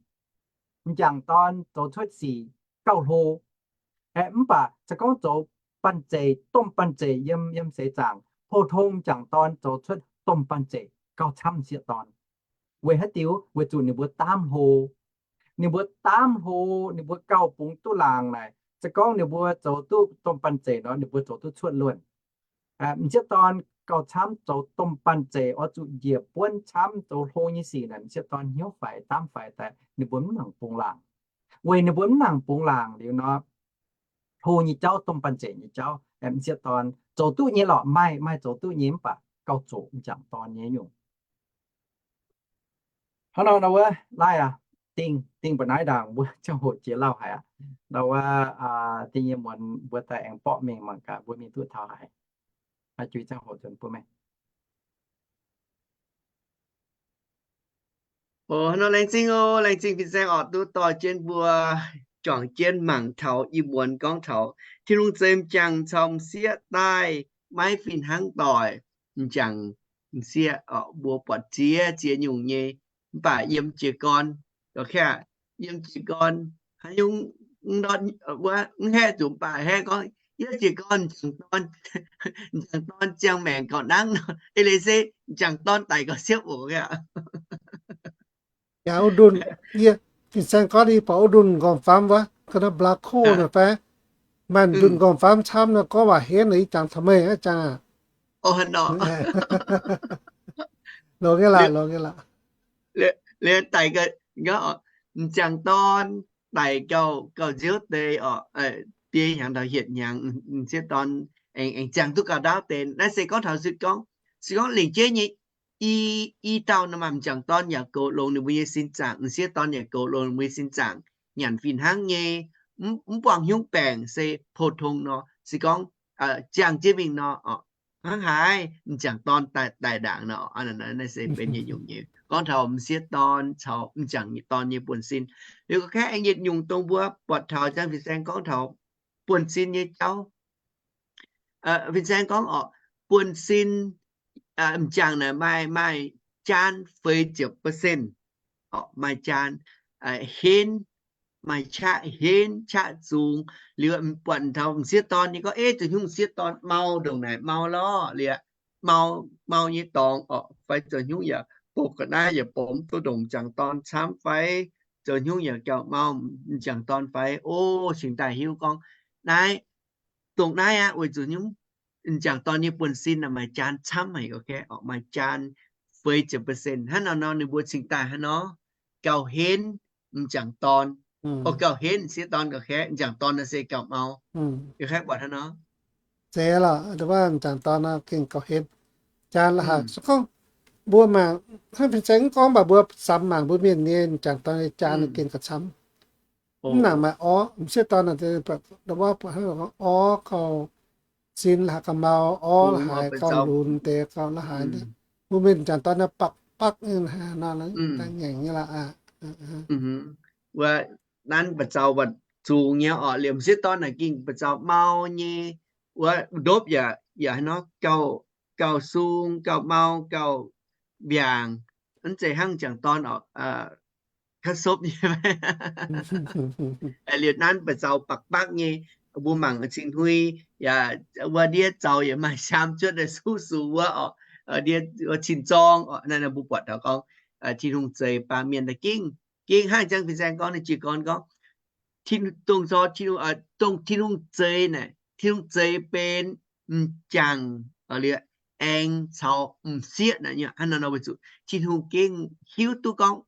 m'jangc dorn zoux cuotv sic gauh hlo. Aeqv, mv baac se gorngv zoux banh zeic, domh banh zeic yiem, yiem seix zaangc, pou-tong m'jangc dorn zoux cuotv domh banh zeic gauh camv m'sieqv dorn. Weic haaix diuc? Weic zuqc ninh mbuo daamv hlo. Ninh mbuo daamv hlo, ninh mbuo gauh bungx duqv laangc naaic. Se gorngv ninh mbuo zoux duqv domh banh zeic nor, ninh mbuo zoux duqv cuotv luonh. M'sieqv dorn gauh camv zoux domh banh zeic oix zuqc njiec buonv camv, zoux hlo nyei sic naaic m'sieqv dorn hnyouv faix, daamv faix daaih, ninh mbuo mv nangc bungx laangc. Weic ninh mbuo mv nangc bungx laangc liuz nor, hlo nyei jauv, domh banh zeic nyei jauv, m'sieqv dorn zoux duqv nyei lorqc, maaih, maaih zoux duqv nyei mv baac gauh zoqc m'jangc dorn nyei nyungc. Hnangv nor nor wuov, laih aqv, dingh, dingh mbuo naaiv ndaangc mbuo ziangh hoc jiex lauh haic aqv. Nor wuov, da'nyeic muonz mbuo daaih aengx borqv mingh mangc gaax mbuo mingh duqv taux haaix. Aa, juix ziangh hoc nzuonx bun meih. O, hnangv nor laengz zingh o, laengz zingh fin-saeng orqc duqv dorh jienv mbuo juangc jienv mangc taux ih muonz gorngv taux Tin-Hungh zeix m'jangc caux m'sieqv daaih maiv fih hnangv doic. M'jangc m'sieqv oc, mbuo buatc ziex ziex nyungc nyei, mv baac yiem jiez gorn, ga'kv yiem jiez gorn, haaix nyungc mv haeqv zuqc, mv baac haeqv gorngv yiem jiez gorn m'jangc dorn, m'jangc dorn ziangh maengc gauh nangv nor, eix leiz se m'jangc dorn daic gauh siepv oc aqv. Yaac wuov ndunh, yie fin-saeng gorngv i buatc wuov ndunh m'nqorngv-famv wuov, ga'naaiv Black Hole naaic fai? Maaih ndunh m'nqorngv-famv camv nor, gorngv waac henv nor, i jangx taux meih aqv, jangx aqv. Longx nyei laac, longx nyei laac. Liuz daic, m'jangc dorn daic gauh, gauh nziouv deix oc, biei hnyangx taux hietc hnyangx, m'sieqv dorn aengx, aengx ziangh duqv gauh ndaauv deix. Naaiv se gorngv taux se gorngv, se gorngv lengc jeiv nyei i, i dauh nor maaih m'jangc dorn yaac goux longx ninh mbuo nyei sin zaangc, m'sieqv dorn yaac goux longx ninh mbuo nyei sin zaangc, nyanc fih hnangv nyei, mv, mv buangh hnyouv baengc se pou-tong nor. Se gorngv ziangh jienv mingh nor, hnangv haaix m'jangc dorn daaih, daaih ndaangc nor, naaiv se benx yietc nyungc nyei gorngv taux m'sieqv dorn caux m'jangc dorn nyei buonv-sin. Liuz ga'kv aengx yietc nyungc dongh mbuo buatc taux jang fin-saeng gorngv taux buonv-sin nyei jauv. Fin-saeng gorngv oc, buonv-sin, m'jangc naaic maaih, maaih jaan feix ziepc percent, maaih jaan henv, maaih qaqv henv qaqv zungx. Liuz buatc taux m'sieqv dorn nyei gorngv, ei, zoux hnyungv m'sieqv dorn mau ndongc naaic mau lorqc, liuz mau, mau nyei dorngx oc, fai zoux hnyungv yaac bouh ga'naaiv yaac bouh mv duqv ndongc m'jangc dorn camv fai, zoux hnyungv yaac gauh mau m'jangc dorn fai. O, cingx daaih hiuv gorngv naaiv, dongh naaiv aqv, weic zuqc hnyungv m'jangc dorn nyei buonv-sin maaih jaan camv haic, maaih jaan feix ziepc percent. Hnangv nor nor ninh mbuo cingx daaih hnangv nor gauh henv m'jangc dorn, o, gauh henv m'sieqv dorn gauh kaeqv, m'jangc dorn nor se gauh mau. Gauh kaeqv buatc hnangv nor. Zeiz lorqc, m'jangc dorn nor gengh gauh henv. Jaan la'haic se gorngv mbuo mangc hnangv fin-saeng gorngv, mv baac mbuo samx mangc mbuo mienh nyei m'jangc dorn nyei jaan gengh gauh camv. Mv nangc maaih orv, m'sieqv dorn, orv gauh sin la'haic gauh mau, orv la'haic gauh lunx deix gauh la'haic. Mbuo mienh m'jangc dorn naaiv bakv bakv nyei, daaih ngaengc nyei lorqc. Wuov nanv ba'zaux zungx nyei oc, liemh m'sieqv dorn naaic gengh ba'zaux mau nyei. Wuov ndopv yaac, yaac haaix nor gauh, gauh sung, gauh mau, gauh mbiaangc, mv zeiz hnangv m'jangc dorn oc, kaav sopv nyei. Liuz nanv ba'zaux bakv bakv nyei, mbuo mangc cing hnoi yaac wuov ndiev zaux yaac maaih siaam cuotv daaih suv sux wuov oc, ndiev wuov cin-zorng oc. Naaiv mbuo buatc taux gorngv Tin-Hungh zeix baamh mienh daaih gengh, gengh hnangv jang fin-saeng gorngv nyei jiez gorn gorngv, dongh zaux, dongh Tin-Hungh zeix naaic, Tin-Hungh zeix benx m'jangc liuz aengx caux m'sieqv naaic, hnangv nor nor weic zuqc Tin-Hungh gengh hiuv duqv gorngv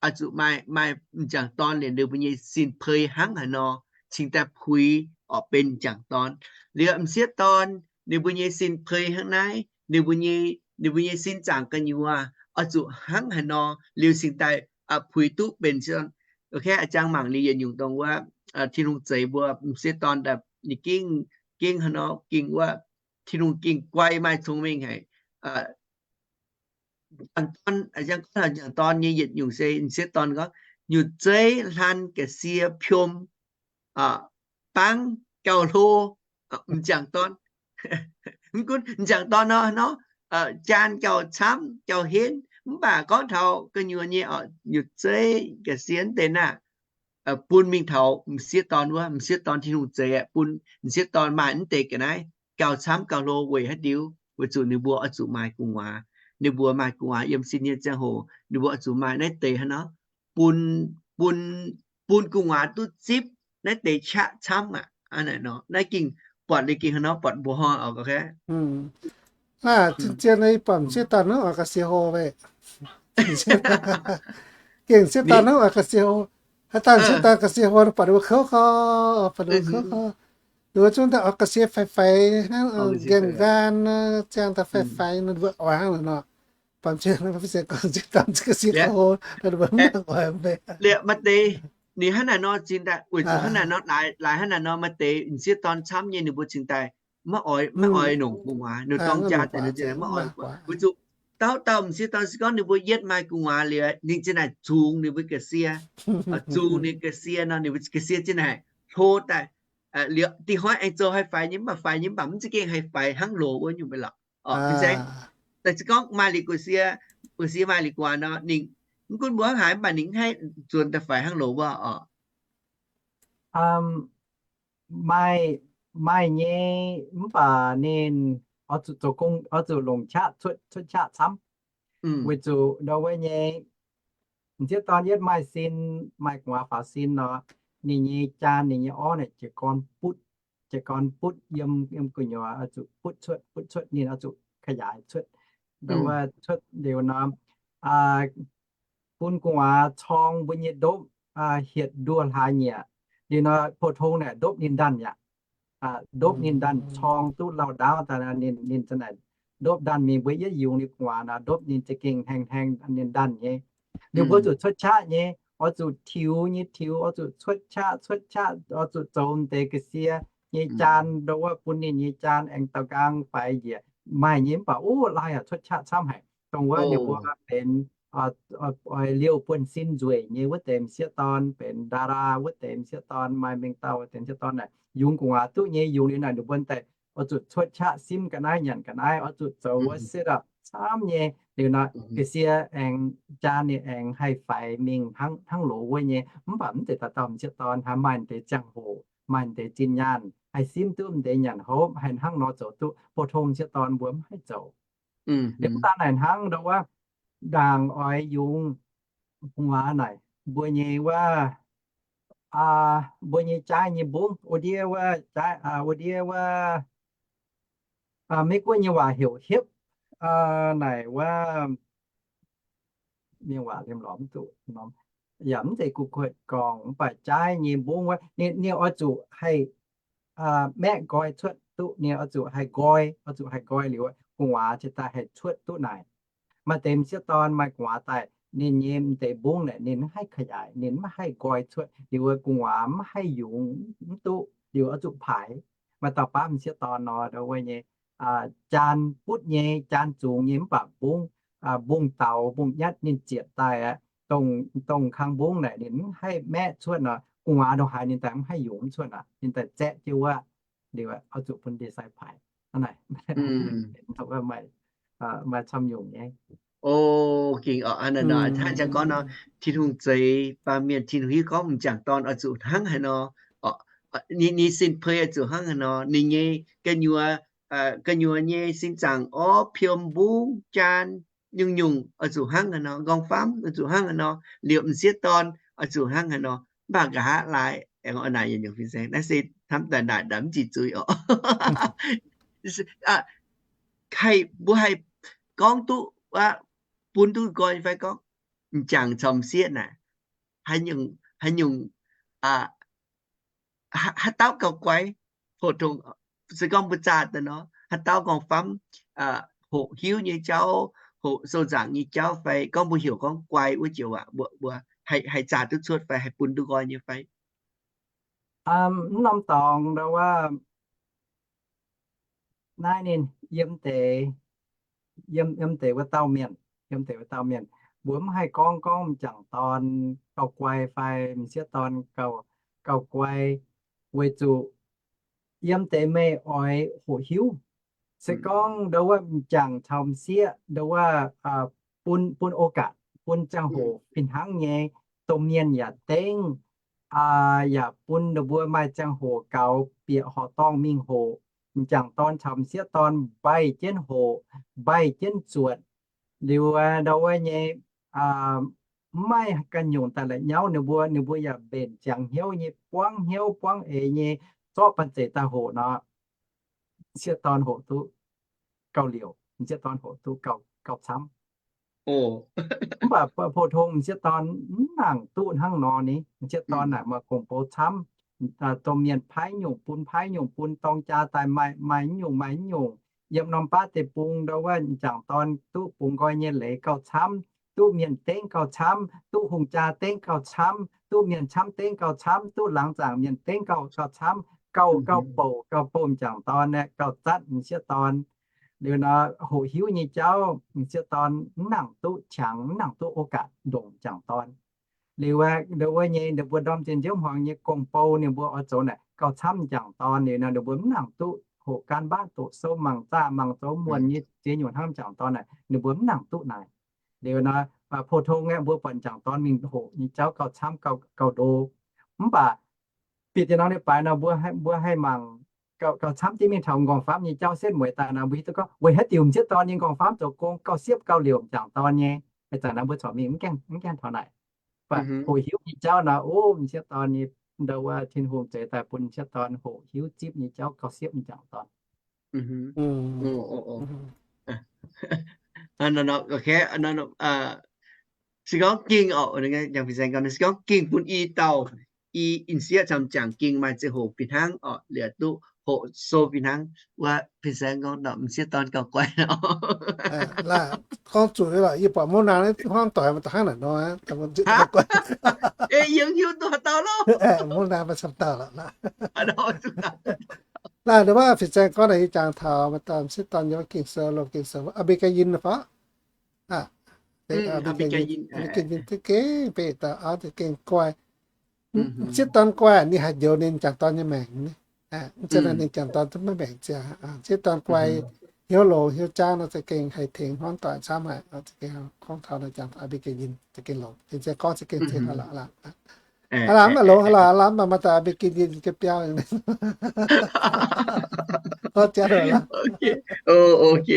oix zuqc maaih, maaih m'jangc dorn liuz ninh mbuo nyei sin pei hnangv haaix nor cingx daaih puix oix benx m'jangc dorn. Liuz m'sieqv dorn ninh mbuo nyei sin pei hnangv naaiv, ninh mbuo nyei, ninh mbuo nyei sin zaangc gu'nyuoz oix zuqc hnangv haaix nor liuz cingx daaih puix duqv benx m'sieqv dorn. Jang mangc liuz yietc nyungc dongh wuov Tin-Hungh zeix mbuo m'sieqv dorn daaih, ninh gengh, gengh haaix nor gengh wuov, Tin-Hungh gengh guai maaih cong-mengh haic. M'jangc dorn, jang gorngv taux m'jangc dorn nyei yietc nyungc se m'sieqv dorn gorngv nyutc zeiv hlan ga'sie piom bangv gauh hlo. M'jangc dorn, mv gunv m'jangc dorn nor, nor, jaan gauh camv gauh henv, mv baac gorngv taux gu'nyuoz nyei oc, nyutc zeiv ga'sie deix naaiv bun mingh taux m'sieqv dorn wuov, m'sieqv dorn Tin-Hungh zeix aeqv, bun m'sieqv dorn maaih mv deix ga'naaiv gauh camv gauh hlo weic haaix diuc? Weic zuqc ninh mbuo oix zuqc maaih gu'nguaaz. Ninh mbuo maaih gu'nguaaz yiem sin nyei ziangh hoc, ninh mbuo oix zuqc maaih naaiv deix hnangv nor, bun, bun, bun gu'nguaaz duqv zipv naaiv deix qaqv camv aqv. Naaiv nor, naaiv gengh buatc liuz gengh hnangv nor buatc mbuoqc hnoi oc. Aa, zien-zien nyei buatc m'sieqv dorn hnangv oix ga'sie hlo weic. Gengh m'sieqv dorn hnangv oix ga'sie hlo. Haaix dauh m'sieqv dorn ga'sie hlo, buatc ninh mbuo kouv gorx, buatc ninh mbuo kouv gorx. Ninh mbuo zungv daaih oix ga'sie faix-faix hnangv, nqaengh nqaang, ziangh daaih faix-faix, ninh mbuo oix hnangv nor. Buatc m'sieqv dorn, m'sieqv dorn ga'sie hlo, ninh mbuo mv oix mv bei. Liuz maaih deix ninh hnangv naaic nor cingx daaih, weic zuqc hnangv naaic nor, laaix, laaix hnangv naaic nor maaih deix m'sieqv dorn camv nyei ninh mbuo cingx daaih maiv oix, maiv oix nongc gu'nguaaz, ninh dorng jaa deix maiv oix, weic zuqc dauh dauh m'sieqv dorn se gorngv ninh mbuo yietv maaih gu'nguaaz liuz, ninh zinh naaic zungx ninh mbuo ga'sie, zungx ninh ga'sie nor, ninh mbuo ga'sie zinh naaic hlo daaih, liuz dih hnoi aengx zoux haih faix nyei, mv baac faix nyei mv baac mv za'gengh haih faix hnangv loz wuov nyungc maiv lorqc. Fin-saeng, daaih se gorngv maaih liuz ga'sie, ga'sie maaih liuz gu'nguaaz nor, ninh mv gunv mbuo hnangv haaix, mv baac ninh mv haih zuonx daaih faix hnangv loz wuov oc. Maaih, maaih nyei, mv baac ninh oix zuqc zoux gong, oix zuqc longc qaqv cuotv, cuotv qaqv camv. Weic zuqc ndau wuov nyei m'sieqv dorn yietv maaih sin, maaih gu'nguaaz faaux sin nor, ninh nyei jaan, ninh nyei orv naaic jiez gorn butv, jiez gorn butv yiem, yiem gu'nyuoz oix zuqc butv cuotv, butv cuotv, ninh oix zuqc ขยาย cuotv. Ndau wuov cuotv liuz nor, bun gu'nguaaz corng mbuo nyei ndopv hietc nduoh hlaax nyieqc. Liuz nor 普通 naaic ndopv ninh ndanh yaac, ndopv ninh ndanh corng duqv lauh ndaauv daaih, ninh, ninh za'naaic ndopv ndanh mingh, mbuo yietv yungz liuz gu'nguaaz nor, ndopv ninh za'gengh haeng haeng ninh ndanh nyei. Liuz mbuo zuqc cuotv qaqv nyei, oix zuqc tiux nyei tiux, oix zuqc cuotv qaqv cuotv qaqv, oix zuqc zoux m'deix ga'sie nyei jaan, ndau wuov bun ninh nyei jaan aengx daaux nqaang faix njiec. Maaih nyei mv baac, o, lai yaac cuotv qaqv camv haic. Dongh wuov ninh mbuo benx oix liouh buonv-sin nzueic nyei wuov deix m'sieqv dorn, benx ดารา wuov deix m'sieqv dorn, maaih mengh dauh wuov deix m'sieqv dorn naaic, yungz gu'nguaaz duqv nyei, yungz liuz naaic ninh mbuo daaih oix zuqc cuotv qaqv simv ga'naaiv nyanc ga'naaiv, oix zuqc zoux wuov เซตอัพ camv nyei. Liuz nor ga'sie aengx jaan ninh aengx haih faix mingh hnangv loz wuov nyei. Mv baac mv zeiz dauh dauh m'sieqv dorn haih maaih deix ziangh hoc, maaih deix zinh nyaanh haih simv duqv m'deix nyanc hopv, haih hnangv nor zoux duqv. 普通 m'sieqv dorn mbuo mv haih zoux. Liuz mv daan naaic hnangv ndau wuov, ndaangc oix yungz gu'nguaaz naaic, mbuo nyei wuov, mbuo nyei jaaiv nyei mbungv, wuov ndiev wuov, wuov ndiev wuov, Meiv-Guoqv nyei waac heuc hiepv, naaic wuov, mienh waac liemh lorz mv duqv, yaac mv zeiz kuv kuotv gorngv, mv baac jaaiv nyei mbungv wuov, ninh, ninh oix zuqc haih maeqv nqoi cuotv duqv, ninh oix zuqc haih nqoi, oix zuqc haih nqoi liuz, gu'nguaaz ziouc daaih haih cuotv duqv naaic. Maaih deix m'sieqv dorn maaih gu'nguaaz daaih, ninh nyei m'deix mbungv naaic ninh mv haih ขยาย, ninh mv haih nqoi cuotv liuz, gu'nguaaz mv haih yungz mv duqv liuz oix zuqc paaix. Maaih dauh baav m'sieqv dorn nor, ndau wuov nyei, jaan butv nyei, jaan zungx nyei, mv baac mbungv, mbungv daux mbungv nyatv ninh zietc daaih aqv. Dongh, dongh kang mbungv naaic ninh mv haih maeqv cuotv nor, gu'nguaaz ndongc haaix ninh daaih mv haih yungz cuotv aqv. Ninh daaih zaeqv jienv wuov, liuz oix zuqc bun ndie-sai paaix. Hnangv naaic, maaih camv nyungc nyei. O, gengh oc, hnangv naaic nor, hnangv jang gorngv nor, Tin-Hungh zeix baamh mienh, Tin-Hungh hiuv gorngv m'jangc dorn oix zuqc hnangv haaix nor, ninh, ninh sin-peix oix zuqc hnangv haaix nor, ninh nyei gu'nyuoz, gu'nyuoz nyei sin zaangc orv, piom, mbungv, jaan, nyungc-nyungc oix zuqc hnangv haaix nor, nqorngv-famv oix zuqc hnangv haaix nor, liuz m'sieqv dorn oix zuqc hnangv haaix nor, mv baac nqa'haav laai aengx oix naaic yietc nyungc fin-saeng. Naaiv se hnamv daaih naaic ndaamv mv ziqc zuiz oc. Haih, mbuo haih gorngv duqv, bun duqv nqoi fai gorngv m'jangc caux m'sieqv naaic, haaix nyungc, haaix nyungc, haaix dauh gauh guai, hoqc dongh, se gorngv mbuo zaah daaih nor, haaix dauh nqorngv-famv, hoqc hiuv nyei jauv, hoqc sou nzaangc nyei jauv fai gorngv mbuo heuc gorngv guai wuov joux aac, mbuo, mbuo haih, haih zaah duqv cuotv fai haih bun duqv nqoi nyei fai? Mv norm dorngx ndau wuov, naaiv ninh yiem deix, yiem, yiem deix wuov dauh mienh, yiem deix wuov dauh mienh, mbuo mv haih gorngv, gorngv m'jangc dorn gauh guai fai m'sieqv dorn gauh, gauh guai, weic zuqc yiem deix meih oix hoqc hiuv. Se gorngv ndau wuov m'jangc caux m'sieqv ndau wuov, bun, bun โอกาส, bun ziangh hoc fih hnangv nyei, domh mienh yaac dengv, yaac bun ninh mbuo maaih ziangh hoc gaux bieqc horqc dorngh mingh hoqc. M'jangc dorn caux m'sieqv dorn mbaih jienv hoqc, mbaih jienv zuotc. Liuz ndau wuov nyei, mv maaih ganh nyungc daaih la'nyauv ninh mbuo, ninh mbuo yaac mbenc ziangx hnyouv nyei, buangv hnyouv buangv eix nyei, zorqv banh zeic daaih hoqc nor, m'sieqv dorn hoqc duqv gauh liouc, m'sieqv dorn hoqc duqv gauh, gauh camv. Mv baac 普通 m'sieqv dorn mv nangc duqv hnangv nor ni. M'sieqv dorn naaic maaih gong-bou camv, domh mienh paaiv nyungc bun, paaiv nyungc bun, dorng jaa daaih maaih, maaih nyungc, maaih nyungc. Yiem norm baav deic-bung ndau wuov m'jangc dorn duqv bungx nqoi nyei leiz gauh camv, duqv mienh dengv gauh camv, duqv hungh jaa dengv gauh camv, duqv mienh camv dengv gauh camv, duqv laangz zaangc mienh dengv gauh, gauh camv, gauh, gauh bouc, gauh bouc m'jangc dorn aeqv, gauh zatv m'sieqv dorn. Liuz nor, hoqc hiuv nyei jauv m'sieqv dorn mv nangc duqv qangx, mv nangc duqv โอกาส ndongc m'jangc dorn. Liuz wuov nyei ninh mbuo ndorm zinh nziouv hmuangx nyei gong-bou ninh mbuo oix zoux naaic gauh camv m'jangc dorn. Liuz nor ninh mbuo mv nangc duqv hoqc การบ้าน doqc sou mangc zaah mangc zoux muonc nyei ziex nyungc hnangv m'jangc dorn naaic ninh mbuo mv nangc duqv naaic. Liuz nor, 普通 aeqv, mbuo buatc m'jangc dorn mingh hoqc nyei jauv gauh camv gauh ndo. Mv baac bieqc deix norm leiz-baaix nor mbuo haih mangc gauh camv jienv mingh taux m'nqorngv famv nyei jauv setv mueiz daaih nor, mbuo hiuv duqv gorngv weic haaix diuc m'sieqv dorn nyei m'nqorngv famv zoux gong gauh siepv gauh liouc m'jangc dorn nyei. Ih zanc naaiv mbuo corc mingh mv gaengh hnangv taux naaic. Mv baac hoqc hiuv nyei jauv nor, ov, m'sieqv dorn nyei ndo wuov Tin-Hungh zeix daaih bun m'sieqv dorn hoqc hiuv zipv nyei jauv gauh siepv m'jangc dorn. Se gorngv gengh oc, se gorngv gengh bun i dauh, i m'sieqv camv m'jangc gengh maaih ziangh hoc fih hnangv oc, liuz duqv hoqc sou fih hnangv, wuov fin-saeng gorngv m'sieqv dorn gauh guai. Gorngv zuqc lorqc, yie buatc mouv naan hnangv doic maaih da'hnangv naaic nor, yie hiuv duqv dauh loh. Mouv naan maaih camv dauh lorqc. Naaiv nduov fin-saeng gorngv naaic yie jangx taux maaih dauh m'sieqv dorn yiem Ging-Sou, longc Ging-Sou, Aa^mbi^gaa^yin fai? Aa^mbi^gaa^yin za'gengh benx dauh auv za'gengh guai. M'sieqv dorn guai, ninh haih njoux ninh m'jangc dorn nyei maengc. Mv zeiz ninh m'jangc dorn duqv maiv maengc ziangh. M'sieqv dorn guai, hnyouv longx hnyouv jangv nor za'gengh haih tengx hnangv doic camv haic. Gorngv taux naaiv jangx Aa^mbi^gaa^yin za'gengh longx, fin-saeng gorngv za'gengh zen aqv. Aa lamh mv longx aqv, aa lamh mv baac maaih dauh Aa^mbi^gaa^yin ga'biauv. Gorngv jangv. Ok.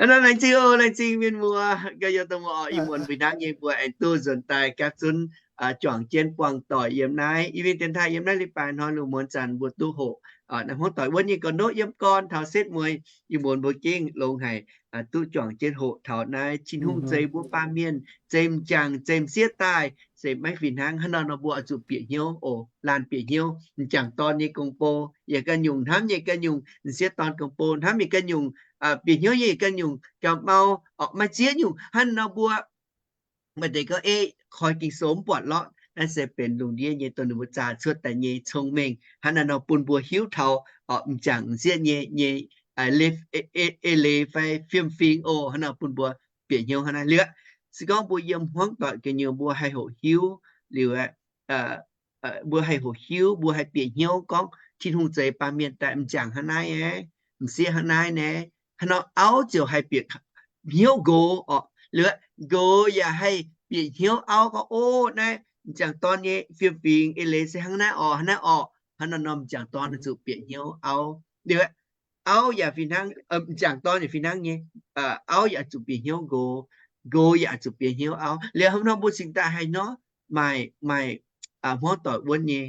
Laengz zingh, laengz zingh mienh muoz, ga'youz dongh muoz oc, ih muonz mbuo hnangv nyei mbuo aengx duqv nzuonx daaih gapv zunv juangc jienv buangh doic yiem naaiv. Yie mingh dienx taaih yiem naaiv leiz-baaix hnoi lungh muonz zanc mbuo duqv hoqc naaiv hmuangv doic wuov nyei ga'ndopv yiem gorn taux setv mueiz. Ih muonz mbuo gengh longx haic, duqv juangc jienv hoqc taux naaiv Tin-Hungh zeix mbuo baamh mienh, zeix m'jangc, zeix m'sieqv daaih, se maiv fih hnangv. Hnangv nor nor mbuo oix zuqc bieqc hnyouv oc, laanh bieqc hnyouv. M'jangc dorn nyei gong-bou yaac ganh nyungc, hnamv nyei ganh nyungc, m'sieqv dorn gong-bou hnamv nyei ganh nyungc, bieqc hnyouv nyei ganh nyungc, gauh mau, maiv zieqv nyungc. Hnangv nor mbuo maaih deix gorngv, Ei, koi Ging-Sou mv buatc lorqc. Naaiv se benx lungh ndiev nyei dongh ninh mbuo zaah cuotv daaih nyei cong-mengh. Hnangv naaiv nor bun mbuo hiuv taux m'jangc m'sieqv nyei, nyei, eix leiz fai fiem-fingx oc. Hnangv nor bun mbuo bieqc hnyouv hnangv naaiv liuz. Se gorngv mbuo yiem hmuangv doic gu'nyuoz mbuo haih hoqc hiuv liuz, mbuo haih hoqc hiuv, mbuo haih bieqc hnyouv gorngv Tin-Hungh zeix baamh mienh daaih m'jangc hnangv naaiv, m'sieqv hnangv naaiv naaiv. Hnangv nor auv ziouc haih bieqc hnyouv nqox oc. Liuz nqox yaac haih bieqc hnyouv auv gorngv, Ov, naaiv m'jangc dorn nyei fiem-fingx eix leiz se hnangv naaiv oc, hnangv naaiv oc. Hnangv nor norm m'jangc dorn oix zuqc bieqc hnyouv auv. Liuz auv yaac fih hnangv, m'jangc dorn yaac fih hnangv nyei. Auv yaac zuqc bieqc hnyouv nqox, nqox yaac zuqc bieqc hnyouv auv. Liuz hnangv nor mbuo cingx daaih haaix nor maaih, maaih hmuangv doic wuonv nyei,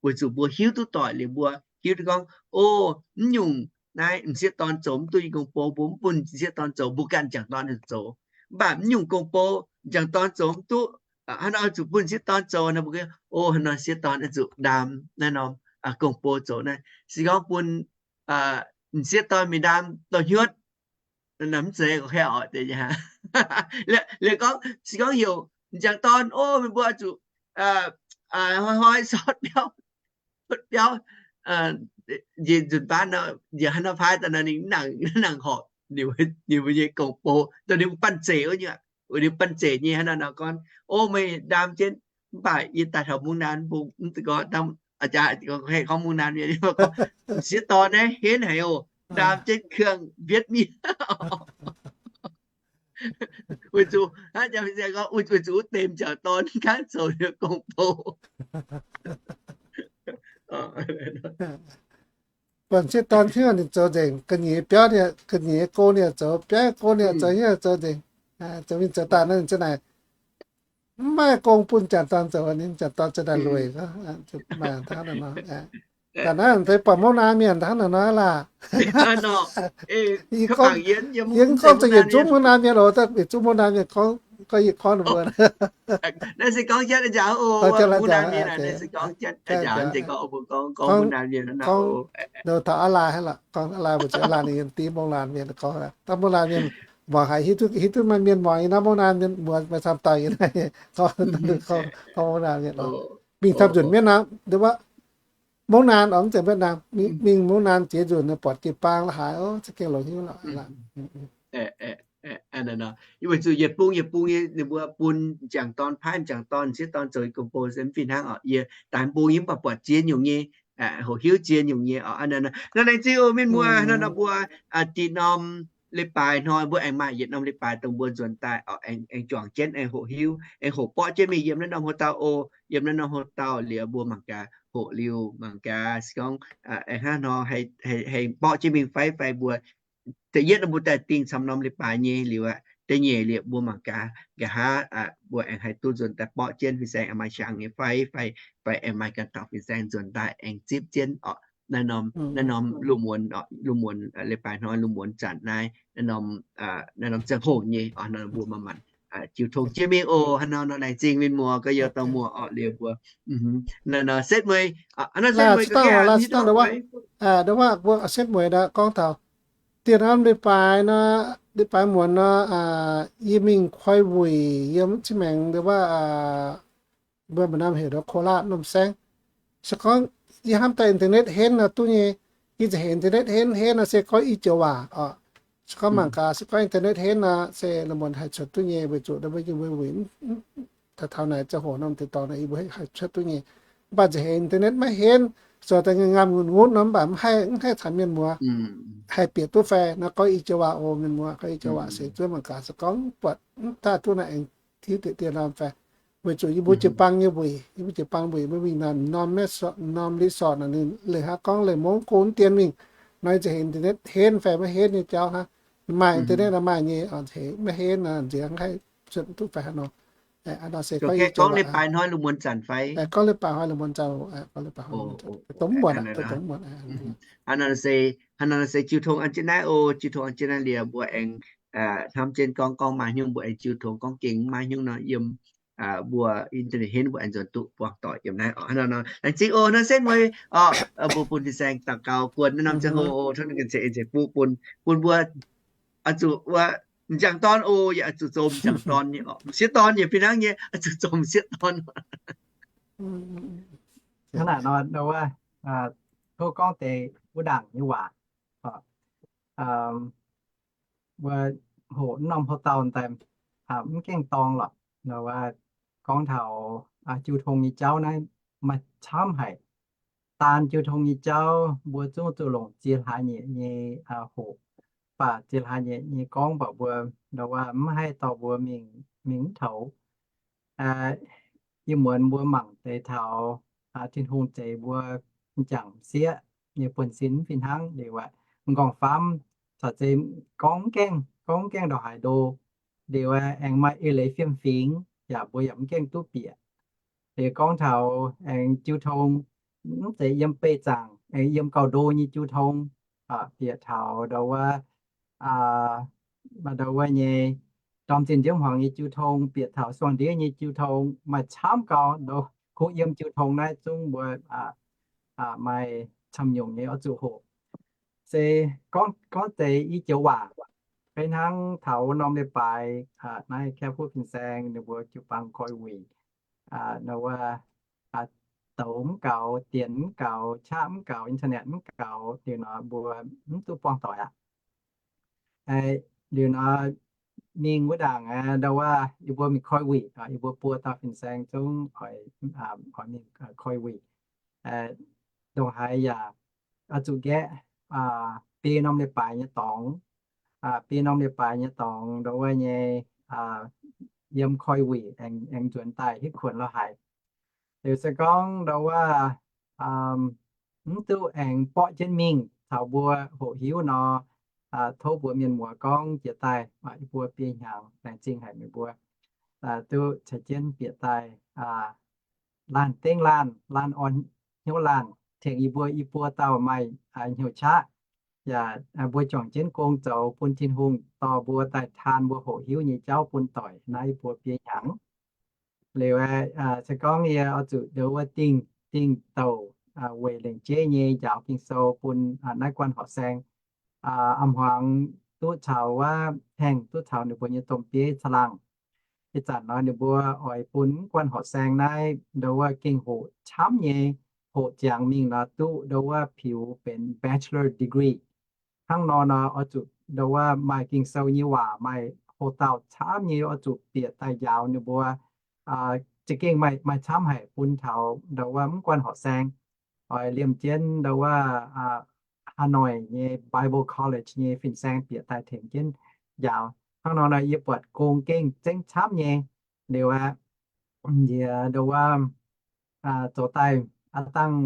weic zuqc mbuo hiuv duqv doic liuz mbuo hiuv duqv gorngv, Ov, mv nyungc naaiv m'sieqv dorn zoux mv duqv nyei gong-bou, mbuo mv bun m'sieqv dorn zoux, mbuo ganh m'jangc dorn zoux. Mv baac mv nyungc gong-bou m'jangc dorn zoux mv duqv, hnangv nor oix zuqc bun m'sieqv dorn zoux nor, mbuo gorngv, Ov, hnangv nor m'sieqv dorn oix zuqc ndaam naaiv norm gong-bou zoux naaiv. Se gorngv bun m'sieqv dorn mingh ndaam dorh hnyuotv, mv zeiz gorngv, liuz gorngv, se gorngv heuc m'jangc dorn, Ov, meih mbuo oix zuqc hnoi-hnoi sortv biauv, sortv biauv, njiec nzunc baav nor, njiec hnangv nor paaiv daaih nor, ninh mv nangc, mv nangc horpc ninh mbuo nyei gong-bou, dongh ninh mbuo banh zeic wuov nyungc, ninh mbuo banh zeic nyei hnangv naaiv nor gorngv, Ov, meih ndaam jienv, mv baac yie daaih taux Mungv Naan Bung, mv gorngv, aa jaax gorngv Mungv Naan Mienh, m'sieqv dorn naaiv henv haic oc, ndaam jienv kuangh mbietv mienh. Weic zuqc, weic zuqc wuov deix m'jangc dorn hnangv zoux gong-bou. Buatc m'sieqv dorn hiuv ninh zoux nzengc, ga'nyiec biauv ninh, ga'nyiec go ninh zoux, biauv go ninh zoux, hiuv zoux nzengc. Zoux mingh zoux daaih naaiv ninh za'naaic mv maaih gong bun m'jangc dorn zoux, ninh m'jangc dorn za'naaic lueic. Maaih hnangv naaiv nor. Da'naaiv deix buatc Mungv Naan Mienh hnangv naaiv nor laah. Yie gorngv za'yietc zungv Mungv Naan Mienh oc, yietc zungv Mungv Naan Mienh gorngv, gorngv yie gorngv ninh mbuo. Gorngv taux aa laai hnangv lorqc, gorngv aa laai mbuo zuqc aa laai ninh yiem div Mungv Naan Mienh gorngv, dangh Mungv Naan Mienh muangx haic, hiuv duqv maaih mienh muangx yie naaiv Mungv Naan Mienh muoz maaih camv dauh yie naaiv gorngv, gorngv Mungv Naan Mienh oc. Mingh camv nzunc mienv aqv, wuov Mungv Naan oc, mv zeiz Mbetv Naan. Mingh Mungv Naan jiex nzunc ninh buatc jiu-baang la'haaix, oc, za'gengh longx hiuv lorqc. Weic zuqc yietc bung yietc bung nyei ninh mbuo bun m'jangc dorn paaiv m'jangc dorn sieqv dorn zoux composer se mv fih hnangv oc. Yie daix bung yie mv baac buatc ziex nyungc nyei, hoqc hiuv ziex nyungc nyei oc. Nor laengz zingh oc mienh muoz, nor nor mbuo diqc norm leiz-baaix hnoi mbuo aengx maaih yietc norm leiz-baaix dongh mbuo nzuonx daaih oc, aengx juangc jienv, aengx hoqc hiuv, aengx hoqc borqv jienv mingh yiem naaiv norm houx-dauh oc. Yiem naaiv norm houx-dauh liuz mbuo mangc gaax hoqc liuz mangc gaax se gorngv aengx hnangv nor haih borqv jienv mingh fai, fai mbuo da'yietv mbuo daaih dingh camv norm leiz-baaix nyei liuz aqv, da'nyeic liuz mbuo mangc gaax nqa'haav mbuo aengx haih duqv nzuonx daaih borqv jienv fin-saeng aengx maaih hiaangx nyei fai, fai, fai aengx maaih ganh dauh fin-saeng nzuonx daaih aengx zipv jienv oc. Naaiv norm, naaiv norm lungh muonz, lungh muonz leiz-baaix hnoi lungh muonz zanc naaiv, naaiv norm, naaiv norm ziangh hoc nyei oc, mbuo manc-manc jiu tong jienv mingh oc. Hnangv nor nor laengz zingh mienh muoz gorx-youz dauh muoz oc, liuz mbuo nor setv mueiz, hnangv setv mueiz gorngv hnangv nor, setv mueiz gorngv taux dieh norm leiz-baaix nor, leiz-baaix muonz nor, yie mingh koi wuic yiem ziqv maengx ndo wuov, mbuo mbuo norm heuc ndo Kolaatv norm saengv. Se gorngv yie hnamv daaih internet henv nor duqv nyei. Yie nza'heix internet henv henv nor se gorngv i joux waac oc. Se gorngv mangc gaax se gorngv internet henv nor se la'muonz haih cuotv duqv nyei, weic zuqc ndo wuov yie mbuo wuic taux taux naaic ziangh hoc norm deix dorngx naaic yie mbuo haih cuotv duqv nyei. Mv baac nza'heix internet maiv henv, zoux daaih ngamv ngamv ngutv ngutv nor mv baac mv haih, mv haih caux mienh muoz haih bieqc duqv fai nor gorngv i joux waac oc mienh muoz, gorngv i joux waac se zuov mangc gaax se gorngv buatc mv daaih duqv naaic aengx tiuv deix dieh norm fai. Weic zuqc yie mbuo jiu-baang nyei wuic, yie mbuo jiu-baang wuic mbuo mingh naaic norm maiv norm resort naaic ninh leih hnangv gorngv leih mongv go mv dien mingh. Nor yie nza'heix internet henv fai maiv henv nyei jauv hnangv. Maaih internet nor maaih nyei, maiv henv nor nziex mv haih cuotv duqv fai haaix nor. Nor se gorngv i joux waac, gorngv leiz-baaix hnoi lungh muonz zanc fai, gorngv leiz-baaix hnoi lungh muonz zanc, gorngv leiz-baaix hnoi lungh muonz zanc, dongh mv muonc aqv, dongh mv muonc. Hnangv nor se, hnangv nor se jiu tong an jienv naaiv oc, jiu tong an jienv naaiv liuz mbuo aengx hnamv jienv gorngv, gorngv maaih haaix nyungc mbuo aengx jiu tong, gorngv gengh mv maaih haaix nyungc nor yiem mbuo internet henv mbuo aengx nzuonx duqv buangh doic yiem naaiv oc. Hnangv nor nor laengz zingh oc, hnangv setv mueiz oc, mbuo bun fin-saeng daux gaux guon naaiv norm ziangh hoc oc, hnangv nor ganh zeix en zeix buv bun, bun mbuo oix zuqc wuov m'jangc dorn oc, yaac oix zuqc zoux m'jangc dorn nyei oc, m'sieqv dorn yaac fih hnangv nyei, oix zuqc zoux m'sieqv dorn. Hnangv naaic nor, ndo wuov, tov gorngv deix wuov ndaangc nyei waac. Mbuo hoqc norm houx-dauh daaih mv gaengh dorng lorqc. Ndo wuov, gorngv taux jiu tong nyei jauv naaiv maaih camv haic. Daan jiu tong nyei jauv mbuo zungv zuqc longc ziex hlaax nyeic nyei hoqc. Mv baac ziex hlaax nyeic nyei gorngv baac mbuo ndo wuov mv haih dorh mbuo mingh, mingh mv toux. Ih muonz mbuo mangc deix taux Tin-Hungh zeix mbuo m'jangc m'sieqv nyei buonv-sin mv fih hnangv liuz aqv. M'nqorngv-famv caux zeiz gorngv mv gaengh, gorngv mv gaengh ndongc haaix ndo liuz aqv, aengx maaih eix leiz fiem-fingx yaac mbuo yaac mv gaengh duqv bieqc. Liuz gorngv taux aengx jiu tong, mv zeiz yiem beih zaangc, aengx yiem gauh ndo nyei jiu tong, bieqc taux ndo wuov, maaih ndo wuov nyei ndorm zinh nziouv hmuangx nyei jiu tong, bieqc taux suangx ndiev nyei jiu tong, maaih camv gau. Ndo kungx yiem jiu tong naaiv zungv mbuo maaih camv nyungc nyei oix zuqc hoqc. Se gorngv, gorngv deix i joux waac, fai hnangv taux norm leiz-baaix naaiv Kaeqv Kuv fin-saeng ninh mbuo jiu-baang koi wuic, ndo wuov, douz mv gaux, dienx mv gaux, qaqv mv gaux, internet mv gaux, liuz nor mbuo mv duqv buangh doic aqv. Liuz nor mingh wuov ndaangc ndo wuov yie mbuo mingh koi wuic, yie mbuo buo dauh fin-saeng zungv oix, oix mingh koi wuic. Ndongc haaix yaac oix zuqc nqaeqv biei norm leiz-baaix nyei dorngx, biei norm leiz-baaix nyei dorngx ndo wuov nyei yiem koi wuic aengx nzuonx daaih hitv kuonx lorz haic. Liuz se gorngv ndo wuov mv duqv aengx borqv jienv mingh caux mbuo hoqc hiuv nor, tov mbuox mienh muoz gorngv jiex daaih yie mbuo biei hnyangx, laengz zingh haic meih mbuo duqv ceix jienv bieqc daaih laanh dengv laanh, laanh orn hnyouv laanh, tengx yie mbuo i buo dauh maaih hnyouv qaqv, yaac mbuo juangc jienv gong zoux bun Tin-Hungh dorh mbuo daaih taan mbuo hoqc hiuv nyei jauv bun doic naaiv yie mbuo biei hnyangx. Liuz se gorngv yie oix zuqc ndo wuov dingh, dingh douc weic lengc jeiv nyei njaaux Ging-Sou bun naaiv guanh horqc saeng. A'hmuangx duqv caux wuov Tengx duqv caux ninh mbuo nyei domh bieiv caangh laangh. Ih zanc nor ninh mbuo oix bun guanh horqc saeng naaiv ndo wuov gengh hoqc camv nyei hoqc ziangx mingh nor duqv ndo wuov piux benx bachelor degree. Hnangv nor nor oix zuqc ndo wuov maaih Ging-Sou nyei waac, maaih houx-dauh camv nyei oix zuqc bieqc daaih njaaux ninh mbuo. Za'gengh maaih, maaih camv haic bun taux ndo wuov mv guanh horqc saeng, oix liemh jienv ndo wuov Hanoi nyei Bible College nyei fin-saeng bieqc daaih tengx jienv njaaux. Hnangv nor nor yie buatc gong gengh zengv camv nyei. Liuz aqv, nziex ndo wuov zoux daaih aqv dangh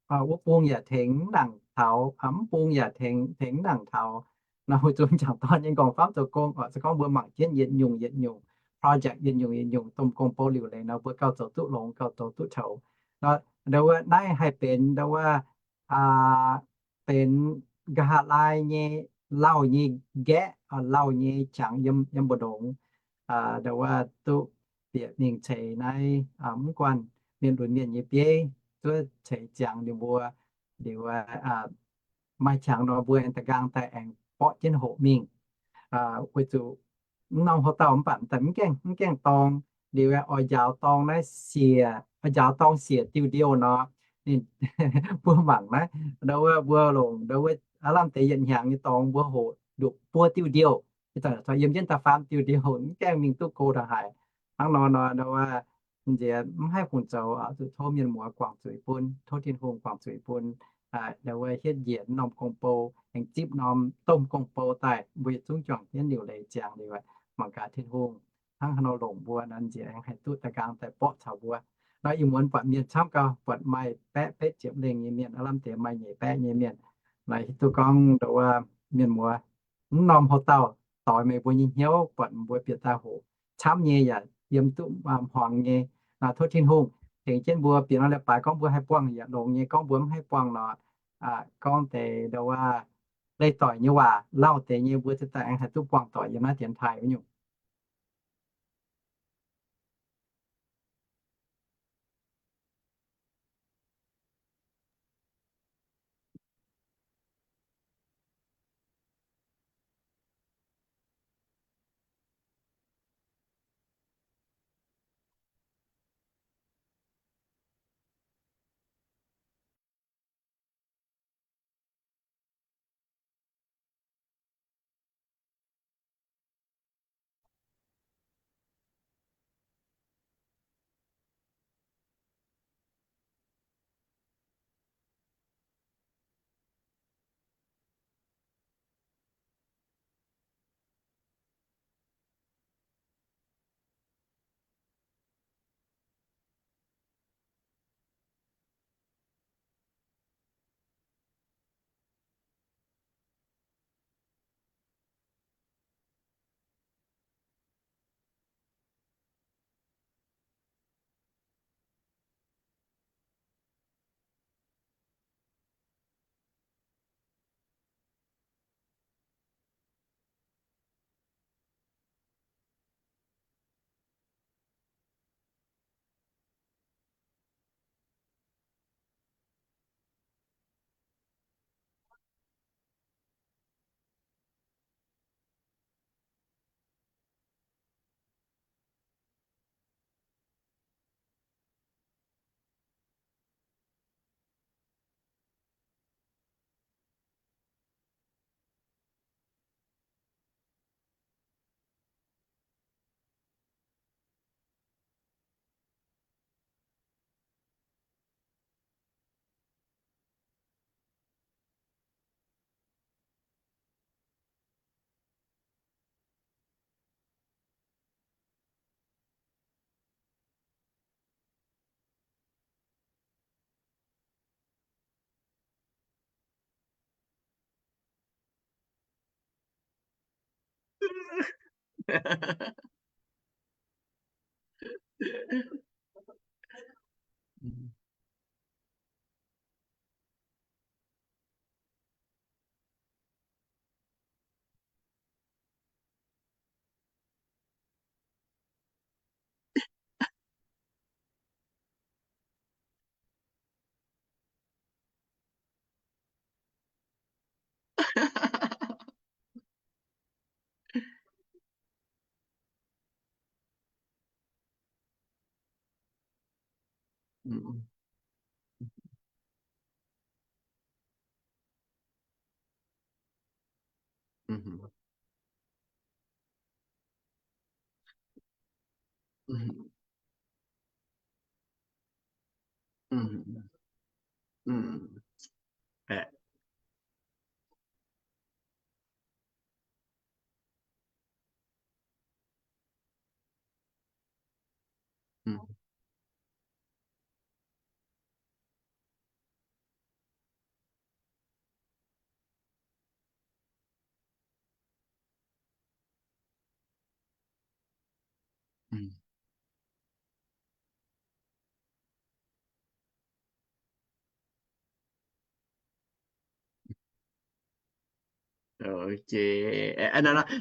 wuov bung yaac tengx nangc taux, mv bung yaac tengx, tengx nangc taux. Nor weic zuqc m'jangc dorn nyei nqorngv-famv zoux gong oc, se gorngv mbuo mangc jienv yietc nyungc yietc nyungc project, yietc nyungc yietc nyungc domh gong-bou liuc leiz nor mbuo gauh zoux duqv longx, gauh zoux duqv coux. Nor ndo wuov naaiv haih benx ndo wuov benx nqa'haav laai nyei, lauh nyei nqaeqv, lauh nyei qangx yiem, yiem mbu'ndongx. Ndo wuov duqv bieqc mingh ceix naaiv mv guanh mienh lunx mienh nyei bieiv, duqv ceix ziangx ninh mbuo. Liuz maaih qangx nor mbuo aengx da'nqaang daaih aengx borqv jienv hoqc mingh. Weic zuqc mv norm houx-dauh mv baac daaih mv gaengh, mv gaengh dorng. Liuz oix njaaux dorng naaiv siec, oix njaaux dorng siec diuh ndiouh nor, ninh mbuo mangc naaiv, ndo wuov mbuo longc ndo wuov aav lamh deix yietc hnyangx nyei dorngx mbuo hoqc nduqc buo diuh ndiouh, yiem jienv da'faam diuh ndiouh mv gaengh mingh duqv go ndongc haaix. Hnangv nor nor ndo wuov nziex mv haih fungc zoux, zuqc tov mienh muoz guangc zuiz bun, tov Tin-Hungh guangc zuiz bun. Ndo wuov hietv njiec norm gong-bou, aengx zipv norm domh gong-bou daaih, mbuo yietc zungv juangc jienv liuc leiz ziangx liuz, mangc gaax Tin-Hungh hnangv haaix nor longc mbuo nor, nziex aengx haih duqv da'nqaang daaih borqv caux mbuo. Nor ih muonz buatc mienh camv gau, buatc maaih baeqv betv ziepc lengh nyei mienh, aav lamh deix maaih nyeic baeqv nyei mienh. Nor hiuv duqv gorngv ndo wuov mienh muoz, mv norm houx-dauh doix meih mbuo nyei hnyouv, buatc mbuo bieqc daaih hoqc camv nyei yaac yiem duqv hmuangx nyei. Tov Tin-Hungh tengx jienv mbuo bieqc nor leiz-baaix gorngv mbuo haih buangh yaac longx nyei, gorngv mbuo mv haih buangh nor, gorngv deix ndo wuov leih doic nyei waac lauh deix nyei, mbuo ziouc daaih aengx haih duqv buangh doic yiem naaiv dienx taaih wuov nyungc.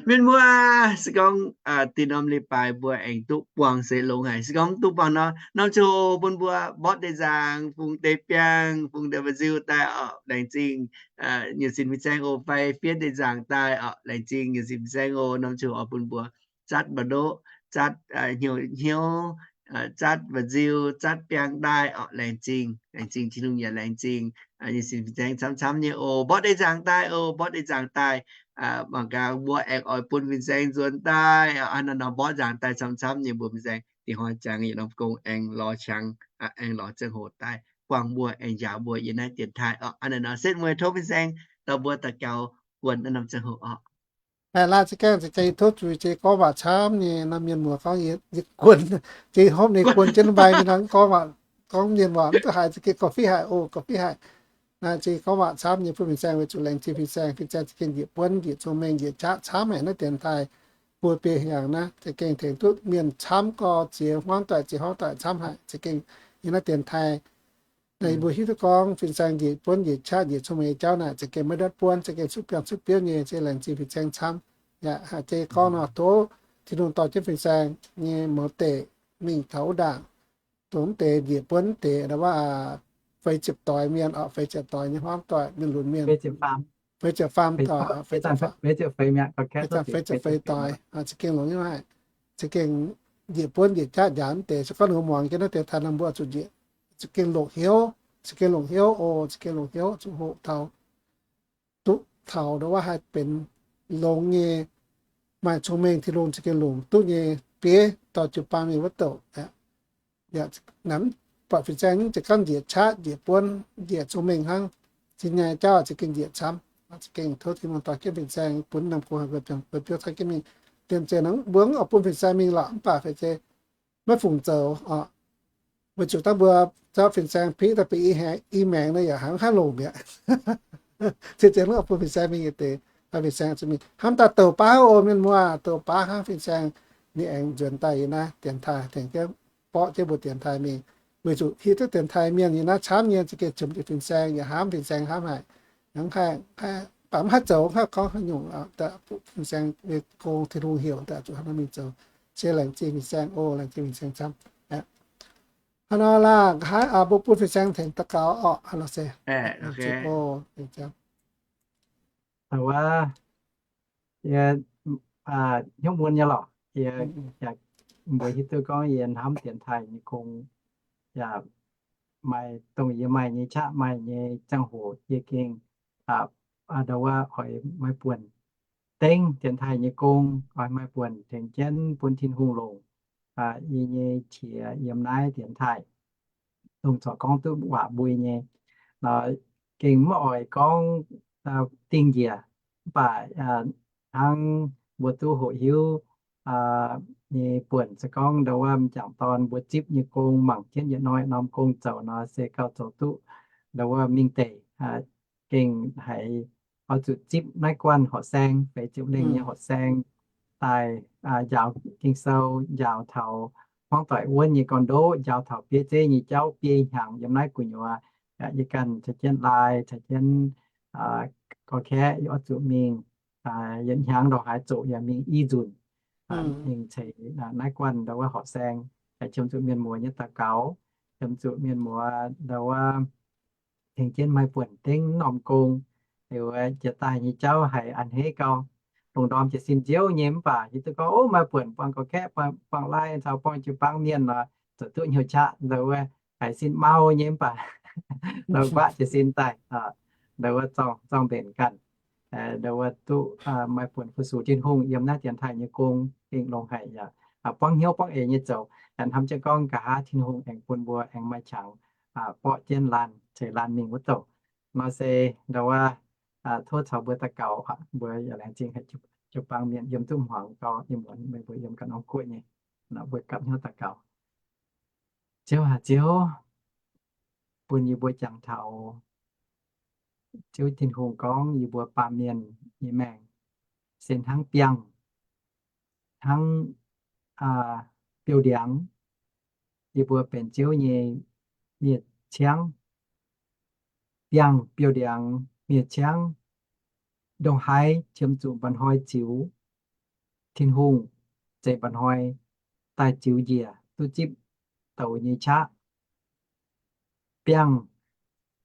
Mienh muoz, se gorngv dinh norm leiz-baaix mbuo aengx duqv buangh se longx haic. Se gorngv duqv buangh nor, norm ziangh hoc bun mbuo mborqv deix nzaangc, fungx deix biangh, fungx deix mba'nziu daaih orqc, laengz zingh. Nyiemc sin fin-saeng oc. Fai fiev deix nzaangc daaih orqc, laengz zingh. Nyiemc sin fin-saeng oc. Norm ziangh hoc bun mbuo zatv mba'ndoqv, zatv hnyouv hnyouv, zatv mba'nziu, zatv biangh daaih orqc, laengz zingh. Laengz zingh Tin-Hungh yaac laengz zingh nyiemc sin fin-saeng camv-camv nyei oc. Mborqv deix nzaangc daaih oc. Mborqv deix nzaangc daaih, mangc gaax mbuo aengx oix bun fin-saeng nzuonx daaih. Hnangv naaiv nor mborqv nzaangc daaih camv-camv nyei, mbuo fin-saeng dingc hnoi ziangx yietc norm gong aengx lorz qangx, aengx lorz ziangh hoc daaih buangh mbuo, aengx njaaux mbuo yiem naaiv dienx taaih orqc. Hnangv naaiv nor setv mueiz tov fin-saeng dorh mbuo daux gaux guonc naaiv norm ziangh hoc orqc. Laanh za'gengh za'gengh tov zuiz, jiex gorngv waac camv nyei. Naaiv mienh muoz gorngv yie guonc, jiex hopv ninh guonc jienv mbaih mingh nor, gorngv waac, gorngv mienh waac mv duqv haiz, za'gengh gorngv fiqv haic oc, gorngv fiqv haic. Naaiv jiex gorngv waac camv nyei bun fin-saeng, weic zuqc laengz zingh fin-saeng. Fin-saeng za'gengh njiec buonv njiec cong-mengh njiec qaqv camv haic. Naaiv dienx taaih buo biei hnyangx naaiv za'gengh tengx duqv mienh camv gorx, ziex hmuangv doic ziex hmuangv doic camv haic. Za'gengh yiem naaiv dienx taaih naaiv, yie mbuo hiuv duqv gorngv fin-saeng njiec buonv njiec qaqv njiec cong-mengh nyei jauv naaic za'gengh maiv ndortv buonv, za'gengh cuotv biangh cuotv biouv nyei. Se laengz zingh fin-saeng camv. Yaac haiz jiex gorngv nor, tov Tin-Hungh dorh jienv fin-saeng nyei mouz deic mingh taux wuov ndaangc, dongh mv deix njiec buonv deix, ndau wuov, feix ziepc doic mienh orqc, feix ziepc doic nyei hmuangv doic, mienh lunx mienh, feix ziepc faam doic, feix ziepc feix doic, za'gengh longx haic. Za'gengh njiec buonv njiec qaqv njaaux mv deix. Se gorngv ninh mbuo muangx jienv naaiv dienx taaih nor, mbuo zuqc njiec, za'gengh longc hnyouv, za'gengh longc hnyouv oc, za'gengh longc hnyouv zuqc hoqc taux, duqv taux ndau wuov haih benx longx nyei, maaih cong-mengh, Tin-Hungh za'gengh longc duqv nyei bieiv dorh jiu-baang mingh wuov douc. Yaac namx buatc fin-saeng za'gengh njiec qaqv njiec buonv njiec cong-mengh hnangv. Zinh nyei jauv za'gengh njiec camv. Za'gengh tov Tin-Hungh dorh jienv fin-saeng bun norm gong-zoh biouv caux jienv mingh. Liemh zeih nor mbuo mv oix bun fin-saeng mingh lorqc, mv baac feix zeiz maiv fungc zoux oc. Weic zuqc dangh mbuo zorqv fin-saeng piqv daaih benx i maengx nor, yaac hnangv haih longc mi'aqv. Zien-zien mv oix bun fin-saeng mingh nyei deix, fin-saeng zuqc mingh hnamv daaih douc baav oc, mienh muoz, douc baav hnangv fin-saeng ninh aengx nzuonx daaih yiem naaiv dienx taaih, tengx jienv borqv jienv mbuo dienx taaih mingh. Weic zuqc hiuv duqv dienx taaih mienh yiem naaiv camv nyei, za'gengh qiemx zuqc fin-saeng, yaac hnamv fin-saeng hnamv haic. Baac mv haih zoux, mv haih gorngv haaix nyungc, fin-saeng nyei gong Tin-Hungh heuc daaih zuqc hnangv naaiv mingh zoux. Se laengz zingh fin-saeng oc, laengz zingh fin-saeng camv. Hnangv nor laanh, nqa'haav mbuo bun fin-saeng tengx daux gaux orqc. Hnangv nor se wuov, yie hnyouv mun nyei lorqc. Yie, mbuo hiuv duqv gorngv yie hnamv dienx taaih nyei gong, yaac maaih dongh yie maaih nyei qaqv maaih nyei ziangh hoc yie gengh ndau wuov oix maaih buonc dengv dienx taaih nyei gong, oix maaih buonc tengx jienv bun Tin-Hungh longc yie nyei qiex yiem naaiv dienx taaih, dongh corc gorngv duqv waac mbui nyei. Gengh mv oix gorngv dingh njiec, mv baac hnangv mbuo duqv hoqc hiuv nyei buonc se gorngv ndau wuov m'jangc dorn mbuo zipv nyei gong, mangc jienv yietc norm norm gong zoux nor se gauh zoux duqv ndau wuov mingh deic. Gengh haiz oix zuqc zipv naaiv guanh horqc saeng, feix ziepc lengh nyei horqc saeng daaih njaaux Ging-Sou, njaaux taux hmuangv doic wuonv nyei gorn-ndoqv, njaaux taux bieiv zeiv nyei jauv biei hnyangx yiem naaiv gu'nyuoz. Yie ganh caux jienv laai, caux jienv gorx-kaeqv yie oix zuqc mingh yietc hnyangx ndongc haaix zoqc yaac mingh i nzunc, mingh ceix naaiv guanh ndau wuov horqc saeng, qiemx zuqc mienh muoz nyei daux gaux, qiemx zuqc mienh muoz ndau wuov tengx jienv maaih buonc dengv norm gong. Liuz jiex daaih nyei jauv haiz a'hneiv gau, lungh ndorm jiez sin nziouv nyei, mv baac hiuv duqv gorngv, ov, maaih buonc buangh gorx-kaeqv, buangh laai caux buangh jiu-baang mienh nor, zoux duqv hnyouv qaqv, ndau wuov haiz sin mau nyei, mv baac ndau wuov guaatv jiez sin daaih, ndau wuov zorng mbenc ganh, ndau wuov duqv maaih buonc fu-sux Tin-Hungh yiem naaiv dienx taaih nyei gong gengh longx haic yaac buangv hnyouv buangv eix nyei zoux. Hnamv jienv gorngv nqa'haav Tin-Hungh aengx bun mbuo aengx maaih qangx borqv jienv laanh ceix laanh mingh wuov douc. Nor se ndau wuov tov caux mbuo daux gaux, mbuo yaac laengz zingh haic jiu-baang mienh yiem duqv hmuangx gau, ih muonz meih mbuo yiem ganh norm guoqv nyei, mbuo gapv hnyouv daux gaux. Ziouv aac, Ziouv, bun yie mbuo jangx taux Ziouv Tin-Hungh gorngv yie mbuo baamh mienh nyei maengc se hnangv biangh, hnangv biouv-ndiangx. Yie mbuo benx Ziouv nyei miev-ciangv. Biangh, biouv-ndiangx, miev-ciangv, ndongc haaix qiemx zuqc mba'hnoi ziux, Tin-Hungh zeix mba'hnoi daaih ziux njiec duqv zipv douz nyei qaqv. Biangh,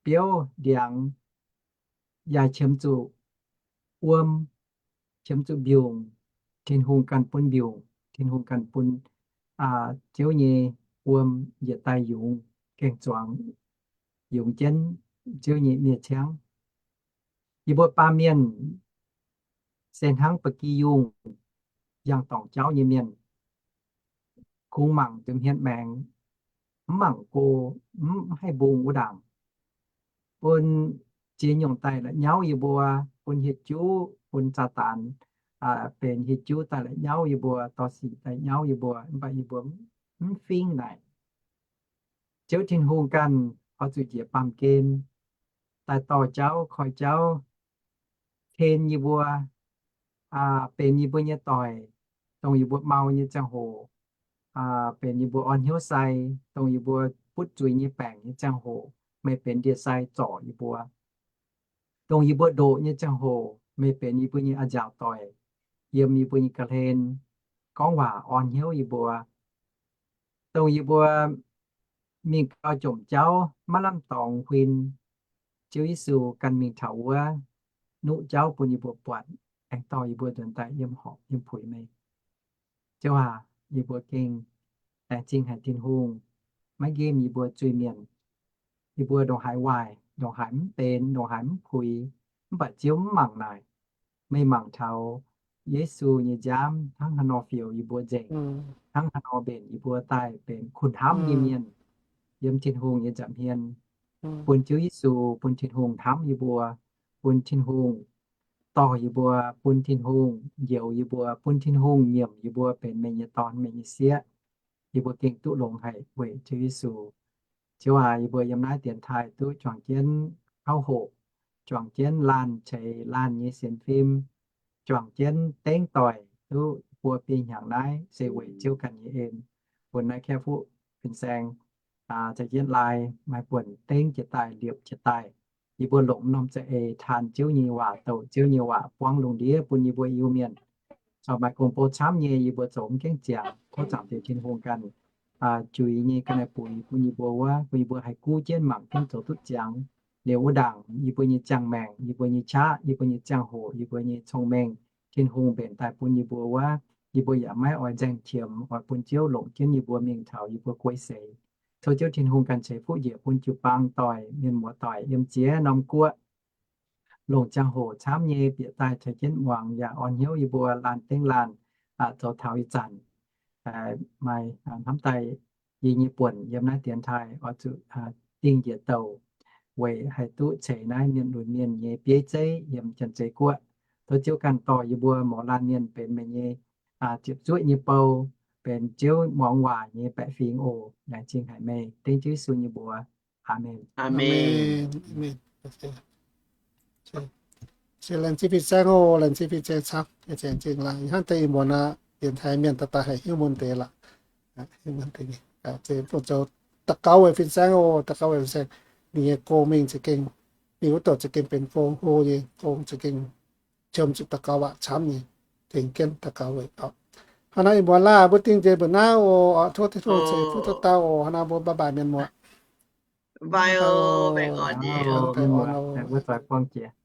biouv-ndiangx, yaac qiemx zuqc wuom, qiemx zuqc mbiungc, Tin-Hungh ganh bun mbiungc, Tin-Hungh ganh bun Ziouv nyei wuom njiec daaih yungz, gaeng zuangx yungz jienv Ziouv nyei miev-ciangv. Yie mbuo baamh mienh se hnangv ba'gi yungh, yangh dorngc jauv nyei mienh, kungx mangc nza'hmien maengx, mv mangc go, mv haih mbungh wuov ndaangc, bun ziex nyungc daaih la'nyauv yie mbuo, bun hieh juv, bun Saadaan benx hieh juv daaih la'nyauv yie mbuo, dorh sic daaih nyauv yie mbuo, mv baac yie mbuo mv fingx naaic. Ziouv Tin-Hungh ganh oix zuqc njiec baamh gen daaih dorh jauv koi jauv, ten yie mbuo, benx yie mbuo nyei doic, dongh yie mbuo mau nyei ziangh hoc, benx yie mbuo orn hnyouv sai, dongh yie mbuo butv zuiz nyei baengc nyei ziangh hoc, meih benx ndie-sai zorc yie mbuo. Dongh yie mbuo ndoqc nyei ziangh hoc, meih benx yie mbuo nyei a'nziaauc doic, yiem yie mbuo nyei ga'hlen, gorngv waac orn hnyouv yie mbuo. Dongh yie mbuo mingh gau jomc jauv maiv lamh dorngx huin, Ziouv Yesu ganh mingh taux wuov, nuqv jauv bun yie mbuo buatc, aengx dorh yie mbuo nzuonx daaih yiem horpc yiem puix meih. Ziouv aac, yie mbuo gengh laengz zingh haic Tin-Hungh maiv nqemh yie mbuo zuiz-mienh. Yie mbuo ndongc haaix waaic, ndongc haaix mv benx, ndongc haaix mv puix, mv baac Ziouv mv mangc naaic. Meih mangc taux Yesu nyei nziaamv hnangv haaix nor fioux yie mbuo nzengc, hnangv haaix nor mbenc yie mbuo daaih benx kuh hnamv nyei mienh yiem Tin-Hungh nyei nza'hmien, bun Ziouv Yesu, bun Tin-Hungh hnamv yie mbuo, bun Tin-Hungh dorh yie mbuo, bun Tin-Hungh njoux yie mbuo, bun Tin-Hungh nyiemc yie mbuo benx meih nyei dorn, meih nyei sieqv. Yie mbuo gengh duqv longx haic weic Ziouv Yesu. Ziouv aac, yie mbuo yiem naaiv dienx taaih duqv juangc jienv kauv hoqc, juangc jienv laanh ceix laanh nyei sienx fim, juangc jienv dengv doic duqv buo biei hnyangx naaiv se weic Ziouv ganh nyei en. Bun naaiv kaeqv fuqv fin-saeng caux jienv lai maaih buonc dengv jiex daaih, liepc jiex daaih. Yie mbuo longc norm za'eix taan Ziouv nyei waac, douc Ziouv nyei waac buangv lungh ndiev bun yie mbuo Iu-Mienh. Corc maaih gong-bou camv nyei, yie mbuo zoux mv gaengh ziangx. Tov Zaangc Diex Tin-Hungh ganh juix nyei ga'naaiv buix bun yie mbuo wuov, bun yie mbuo haih guv jienv mangc jienv zoux duqv ziangx. Liuz wuov ndaangc yie mbuo nyei ziangh maengc, yie mbuo nyei qaqv, yie mbuo nyei ziangh hoc, yie mbuo nyei cong-mengh, Tin-Hungh mbenc daaih bun yie mbuo wuov, yie mbuo yaac maiv oix nzaeng qiemx, oix bun Ziouv longc jienv yie mbuo mingh taux yie mbuo guei seix. Tov Ziouv Tin-Hungh ganh ceix fuqv njiec bun jiu-baang doic, mienh muoz doic yiem ziex norm guoqv, longc ziangh hoc camv nyei bieqc daaih caux jienv muangx yaac orn hnyouv yie mbuo laanh dengv laanh zoux taux ih zanc. Maaih hnamv daaih yie nyei buonc yiem naaiv dienx taaih oix zuqc dingh njiec douc weic haih duqv ceix naaiv mienh lunx mienh nyei bieiv zeiv yiem Janx-Zei Guoqv. Tov Ziouv ganh dorh yie mbuo mouz laanh mienh benx meih nyei ziepc zuoqv nyei bou, benx Ziouv muangx waac nyei baeqc fingx oc. Laengz zingh haic meih, dengv Ziouv Yesu nyei mbuox. Aamen. Se laengz zingh fin-saeng oc, laengz zingh fin-saeng camv, laengz zingh laangz. Ih hnangv deix ih muonz aqv, dienx taaih mienh daaih daaih haih hiuv mun deix lorqc. Hiuv mun deix, zoux daux gaux weic fin-saeng oc, daux gaux weic fin-saeng. Ninh nyei gong mingh za'gengh, ninh wuov douc za'gengh benx gong hlo nyei gong, za'gengh qiemx zuqc daux gaux waac camv nyei, tengx jienv daux gaux weic oc. Hnangv naaiv ih muonz laah, mbuo dingh nzengc mbuo naaiv oc. Tov Tin-Hungh ceix fuqv dauh dauh oc. Hnangv naaiv mbuo bye bye mienh muoz. Bye oc.